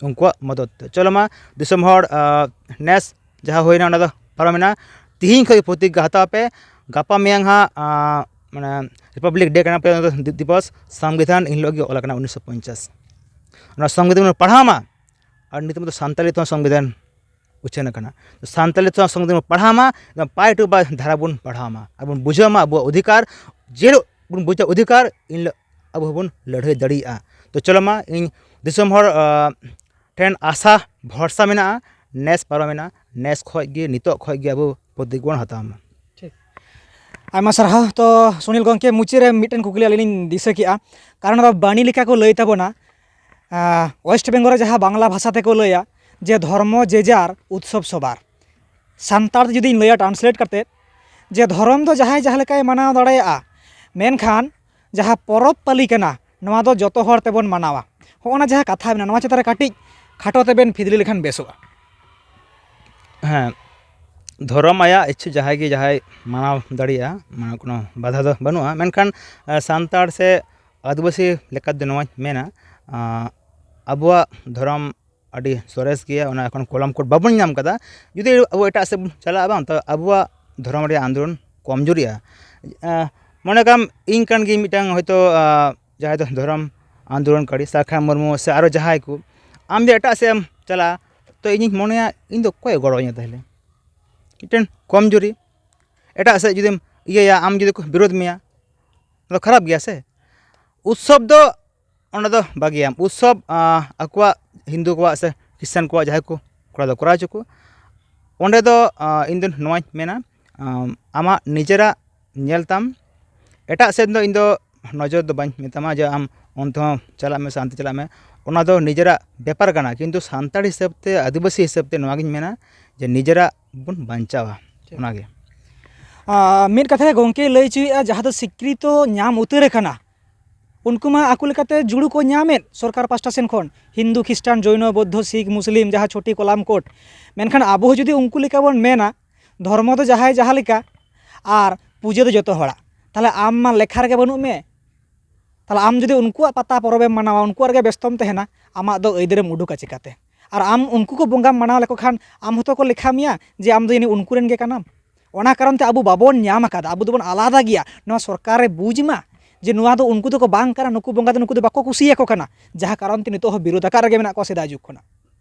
ᱩᱱᱠᱩᱣᱟᱜ ᱢᱚᱫᱚᱛ ᱛᱮ᱾ ᱪᱚᱞᱚ ᱢᱟ ᱫᱤᱥᱚᱢ ᱦᱚᱲ, ᱟᱸ, ᱱᱮᱥ ᱡᱟᱦᱟᱸ ᱦᱩᱭᱱᱟ ᱚᱱᱟ ᱫᱚ ᱯᱟᱨᱚᱢᱮᱱᱟ᱾ ᱛᱤᱦᱤᱧ ᱠᱷᱚᱱ ᱯᱨᱚᱛᱤᱜᱽᱜᱟ ᱦᱟᱛᱟᱣ ᱯᱮ, ᱜᱟᱯᱟ ᱢᱮᱭᱟᱝ ᱦᱟᱸᱜ, ᱟᱸ, ᱢᱟᱱᱮ ᱨᱤᱯᱟᱵᱽᱞᱤᱠ ᱰᱮ ᱠᱟᱱᱟ, ᱯᱨᱚᱡᱟᱛᱚᱱᱛᱨᱚ ᱫᱤ-, ᱫᱤᱵᱚᱥ, ᱥᱚᱝᱵᱤᱫᱷᱟᱱ ᱮᱱ ᱦᱤᱞᱳᱜ ᱜᱮ ᱚᱞ ᱟᱠᱟᱱᱟ ᱩᱱᱤᱥᱥᱚ ᱯᱚᱧᱪᱟᱥ᱾ ᱚᱱᱟ ᱥᱚᱝᱵᱤᱫᱷᱟᱱ ᱵᱚᱱ ᱯᱟᱲᱦᱟᱣ ᱢᱟ ᱟᱨ ᱱᱤᱛᱚᱜ ᱫᱚ ᱥᱟᱱᱛᱟᱲᱤ ᱛᱮᱦᱚᱸ ᱥᱚᱝᱵᱤᱫᱷᱟᱱ ᱩᱪᱷᱟᱹᱱ ᱟᱠᱟᱱᱟ᱾ ᱛᱚ ᱥᱟᱱᱛᱟᱲᱤ ᱛᱮᱦᱚᱸ ᱥᱚᱝᱵᱤᱫᱷᱟᱱ ᱵᱚᱱ ᱯᱟᱲᱦᱟᱣ ᱢᱟ, ᱮᱠᱫᱚᱢ ᱯᱟᱭ ᱴᱩ ᱯᱟᱭ ᱫᱷᱟᱨᱟ ᱵᱚᱱ ᱯᱟᱲᱦᱟᱣ ᱢᱟ, ᱟᱨ ᱵᱚᱱ ᱵᱩᱡᱷᱟᱹᱣ ᱢᱟ ᱟᱵᱚᱣᱟᱜ ᱚᱫᱷᱤᱠᱟᱨ᱾ ᱡᱮ ᱦᱤᱞᱳᱜ ᱵᱚᱱ ᱵᱩᱡᱟ ᱚᱫᱷᱤᱠᱟᱨ, ᱮᱱ ᱦᱤᱞᱳᱜ ᱟᱵᱚ ᱦᱚᱸᱵᱚᱱ ᱞᱟᱹᱲᱦᱟᱹᱭ ᱫᱟᱲᱮᱭᱟᱜᱼᱟ᱾ ᱛᱚ ᱪᱚᱞᱚ ᱢᱟ, ᱤᱧ ᱫᱤᱥᱚᱢ ᱦᱚᱲ, ᱟᱸ, ᱴᱷᱮᱱ ᱟᱥᱟ ᱵᱷᱚᱨᱥᱟ ᱢᱮᱱᱟᱜᱼᱟ, ᱱᱮᱥ ᱯᱟᱨᱚᱢᱮᱱᱟ, ᱱᱮᱥ ᱠᱷᱚᱡ ᱜᱮ, ᱱᱤᱛᱚᱜ ᱠᱷᱚᱡ ᱜᱮ ᱟᱵᱚ ᱯᱨᱚᱛᱤᱜᱽᱜᱟ ᱵᱚᱱ ᱦᱟᱛᱟᱣ ᱢᱟ᱾ ᱴᱷᱤᱠ᱾ ᱟᱭᱢᱟ ᱥᱟᱨᱦᱟᱣ᱾ ᱛᱚ ᱥᱩᱱᱤᱞ ᱜᱚᱢᱠᱮ, ᱢᱩᱪᱟᱹᱫ ᱨᱮ ᱢᱤᱫᱴᱮᱱ ᱠᱩᱠᱞᱤ ᱟᱹᱞᱤᱧ ᱞᱤᱧ ᱫᱤᱥᱟᱹ ᱠᱮᱜᱼᱟ, ᱠᱟᱨᱚᱱ ᱫᱚ ᱵᱟᱹᱱᱤ ᱞᱮᱠᱟ ᱠᱚ ᱞᱟᱹᱭ ᱛᱟᱵᱚᱱᱟ, ᱟᱸ, ᱳᱭᱮᱥᱴ ᱵᱮᱝᱜᱚᱞ ᱨᱮ ᱡᱟᱦᱟᱸ ᱵᱟᱝᱞᱟ ᱵᱷᱟᱥᱟ ᱛᱮᱠᱚ ᱞᱟᱹᱭᱟ ᱡᱮ ᱫᱷᱚᱨᱢᱚ ᱡᱮ ᱡᱟᱨ ᱩᱛᱥᱚᱵ ᱥᱚᱵᱟᱨ, ᱥᱟᱱᱛᱟᱲ ᱛᱮ ᱡᱩᱫᱤᱧ ᱞᱟᱹᱭᱟ ᱴᱨᱟᱱᱥᱞᱮᱴ ᱠᱟᱛᱮᱫ, ᱡᱮ ᱫᱷᱚᱨᱚᱢ ᱫᱚ ᱡᱟᱦᱟᱸᱭ ᱡᱟᱦᱟᱸ ᱞᱮᱠᱟᱭ ᱢᱟᱱᱟᱣ ᱫᱟᱲᱮᱭᱟᱜᱼᱟ, ᱢᱮᱱᱠᱷᱟᱱ ᱡᱟᱦᱟᱸ ᱯᱚᱨᱚᱵᱽ ᱯᱟᱹᱞᱤ ᱠᱟᱱᱟ, ᱱᱚᱣᱟ ᱫᱚ ᱡᱚᱛᱚ ᱦᱚᱲ ᱛᱮᱵᱚᱱ ᱢᱟᱱᱟᱣᱟ᱾ ᱦᱚᱸᱜᱼᱚ ᱱᱟ ᱡᱟᱦᱟᱸ ᱠᱟᱛᱷᱟ ᱢᱮᱱᱟᱜᱼᱟ, ᱱᱚᱣᱟ ᱪᱮᱛᱟᱱ ᱨᱮ ᱠᱟᱹᱴᱤᱡ ᱠᱷᱟᱴᱚ ᱛᱮᱵᱮᱱ ᱯᱷᱤᱫᱽᱞᱤ ᱞᱮᱠᱷᱟᱱ ᱵᱮᱥᱚᱜᱼᱟ᱾ ᱦᱮᱸ, ᱫᱷᱚᱨᱚᱢ ᱟᱭᱟᱜ ᱤᱪᱪᱷᱟᱹ ᱡᱟᱦᱟᱸᱭ ᱜᱮ ᱡᱟᱦᱟᱸᱭ ᱢᱟᱱᱟᱣ ᱫᱟᱲᱮᱭᱟᱜᱼᱟ, ᱢᱟᱱᱮ ᱠᱳᱱᱳ ᱵᱟᱫᱷᱟ ᱫᱚ ᱵᱟᱹᱱᱩᱜᱼᱟ᱾ ᱢᱮᱱᱠᱷᱟᱱ, ᱟᱸ, ᱥᱟᱱᱛᱟᱲ ᱥᱮ ᱟᱹᱫᱤᱵᱟᱹᱥᱤ ᱞᱮᱠᱟ ᱛᱮ ᱱᱚᱣᱟᱧ ᱢᱮᱱᱟ, ᱟᱸ, ᱟᱵᱚᱣᱟᱜ ᱫᱷᱚᱨᱚᱢ ᱟᱹᱰᱤ ᱥᱚᱨᱮᱥ ᱜᱮᱭᱟ, ᱚᱱᱟ ᱮᱠᱷᱚᱱ ᱠᱚᱞᱚᱢ ᱠᱳᱰ ᱵᱟᱵᱚᱱ ᱧᱟᱢ ᱠᱟᱫᱟ᱾ ᱡᱩᱫᱤ ᱟᱵᱚ ᱮᱴᱟᱜ ᱥᱮᱫ ᱵᱚᱱ ᱪᱟᱞᱟᱜᱼᱟ ᱵᱟᱝ, ᱛᱚ ᱟᱵᱚᱣᱟᱜ ᱫᱷᱚᱨᱚᱢ ᱨᱮᱭᱟᱜ ᱟᱱᱫᱳᱞᱚᱱ ᱠᱚᱢᱡᱩᱨᱤᱜᱼᱟ᱾ ᱮᱸ, ᱢᱚᱱᱮ ᱠᱟᱢ ᱤᱧ ᱠᱟᱱ ᱜᱤᱭᱟᱹᱧ ᱢᱤᱫᱴᱟᱝ ᱦᱚᱭᱛᱳ, ᱟᱸ, ᱡᱟᱦᱟᱸᱭ ᱫᱚ ᱫᱷᱚᱨᱚᱢ ᱟᱱᱫᱳᱞᱚᱱᱠᱟᱨᱤ, ᱥᱟᱞᱠᱷᱟᱱ ᱢᱩᱨᱢᱩ ᱥᱮ ᱟᱨᱚ ᱡᱟᱦᱟᱸᱭ ᱠᱚ, ᱟᱢ ᱡᱩᱫᱤ ᱮᱴᱟᱜ ᱥᱮᱫ ᱮᱢ ᱪᱟᱞᱟᱜᱼᱟ, ᱛᱚ ᱤᱧᱤᱧ ᱢᱚᱱᱮᱭᱟ ᱤᱧ ᱫᱚ ᱚᱠᱚᱭ ᱜᱚᱲᱚ ᱟᱹᱧᱟ ᱛᱟᱦᱚᱞᱮ? ᱢᱤᱫᱴᱮᱱ ᱠᱚᱢᱡᱩᱨᱤ, ᱮᱴᱟᱜ ᱥᱮᱫ ᱡᱩᱫᱤᱢ ᱤᱭᱟᱹᱭᱟ, ᱟᱢ ᱡᱩᱫᱤ ᱠᱚ ᱵᱤᱨᱳᱫᱷ ᱢᱮᱭᱟ, ᱚᱱᱟ ᱫᱚ ᱠᱷᱟᱨᱟᱯ ᱜᱮᱭᱟ ᱥᱮ᱾ ᱩᱛᱥᱚᱵ ᱫᱚ ᱚᱱᱟ ᱫᱚ ᱵᱟᱹᱜᱤᱭᱟᱢ᱾ ᱩᱛᱥᱚᱵ, ᱟᱸ, ᱟᱠᱚᱣᱟᱜ, ᱦᱤᱱᱫᱩ ᱠᱚᱣᱟᱜ ᱥᱮ ᱠᱷᱨᱤᱥᱪᱟᱱ ᱠᱚᱣᱟᱜ ᱡᱟᱦᱟᱸᱭ ᱠᱚ ᱠᱚᱨᱟᱣ ᱫᱟ, ᱠᱚᱨᱟᱣ ᱦᱚᱪᱚ ᱠᱚ᱾ ᱚᱸᱰᱮ ᱫᱚ, ᱟᱸ, ᱤᱧ ᱫᱚ ᱱᱚᱣᱟᱧ ᱢᱮᱱᱟ, ᱟᱢ, ᱟᱢᱟᱜ ᱱᱤᱡᱮᱨᱟᱜ ᱧᱮᱞ ᱛᱟᱢ, ᱮᱴᱟᱜ ᱥᱮᱫ ᱫᱚ ᱤᱧ ᱫᱚ ᱱᱚᱡᱚᱨ ᱫᱚ ᱵᱟᱹᱧ ᱢᱮᱛᱟᱢᱟ ᱡᱮ ᱟᱢ ᱚᱱᱛᱮ ᱦᱚᱸ ᱪᱟᱞᱟᱜ ᱢᱮ ᱥᱮ ᱦᱟᱱᱛᱮ ᱪᱟᱞᱟᱜ ᱢᱮ, ᱚᱱᱟ ᱫᱚ ᱱᱤᱡᱮᱨᱟᱜ ᱵᱮᱯᱟᱨ ᱠᱟᱱᱟ᱾ ᱠᱤᱱᱛᱩ ᱥᱟᱱᱛᱟᱲ ᱦᱤᱥᱟᱹᱵ ᱛᱮ, ᱟᱹᱫᱤᱵᱟᱹᱥᱤ ᱦᱤᱥᱟᱹᱵ ᱛᱮ ᱱᱚᱣᱟᱜᱤᱧ ᱢᱮᱱᱟ ᱡᱮ ᱱᱤᱡᱮᱨᱟᱜ ᱵᱚᱱ ᱵᱟᱧᱪᱟᱣᱟ᱾ ᱴᱷᱤᱠ᱾ ᱚᱱᱟᱜᱮ᱾ ᱟᱨ ᱢᱤᱫ ᱠᱟᱛᱷᱟ ᱜᱚᱢᱠᱮ ᱞᱟᱹᱭ ᱦᱚᱪᱚᱭᱮᱫᱼᱟ, ᱡᱟᱦᱟᱸ ᱫᱚ ᱥᱤᱠᱨᱤᱛᱚ ᱧᱟᱢ ᱩᱛᱟᱹᱨ ᱟᱠᱟᱱᱟ, ᱩᱱᱠᱩ ᱢᱟ ᱟᱠᱚ ᱞᱮᱠᱟᱛᱮ ᱡᱩᱲᱩ ᱠᱚ ᱧᱟᱢᱮᱫ ᱥᱚᱨᱠᱟᱨ ᱯᱟᱥᱴᱟ ᱥᱮᱱ ᱠᱷᱚᱱ, ᱦᱤᱱᱫᱩ, ᱠᱷᱨᱤᱥᱴᱟᱱ, ᱡᱚᱭᱱᱚ, ᱵᱳᱫᱽᱫᱷᱚ, ᱥᱤᱠᱷ, ᱢᱩᱥᱞᱤᱢ, ᱡᱟᱦᱟᱸ ᱪᱷᱚᱴᱤ ᱠᱚᱞᱟᱢ ᱠᱳᱰ᱾ ᱢᱮᱱᱠᱷᱟᱱ ᱟᱵᱚ ᱦᱚᱸ ᱡᱩᱫᱤ ᱩᱱᱠᱩ ᱞᱮᱠᱟ ᱵᱚᱱ ᱢᱮᱱᱟ, ᱫᱷᱚᱨᱢᱚ ᱫᱚ ᱡᱟᱦᱟᱸᱭ ᱡᱟᱦᱟᱸ ᱞᱮᱠᱟ ᱟᱨ ᱯᱩᱡᱟᱹ ᱫᱚ ᱡᱚᱛᱚ ᱦᱚᱲᱟᱜ, ᱛᱟᱦᱚᱞᱮ ᱟᱢ ᱢᱟ ᱞᱮᱠᱷᱟ ᱨᱮᱜᱮ ᱵᱟᱹᱱᱩᱜ ᱢᱮ᱾ ᱛᱟᱦᱚᱞᱮ ᱟᱢ ᱡᱩᱫᱤ ᱩᱱᱠᱩᱣᱟᱜ ᱯᱟᱛᱟ ᱯᱚᱨᱚᱵᱮᱢ ᱢᱟᱱᱟᱣᱟ, ᱩᱱᱠᱩᱣᱟᱜ ᱨᱮᱜᱮ ᱵᱮᱥᱛᱚᱢ ᱛᱟᱦᱮᱱᱟ, ᱟᱢᱟᱜ ᱫᱚ ᱟᱹᱭᱫᱟᱹᱨᱮᱢ ᱩᱰᱩᱠᱟ ᱪᱤᱠᱟᱹᱛᱮ? ᱟᱨ ᱟᱢ ᱩᱱᱠᱩ ᱠᱚ ᱵᱚᱸᱜᱟᱢ ᱢᱟᱱᱟᱣ ᱞᱮᱠᱚ ᱠᱷᱟᱱ, ᱟᱢ ᱦᱚᱸᱛᱚ ᱠᱚ ᱞᱮᱠᱷᱟ ᱢᱮᱭᱟ ᱡᱮ ᱟᱢ ᱫᱚ ᱡᱟᱹᱱᱤᱡ ᱩᱱᱠᱩ ᱨᱮᱱ ᱜᱮ ᱠᱟᱱᱟᱢ᱾ ᱚᱱᱟ ᱠᱟᱨᱚᱱ ᱛᱮ ᱟᱵᱚ ᱵᱟᱵᱚᱱ ᱧᱟᱢ ᱟᱠᱟᱫᱟ, ᱟᱵᱚ ᱫᱚᱵᱚᱱ ᱟᱞᱟᱫᱟ ᱜᱮᱭᱟ᱾ ᱱᱚᱣᱟ ᱥᱚᱨᱠᱟᱨ ᱨᱮ ᱵᱩᱡᱽ ᱢᱟ ᱡᱮ ᱱᱚᱣᱟ ᱫᱚ ᱩᱱᱠᱩ ᱫᱚᱠᱚ ᱵᱟᱝ ᱠᱟᱱᱟ, ᱱᱩᱠᱩ ᱵᱚᱸᱜᱟ ᱫᱚ ᱱᱩᱠᱩ ᱫᱚ ᱵᱟᱠᱚ ᱠᱩᱥᱤᱭᱟᱠᱚ ᱠᱟᱱᱟ, ᱡᱟᱦᱟᱸ ᱠᱟᱨᱚᱱ ᱛᱮ ᱱᱤᱛᱚᱜ ᱦᱚᱸ ᱵᱤᱨᱳᱫᱷ ᱟᱠᱟᱫ ᱨᱮᱜᱮ ᱢᱮᱱᱟᱜ ᱠᱚᱣᱟ ᱥᱮᱫᱟᱭ ᱡᱩᱜᱽ ᱠᱷᱚᱱᱟᱜ᱾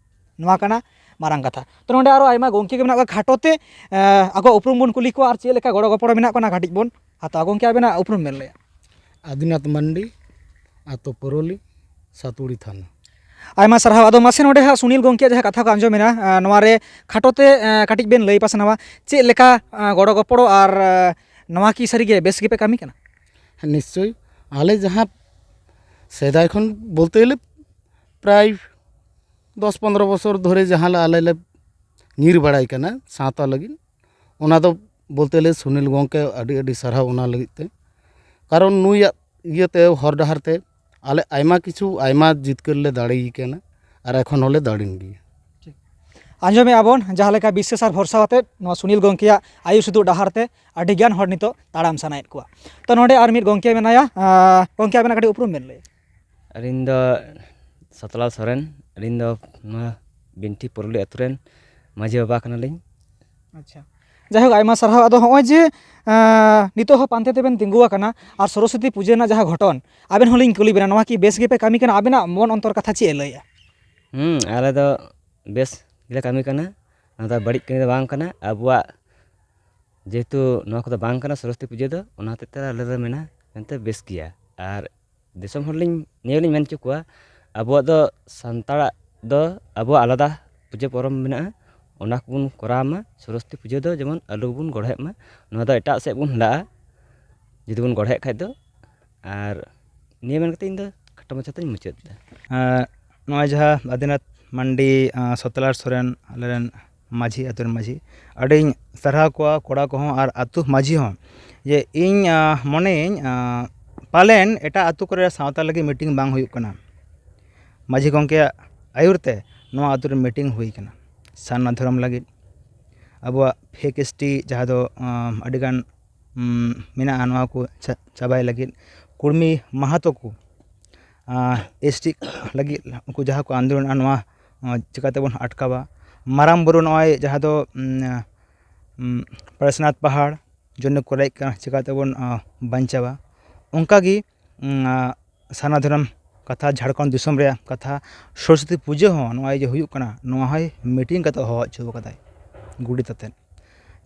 ᱱᱚᱣᱟ ᱠᱟᱱᱟ ᱢᱟᱨᱟᱝ ᱠᱟᱛᱷᱟ᱾ ᱛᱚ, ᱱᱚᱰᱮ ᱟᱨᱚ ᱟᱭᱢᱟ ᱜᱚᱢᱠᱮ ᱜᱮ ᱢᱮᱱᱟᱜ ᱠᱚᱣᱟ, ᱠᱷᱟᱴᱚ ᱛᱮ, ᱮᱸ, ᱟᱠᱚᱣᱟᱜ ᱩᱯᱨᱩᱢ ᱵᱚᱱ ᱠᱩᱞᱤ ᱠᱚᱣᱟ ᱟᱨ ᱪᱮᱫ ᱞᱮᱠᱟ ᱜᱚᱲᱚ ᱜᱚᱯᱚᱲᱚ ᱢᱮᱱᱟᱜ ᱠᱚᱣᱟ, ᱚᱱᱟ ᱠᱟᱹᱴᱤᱡ ᱵᱚᱱ ᱦᱟᱛᱟᱣᱟ᱾ ᱜᱚᱢᱠᱮ, ᱟᱵᱮᱱᱟᱜ ᱩᱯᱨᱩᱢ ᱵᱮᱱ ᱞᱟᱹᱭᱟ᱾ ᱟᱫᱤᱱᱟᱛᱷ ᱢᱟᱱᱰᱤ, ᱟᱛᱳ ᱯᱚᱨᱚᱞᱤ, ᱥᱟᱛᱩᱲᱤ ᱛᱷᱟᱱᱟ᱾ ᱟᱭᱢᱟ ᱥᱟᱨᱦᱟᱣ᱾ ᱟᱫᱚ ᱢᱟᱥᱮ ᱱᱚᱰᱮ ᱦᱟᱸᱜ ᱥᱩᱱᱤᱞ ᱜᱚᱢᱠᱮᱭᱟᱜ ᱡᱟᱦᱟᱸ ᱠᱟᱛᱷᱟ ᱠᱚ ᱟᱸᱡᱚᱢᱮᱱᱟ, ᱟᱸ, ᱱᱚᱣᱟ ᱨᱮ ᱠᱷᱟᱴᱚ ᱛᱮ, ᱟᱸ, ᱠᱟᱹᱴᱤᱡ ᱵᱮᱱ ᱞᱟᱹᱭ ᱯᱟᱥᱱᱟᱣᱟ, ᱪᱮᱫ ᱞᱮᱠᱟ, ᱟᱸ, ᱜᱚᱲᱚ ᱜᱚᱯᱚᱲᱚ ᱟᱨ, ᱟᱸ, ᱱᱚᱣᱟ ᱠᱤ ᱥᱟᱹᱨᱤᱜᱮ ᱵᱮᱥ ᱜᱮᱯᱮ ᱠᱟᱹᱢᱤ ᱠᱟᱱᱟ? ᱦᱮᱸ, ᱱᱤᱥᱪᱳᱭ᱾ ᱟᱞᱮ ᱡᱟᱦᱟᱸ ᱥᱮᱫᱟᱭ ᱠᱷᱚᱱ ᱵᱚᱞᱛᱮ ᱜᱮᱞᱮ ᱯᱨᱟᱭ ᱫᱚᱥ ᱯᱚᱱᱨᱚ ᱵᱚᱪᱷᱚᱨ ᱫᱷᱚᱨᱮ ᱡᱟᱦᱟᱸ ᱞᱮ ᱟᱞᱮ ᱞᱮ ᱧᱤᱨ ᱵᱟᱲᱟᱭ ᱠᱟᱱᱟ ᱥᱟᱶᱛᱟ ᱞᱟᱹᱜᱤᱫ, ᱚᱱᱟ ᱫᱚ ᱵᱚᱞᱛᱮ ᱜᱮᱞᱮ ᱥᱩᱱᱤᱞ ᱜᱚᱢᱠᱮ ᱟᱹᱰᱤ ᱟᱹᱰᱤ ᱥᱟᱨᱦᱟᱣ ᱚᱱᱟ ᱞᱟᱹᱜᱤᱫ ᱛᱮ᱾ ᱠᱟᱨᱚᱱ ᱱᱩᱭᱟᱜ ᱤᱭᱟᱹᱛᱮ, ᱦᱚᱨ ᱰᱟᱦᱟᱨ ᱛᱮ ᱟᱞᱮ ᱟᱭᱢᱟ ᱠᱤᱪᱷᱩ, ᱟᱭᱢᱟ ᱡᱤᱛᱠᱟᱹᱨ ᱞᱮ ᱫᱟᱲᱮᱭ ᱠᱟᱱᱟ ᱟᱨ ᱮᱠᱷᱚᱱ ᱦᱚᱸᱞᱮ ᱫᱟᱲᱮᱱ ᱜᱮᱭᱟ᱾ ᱟᱸᱡᱚᱢᱮᱫᱼᱟ ᱵᱚᱱ ᱡᱟᱦᱟᱸ ᱞᱮᱠᱟ ᱵᱤᱥᱥᱟᱹᱥ ᱟᱨ ᱵᱷᱚᱨᱥᱟ ᱟᱛᱮᱫ ᱱᱚᱣᱟ ᱥᱩᱱᱤᱞ ᱜᱚᱢᱠᱮᱭᱟᱜ ᱟᱹᱭᱩᱨ ᱥᱩᱛᱩᱜ ᱰᱟᱦᱟᱨ ᱛᱮ ᱟᱹᱰᱤ ᱜᱟᱱ ᱦᱚᱲ ᱱᱤᱛᱚᱜ ᱛᱟᱲᱟᱢ ᱥᱟᱱᱟᱭᱮᱫ ᱠᱚᱣᱟ᱾ ᱛᱚ, ᱱᱚᱰᱮ ᱟᱨ ᱢᱤᱫ ᱜᱚᱢᱠᱮ ᱢᱮᱱᱟᱭᱟ᱾ ᱟᱸ, ᱜᱚᱢᱠᱮ, ᱟᱵᱮᱱᱟᱜ ᱠᱟᱹᱴᱤᱡ ᱩᱯᱨᱩᱢ ᱵᱮᱱ ᱞᱟᱹᱭᱟ᱾ ᱟᱹᱞᱤᱧ ᱫᱚ ᱥᱟᱛᱞᱟᱞ ᱥᱚᱨᱮᱱ, ᱟᱹᱞᱤᱧ ᱫᱚ ᱱᱚᱣᱟ ᱵᱤᱱᱴᱷᱤ ᱯᱚᱨᱚᱞᱤ ᱟᱹᱛᱩ ᱨᱮᱱ ᱢᱟᱹᱡᱷᱤ ᱵᱟᱵᱟ ᱠᱟᱱᱟᱞᱤᱧ᱾ ᱟᱪᱪᱷᱟ, ᱡᱟᱭᱦᱳᱠ, ᱟᱭᱢᱟ ᱥᱟᱨᱦᱟᱣ᱾ ᱟᱫᱚ ᱦᱚᱸᱜᱼᱚᱭ ᱡᱮ ᱟᱸ, ᱱᱤᱛᱚᱜ ᱦᱚᱸ ᱯᱟᱱᱛᱮ ᱛᱮᱵᱮᱱ ᱛᱤᱸᱜᱩ ᱟᱠᱟᱱᱟ ᱟᱨ ᱥᱚᱨᱚᱥᱚᱛᱤ ᱯᱩᱡᱟᱹ ᱨᱮᱱᱟᱜ ᱡᱟᱦᱟᱸ ᱜᱷᱚᱴᱚᱱ, ᱟᱵᱮᱱ ᱦᱚᱸᱞᱤᱧ ᱠᱩᱞᱤ ᱵᱮᱱᱟ, ᱱᱚᱣᱟ ᱠᱤ ᱵᱮᱥ ᱜᱮᱯᱮ ᱠᱟᱹᱢᱤ ᱠᱟᱱᱟ? ᱟᱵᱮᱱᱟᱜ ᱢᱚᱱ ᱚᱱᱛᱚᱨ ᱠᱟᱛᱷᱟ ᱪᱮᱫ ᱮ ᱞᱟᱹᱭᱮᱜᱼᱟ? ᱦᱩᱸ, ᱟᱞᱮ ᱫᱚ ᱵᱮᱥ ᱜᱮᱞᱮ ᱠᱟᱹᱢᱤ ᱠᱟᱱᱟ᱾ ᱱᱚᱣᱟ ᱫᱚ ᱵᱟᱹᱲᱤᱡ ᱠᱟᱹᱢᱤ ᱫᱚ ᱵᱟᱝ ᱠᱟᱱᱟ᱾ ᱟᱵᱚᱣᱟᱜ ᱡᱮᱦᱮᱛᱩ ᱱᱚᱣᱟ ᱠᱚᱫᱚ ᱵᱟᱝ ᱠᱟᱱᱟ ᱥᱚᱨᱚᱥᱚᱛᱤ ᱯᱩᱡᱟᱹ ᱫᱚ, ᱚᱱᱟ ᱦᱚᱛᱮᱡ ᱛᱮ ᱟᱞᱮ ᱞᱮ ᱢᱮᱱᱟ ᱢᱮᱱᱛᱮ ᱵᱮᱥ ᱜᱮᱭᱟ᱾ ᱟᱨ ᱫᱤᱥᱚᱢ ᱦᱚᱲ ᱞᱤᱧ, ᱱᱤᱭᱟᱹ ᱞᱤᱧ ᱢᱮᱱ ᱦᱚᱪᱚ ᱠᱚᱣᱟ, ᱟᱵᱚᱣᱟᱜ ᱫᱚ ᱥᱟᱱᱛᱟᱲᱟᱜ ᱫᱚ ᱟᱵᱚᱣᱟᱜ ᱟᱞᱟᱫᱟ ᱯᱩᱡᱟᱹ ᱯᱚᱨᱚᱵᱽ ᱢᱮᱱᱟᱜᱼᱟ, ᱚᱱᱟ ᱠᱚᱵᱚᱱ ᱠᱚᱨᱟᱣ ᱢᱟ᱾ ᱥᱚᱨᱚᱥᱚᱛᱤ ᱯᱩᱡᱟᱹ ᱫᱚ ᱡᱮᱢᱚᱱ ᱟᱞᱚ ᱵᱚᱱ ᱜᱚᱲᱦᱮᱜ ᱢᱟ, ᱱᱚᱣᱟ ᱫᱚ ᱮᱴᱟᱜ ᱥᱮᱫ ᱵᱚᱱ ᱦᱮᱞᱟᱜᱼᱟ ᱡᱩᱫᱤ ᱵᱚᱱ ᱜᱚᱲᱦᱮᱜ ᱠᱷᱟᱡ ᱫᱚ᱾ ᱟᱨ ᱱᱤᱭᱟᱹ ᱢᱮᱱ ᱠᱟᱛᱮ ᱤᱧ ᱫᱚ ᱠᱷᱟᱴᱚ ᱢᱟᱪᱷᱟ ᱛᱮᱧ ᱢᱩᱪᱟᱹᱫ ᱮᱫᱟ᱾ ᱟᱨ ᱱᱚᱜᱼᱚᱭ ᱡᱟᱦᱟᱸ ᱟᱫᱤᱱᱟᱛᱷ ᱢᱟᱱᱰᱤ, ᱟᱸ, ᱥᱚᱛᱞᱟᱞ ᱥᱚᱨᱮᱱ, ᱟᱞᱮᱨᱮᱱ ᱢᱟᱹᱡᱷᱤ, ᱟᱹᱛᱩ ᱨᱮᱱ ᱢᱟᱹᱡᱷᱤ, ᱟᱹᱰᱤᱧ ᱥᱟᱨᱦᱟᱣ ᱠᱚᱣᱟ, ᱠᱚᱲᱟ ᱠᱚᱦᱚᱸ ᱟᱨ ᱟᱹᱛᱩ ᱢᱟᱹᱡᱷᱤ ᱦᱚᱸ, ᱡᱮ ᱤᱧ, ᱟᱸ, ᱢᱚᱱᱮᱭᱟᱹᱧ, ᱟᱸ, ᱯᱟᱞᱮᱱ ᱮᱴᱟᱜ ᱟᱹᱛᱩ ᱠᱚᱨᱮ ᱥᱟᱶᱛᱟ ᱞᱟᱹᱜᱤᱫ ᱢᱤᱴᱤᱝ ᱵᱟᱝ ᱦᱩᱭᱩᱜ ᱠᱟᱱᱟ᱾ ᱢᱟᱹᱡᱷᱤ ᱜᱚᱢᱠᱮᱭᱟᱜ ᱟᱹᱭᱩᱨ ᱛᱮ ᱱᱚᱣᱟ ᱟᱹᱛᱩ ᱨᱮ ᱢᱤᱴᱤᱝ ᱦᱩᱭ ᱠᱟᱱᱟ᱾ ᱥᱟᱨᱱᱟ ᱫᱷᱚᱨᱚᱢ ᱞᱟᱹᱜᱤᱫ, ᱟᱵᱚᱣᱟᱜ ᱯᱷᱮᱠ ᱮᱥ ᱴᱤ ᱡᱟᱦᱟᱸ ᱫᱚ, ᱟᱸ, ᱟᱹᱰᱤᱜᱟᱱ, ᱩᱢ, ᱢᱮᱱᱟᱜᱼᱟ, ᱱᱚᱣᱟ ᱠᱚ ᱪᱟ-, ᱪᱟᱵᱟᱭ ᱞᱟᱹᱜᱤᱫ, ᱠᱩᱲᱢᱤ ᱢᱟᱦᱟᱛᱚ ᱠᱚ, ᱟᱸ, ᱮᱥ ᱴᱤ ᱞᱟᱹᱜᱤᱫ ᱩᱱᱠᱩ ᱡᱟᱦᱟᱸ ᱠᱚ ᱟᱱᱫᱳᱞᱚᱱᱟ, ᱱᱚᱣᱟ, ᱟᱸ, ᱪᱤᱠᱟᱹ ᱛᱮᱵᱚᱱ ᱟᱴᱠᱟᱣᱟ? ᱢᱟᱨᱟᱝ ᱵᱩᱨᱩ ᱱᱚᱜᱼᱚᱭ ᱡᱟᱦᱟᱸ ᱫᱚ, ᱩᱢ, ᱩᱢ, ᱯᱟᱨᱮᱥᱱᱟᱛᱷ ᱯᱟᱦᱟᱲ ᱡᱚᱱᱱᱚ ᱠᱚ ᱞᱟᱹᱭᱮᱫ ᱠᱟᱱᱟ, ᱪᱤᱠᱟᱹ ᱛᱮᱵᱚᱱ, ᱟᱸ, ᱵᱟᱧᱪᱟᱣᱟ? ᱚᱱᱠᱟᱜᱮ, ᱩᱢ, ᱟᱸ, ᱥᱟᱨᱱᱟ ᱫᱷᱚᱨᱚᱢ ᱠᱟᱛᱷᱟ, ᱡᱷᱟᱲᱠᱷᱚᱸᱰ ᱫᱤᱥᱚᱢ ᱨᱮᱭᱟᱜ ᱠᱟᱛᱷᱟ, ᱥᱚᱨᱚᱥᱚᱛᱤ ᱯᱩᱡᱟᱹ ᱦᱚᱸ ᱱᱚᱜᱼᱚᱭ ᱡᱮ ᱦᱩᱭᱩᱜ ᱠᱟᱱᱟ, ᱱᱚᱣᱟ ᱦᱚᱸᱭ ᱢᱤᱴᱤᱝ ᱠᱟᱛᱮ ᱦᱚᱦᱚ ᱦᱚᱪᱚ ᱠᱟᱫᱟᱭ ᱜᱚᱰᱮᱛ ᱟᱛᱮᱫ,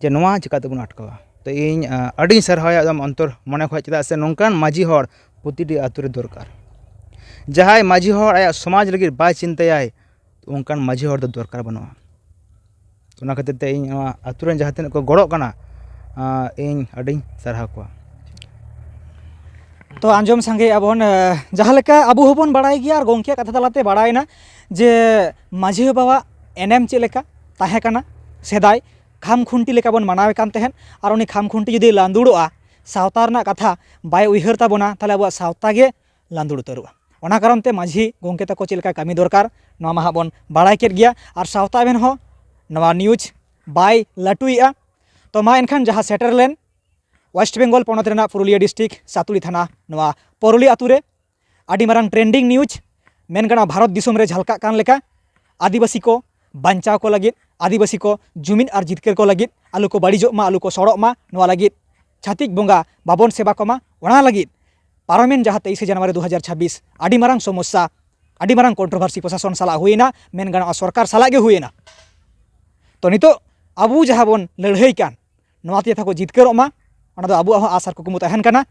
ᱡᱮ ᱱᱚᱣᱟ ᱪᱤᱠᱟᱹ ᱛᱮᱵᱚᱱ ᱟᱴᱠᱟᱣᱟ᱾ ᱛᱚ ᱤᱧ, ᱟᱸ, ᱟᱹᱰᱤᱧ ᱥᱟᱨᱦᱟᱣᱟ ᱮᱠᱫᱚᱢ ᱚᱱᱛᱚᱨ ᱢᱚᱱᱮ ᱠᱷᱚᱱ, ᱪᱮᱫᱟᱜ ᱥᱮ ᱱᱚᱝᱠᱟᱱ ᱢᱟᱹᱡᱷᱤ ᱦᱚᱲ ᱯᱨᱚᱛᱤᱴᱤ ᱟᱹᱛᱩ ᱨᱮ ᱫᱚᱨᱠᱟᱨ᱾ ᱡᱟᱦᱟᱸᱭ ᱢᱟᱹᱡᱷᱤ ᱦᱚᱲ ᱟᱭᱟᱜ ᱥᱚᱢᱟᱡᱽ ᱞᱟᱹᱜᱤᱫ ᱵᱟᱭ ᱪᱤᱱᱛᱟᱹᱭᱟᱭ, ᱚᱱᱠᱟᱱ ᱢᱟᱹᱡᱷᱤ ᱦᱚᱲ ᱫᱚ ᱫᱚᱨᱠᱟᱨ ᱵᱟᱹᱱᱩᱜᱼᱟ᱾ ᱚᱱᱟ ᱠᱷᱟᱹᱛᱤᱨ ᱛᱮ ᱤᱧ ᱱᱚᱣᱟ ᱟᱹᱛᱩ ᱨᱮᱱ ᱡᱟᱦᱟᱸ ᱛᱤᱱᱟᱹᱜ ᱠᱚ ᱜᱚᱲᱚᱜ ᱠᱟᱱᱟ, ᱟᱸ, ᱤᱧ ᱟᱹᱰᱤᱧ ᱥᱟᱨᱦᱟᱣ ᱠᱚᱣᱟ᱾ ᱛᱚ ᱟᱸᱡᱚᱢ ᱥᱟᱸᱜᱮ ᱟᱵᱚᱱ, ᱟᱸ, ᱡᱟᱦᱟᱸ ᱞᱮᱠᱟ ᱟᱵᱚ ᱦᱚᱸᱵᱚᱱ ᱵᱟᱲᱟᱭ ᱜᱮᱭᱟ ᱟᱨ ᱜᱚᱢᱠᱮᱭᱟᱜ ᱠᱟᱛᱷᱟ ᱛᱟᱞᱟᱛᱮ ᱵᱟᱲᱟᱭᱮᱱᱟ ᱡᱮ ᱢᱟᱹᱡᱷᱤ ᱵᱟᱵᱟᱣᱟᱜ ᱮᱱᱮᱢ ᱪᱮᱫ ᱞᱮᱠᱟ ᱛᱟᱦᱮᱸ ᱠᱟᱱᱟ ᱥᱮᱫᱟᱭ, ᱠᱷᱟᱢ ᱠᱷᱩᱱᱴᱤ ᱞᱮᱠᱟ ᱵᱚᱱ ᱢᱟᱱᱟᱣᱮ ᱠᱟᱱ ᱛᱟᱦᱮᱸᱫ, ᱟᱨ ᱩᱱᱤ ᱠᱷᱟᱢ ᱠᱷᱩᱱᱴᱤ ᱡᱩᱫᱤ ᱞᱟᱸᱫᱩᱲᱚᱜᱼᱟ, ᱥᱟᱶᱛᱟ ᱨᱮᱱᱟᱜ ᱠᱟᱛᱷᱟ ᱵᱟᱭ ᱩᱭᱦᱟᱹᱨ ᱛᱟᱵᱚᱱᱟ, ᱛᱟᱦᱚᱞᱮ ᱟᱵᱚᱣᱟᱜ ᱥᱟᱶᱛᱟ ᱜᱮ ᱞᱟᱸᱫᱩᱲ ᱩᱛᱟᱹᱨᱚᱜᱼᱟ᱾ ᱚᱱᱟ ᱠᱟᱨᱚᱱ ᱛᱮ ᱢᱟᱹᱡᱷᱤ ᱜᱚᱢᱠᱮ ᱛᱟᱠᱚ ᱪᱮᱫ ᱞᱮᱠᱟ ᱠᱟᱹᱢᱤ ᱫᱚᱨᱠᱟᱨ, ᱱᱚᱣᱟ ᱢᱟ ᱦᱟᱸᱜ ᱵᱚᱱ ᱵᱟᱲᱟᱭ ᱠᱮᱫ ᱜᱮᱭᱟ, ᱟᱨ ᱥᱟᱶᱛᱟ ᱮᱵᱷᱮᱱ ᱦᱚᱸ ᱱᱚᱣᱟ ᱱᱤᱭᱩᱡᱽ ᱵᱟᱭ ᱞᱟᱹᱴᱩᱭᱮᱫᱼᱟ᱾ ᱛᱚ ᱢᱟ ᱮᱱᱠᱷᱟᱱ ᱡᱟᱦᱟᱸ ᱥᱮᱴᱮᱨ ᱞᱮᱱ ᱳᱭᱮᱥᱴ ᱵᱮᱝᱜᱚᱞ ᱯᱚᱱᱚᱛ ᱨᱮᱱᱟᱜ ᱯᱩᱨᱩᱞᱤᱭᱟᱹ ᱰᱤᱥᱴᱨᱤᱠᱴ ᱥᱟᱛᱩᱞᱤ ᱛᱷᱟᱱᱟ ᱱᱚᱣᱟ ᱯᱚᱨᱚᱞᱤ ᱟᱹᱛᱩ ᱨᱮ ᱟᱹᱰᱤ ᱢᱟᱨᱟᱝ ᱴᱨᱮᱱᱰᱤᱝ ᱱᱤᱭᱩᱡᱽ, ᱢᱮᱱ ᱜᱟᱱᱚᱜᱼᱟ, ᱵᱷᱟᱨᱚᱛ ᱫᱤᱥᱚᱢ ᱨᱮ ᱡᱷᱟᱞᱠᱟᱜ ᱠᱟᱱ ᱞᱮᱠᱟ ᱟᱹᱫᱤᱵᱟᱹᱥᱤ ᱠᱚ ᱵᱟᱧᱪᱟᱣ ᱠᱚ ᱞᱟᱹᱜᱤᱫ, ᱟᱹᱫᱤᱵᱟᱹᱥᱤ ᱠᱚ ᱡᱩᱢᱤᱫ ᱟᱨ ᱡᱤᱛᱠᱟᱹᱨ ᱠᱚ ᱞᱟᱹᱜᱤᱫ, ᱟᱞᱚ ᱠᱚ ᱵᱟᱹᱲᱤᱡᱚᱜ ᱢᱟ, ᱟᱞᱚ ᱠᱚ ᱥᱚᱲᱚᱜ ᱢᱟ, ᱱᱚᱣᱟ ᱞᱟᱹᱜᱤᱫ ᱪᱷᱟᱹᱛᱤᱠ ᱵᱚᱸᱜᱟ ᱵᱟᱵᱚᱱ ᱥᱮᱵᱟ ᱠᱚᱢᱟ, ᱚᱱᱟ ᱞᱟᱹᱜᱤᱫ ᱯᱟᱨᱚᱢᱮᱱ ᱡᱟᱦᱟᱸ ᱛᱮᱭᱤᱥᱮ ᱡᱟᱱᱩᱣᱟᱨᱤ ᱫᱩ ᱦᱟᱡᱟᱨ ᱪᱷᱟᱵᱵᱤᱥ ᱟᱹᱰᱤ ᱢᱟᱨᱟᱝ ᱥᱚᱢᱚᱥᱥᱟ, ᱟᱹᱰᱤ ᱢᱟᱨᱟᱝ ᱠᱚᱱᱴᱨᱳᱵᱷᱟᱨᱥᱤ ᱯᱨᱚᱥᱟᱥᱚᱱ ᱥᱟᱞᱟᱜ ᱦᱩᱭᱮᱱᱟ, ᱢᱮᱱ ᱜᱟᱱᱚᱜᱼᱟ ᱥᱚᱨᱠᱟᱨ ᱥᱟᱞᱟᱜ ᱜᱮ ᱦᱩᱭᱮᱱᱟ᱾ ᱛᱚ ᱱᱤᱛᱚᱜ ᱟᱵᱚ ᱡᱟᱦᱟᱸ ᱵᱚᱱ ᱞᱟᱹᱲᱦᱟᱹᱭ ᱠᱟᱱ, ᱱᱚᱣᱟ ᱛᱮ ᱡᱚᱛᱚ ᱠᱚ ᱡᱤᱛᱠᱟᱹᱨᱚᱜ ᱢᱟ, ᱚᱱᱟ ᱫᱚ ᱟᱵᱚᱣᱟᱜ ᱦᱚᱸ ᱟᱥ ᱟᱨ ᱠᱩᱠᱢᱩ ᱛᱟᱦᱮᱱ ᱠᱟᱱᱟ᱾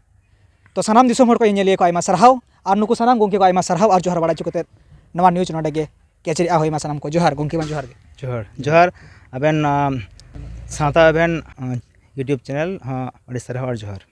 ᱛᱚ ᱥᱟᱱᱟᱢ ᱫᱤᱥᱚᱢ ᱦᱚᱲ ᱠᱚ, ᱧᱮᱧᱮᱞᱤᱭᱟᱹ ᱠᱚ ᱟᱭᱢᱟ ᱥᱟᱨᱦᱟᱣ, ᱟᱨ ᱱᱩᱠᱩ ᱥᱟᱱᱟᱢ ᱜᱚᱢᱠᱮ ᱠᱚ ᱟᱭᱢᱟ ᱥᱟᱨᱦᱟᱣ ᱟᱨ ᱡᱚᱦᱟᱨ ᱵᱟᱲᱟ ᱦᱚᱪᱚ ᱠᱟᱛᱮᱫ ᱱᱚᱣᱟ ᱱᱤᱭᱩᱡᱽ ᱱᱚᱰᱮ ᱜᱮ ᱠᱮᱪᱮᱫ ᱦᱩᱭ ᱢᱟ ᱥᱟᱱᱟᱢ ᱠᱚ᱾ ᱡᱚᱦᱟᱨ ᱜᱚᱢᱠᱮ, ᱢᱟ ᱡᱚᱦᱟᱨ ᱜᱮ᱾ ᱡᱚᱦᱟᱨ, ᱡᱚᱦᱟᱨ᱾ ᱟᱵᱮᱱ, ᱟᱢ, ᱥᱟᱶᱛᱟ ᱟᱵᱮᱱ, ᱟᱢ, YouTube ᱪᱮᱱᱮᱞ ᱦᱚᱸ ᱟᱹᱰᱤ ᱥᱟᱨᱦᱟᱣ ᱟᱨ ᱡᱚᱦᱟᱨ᱾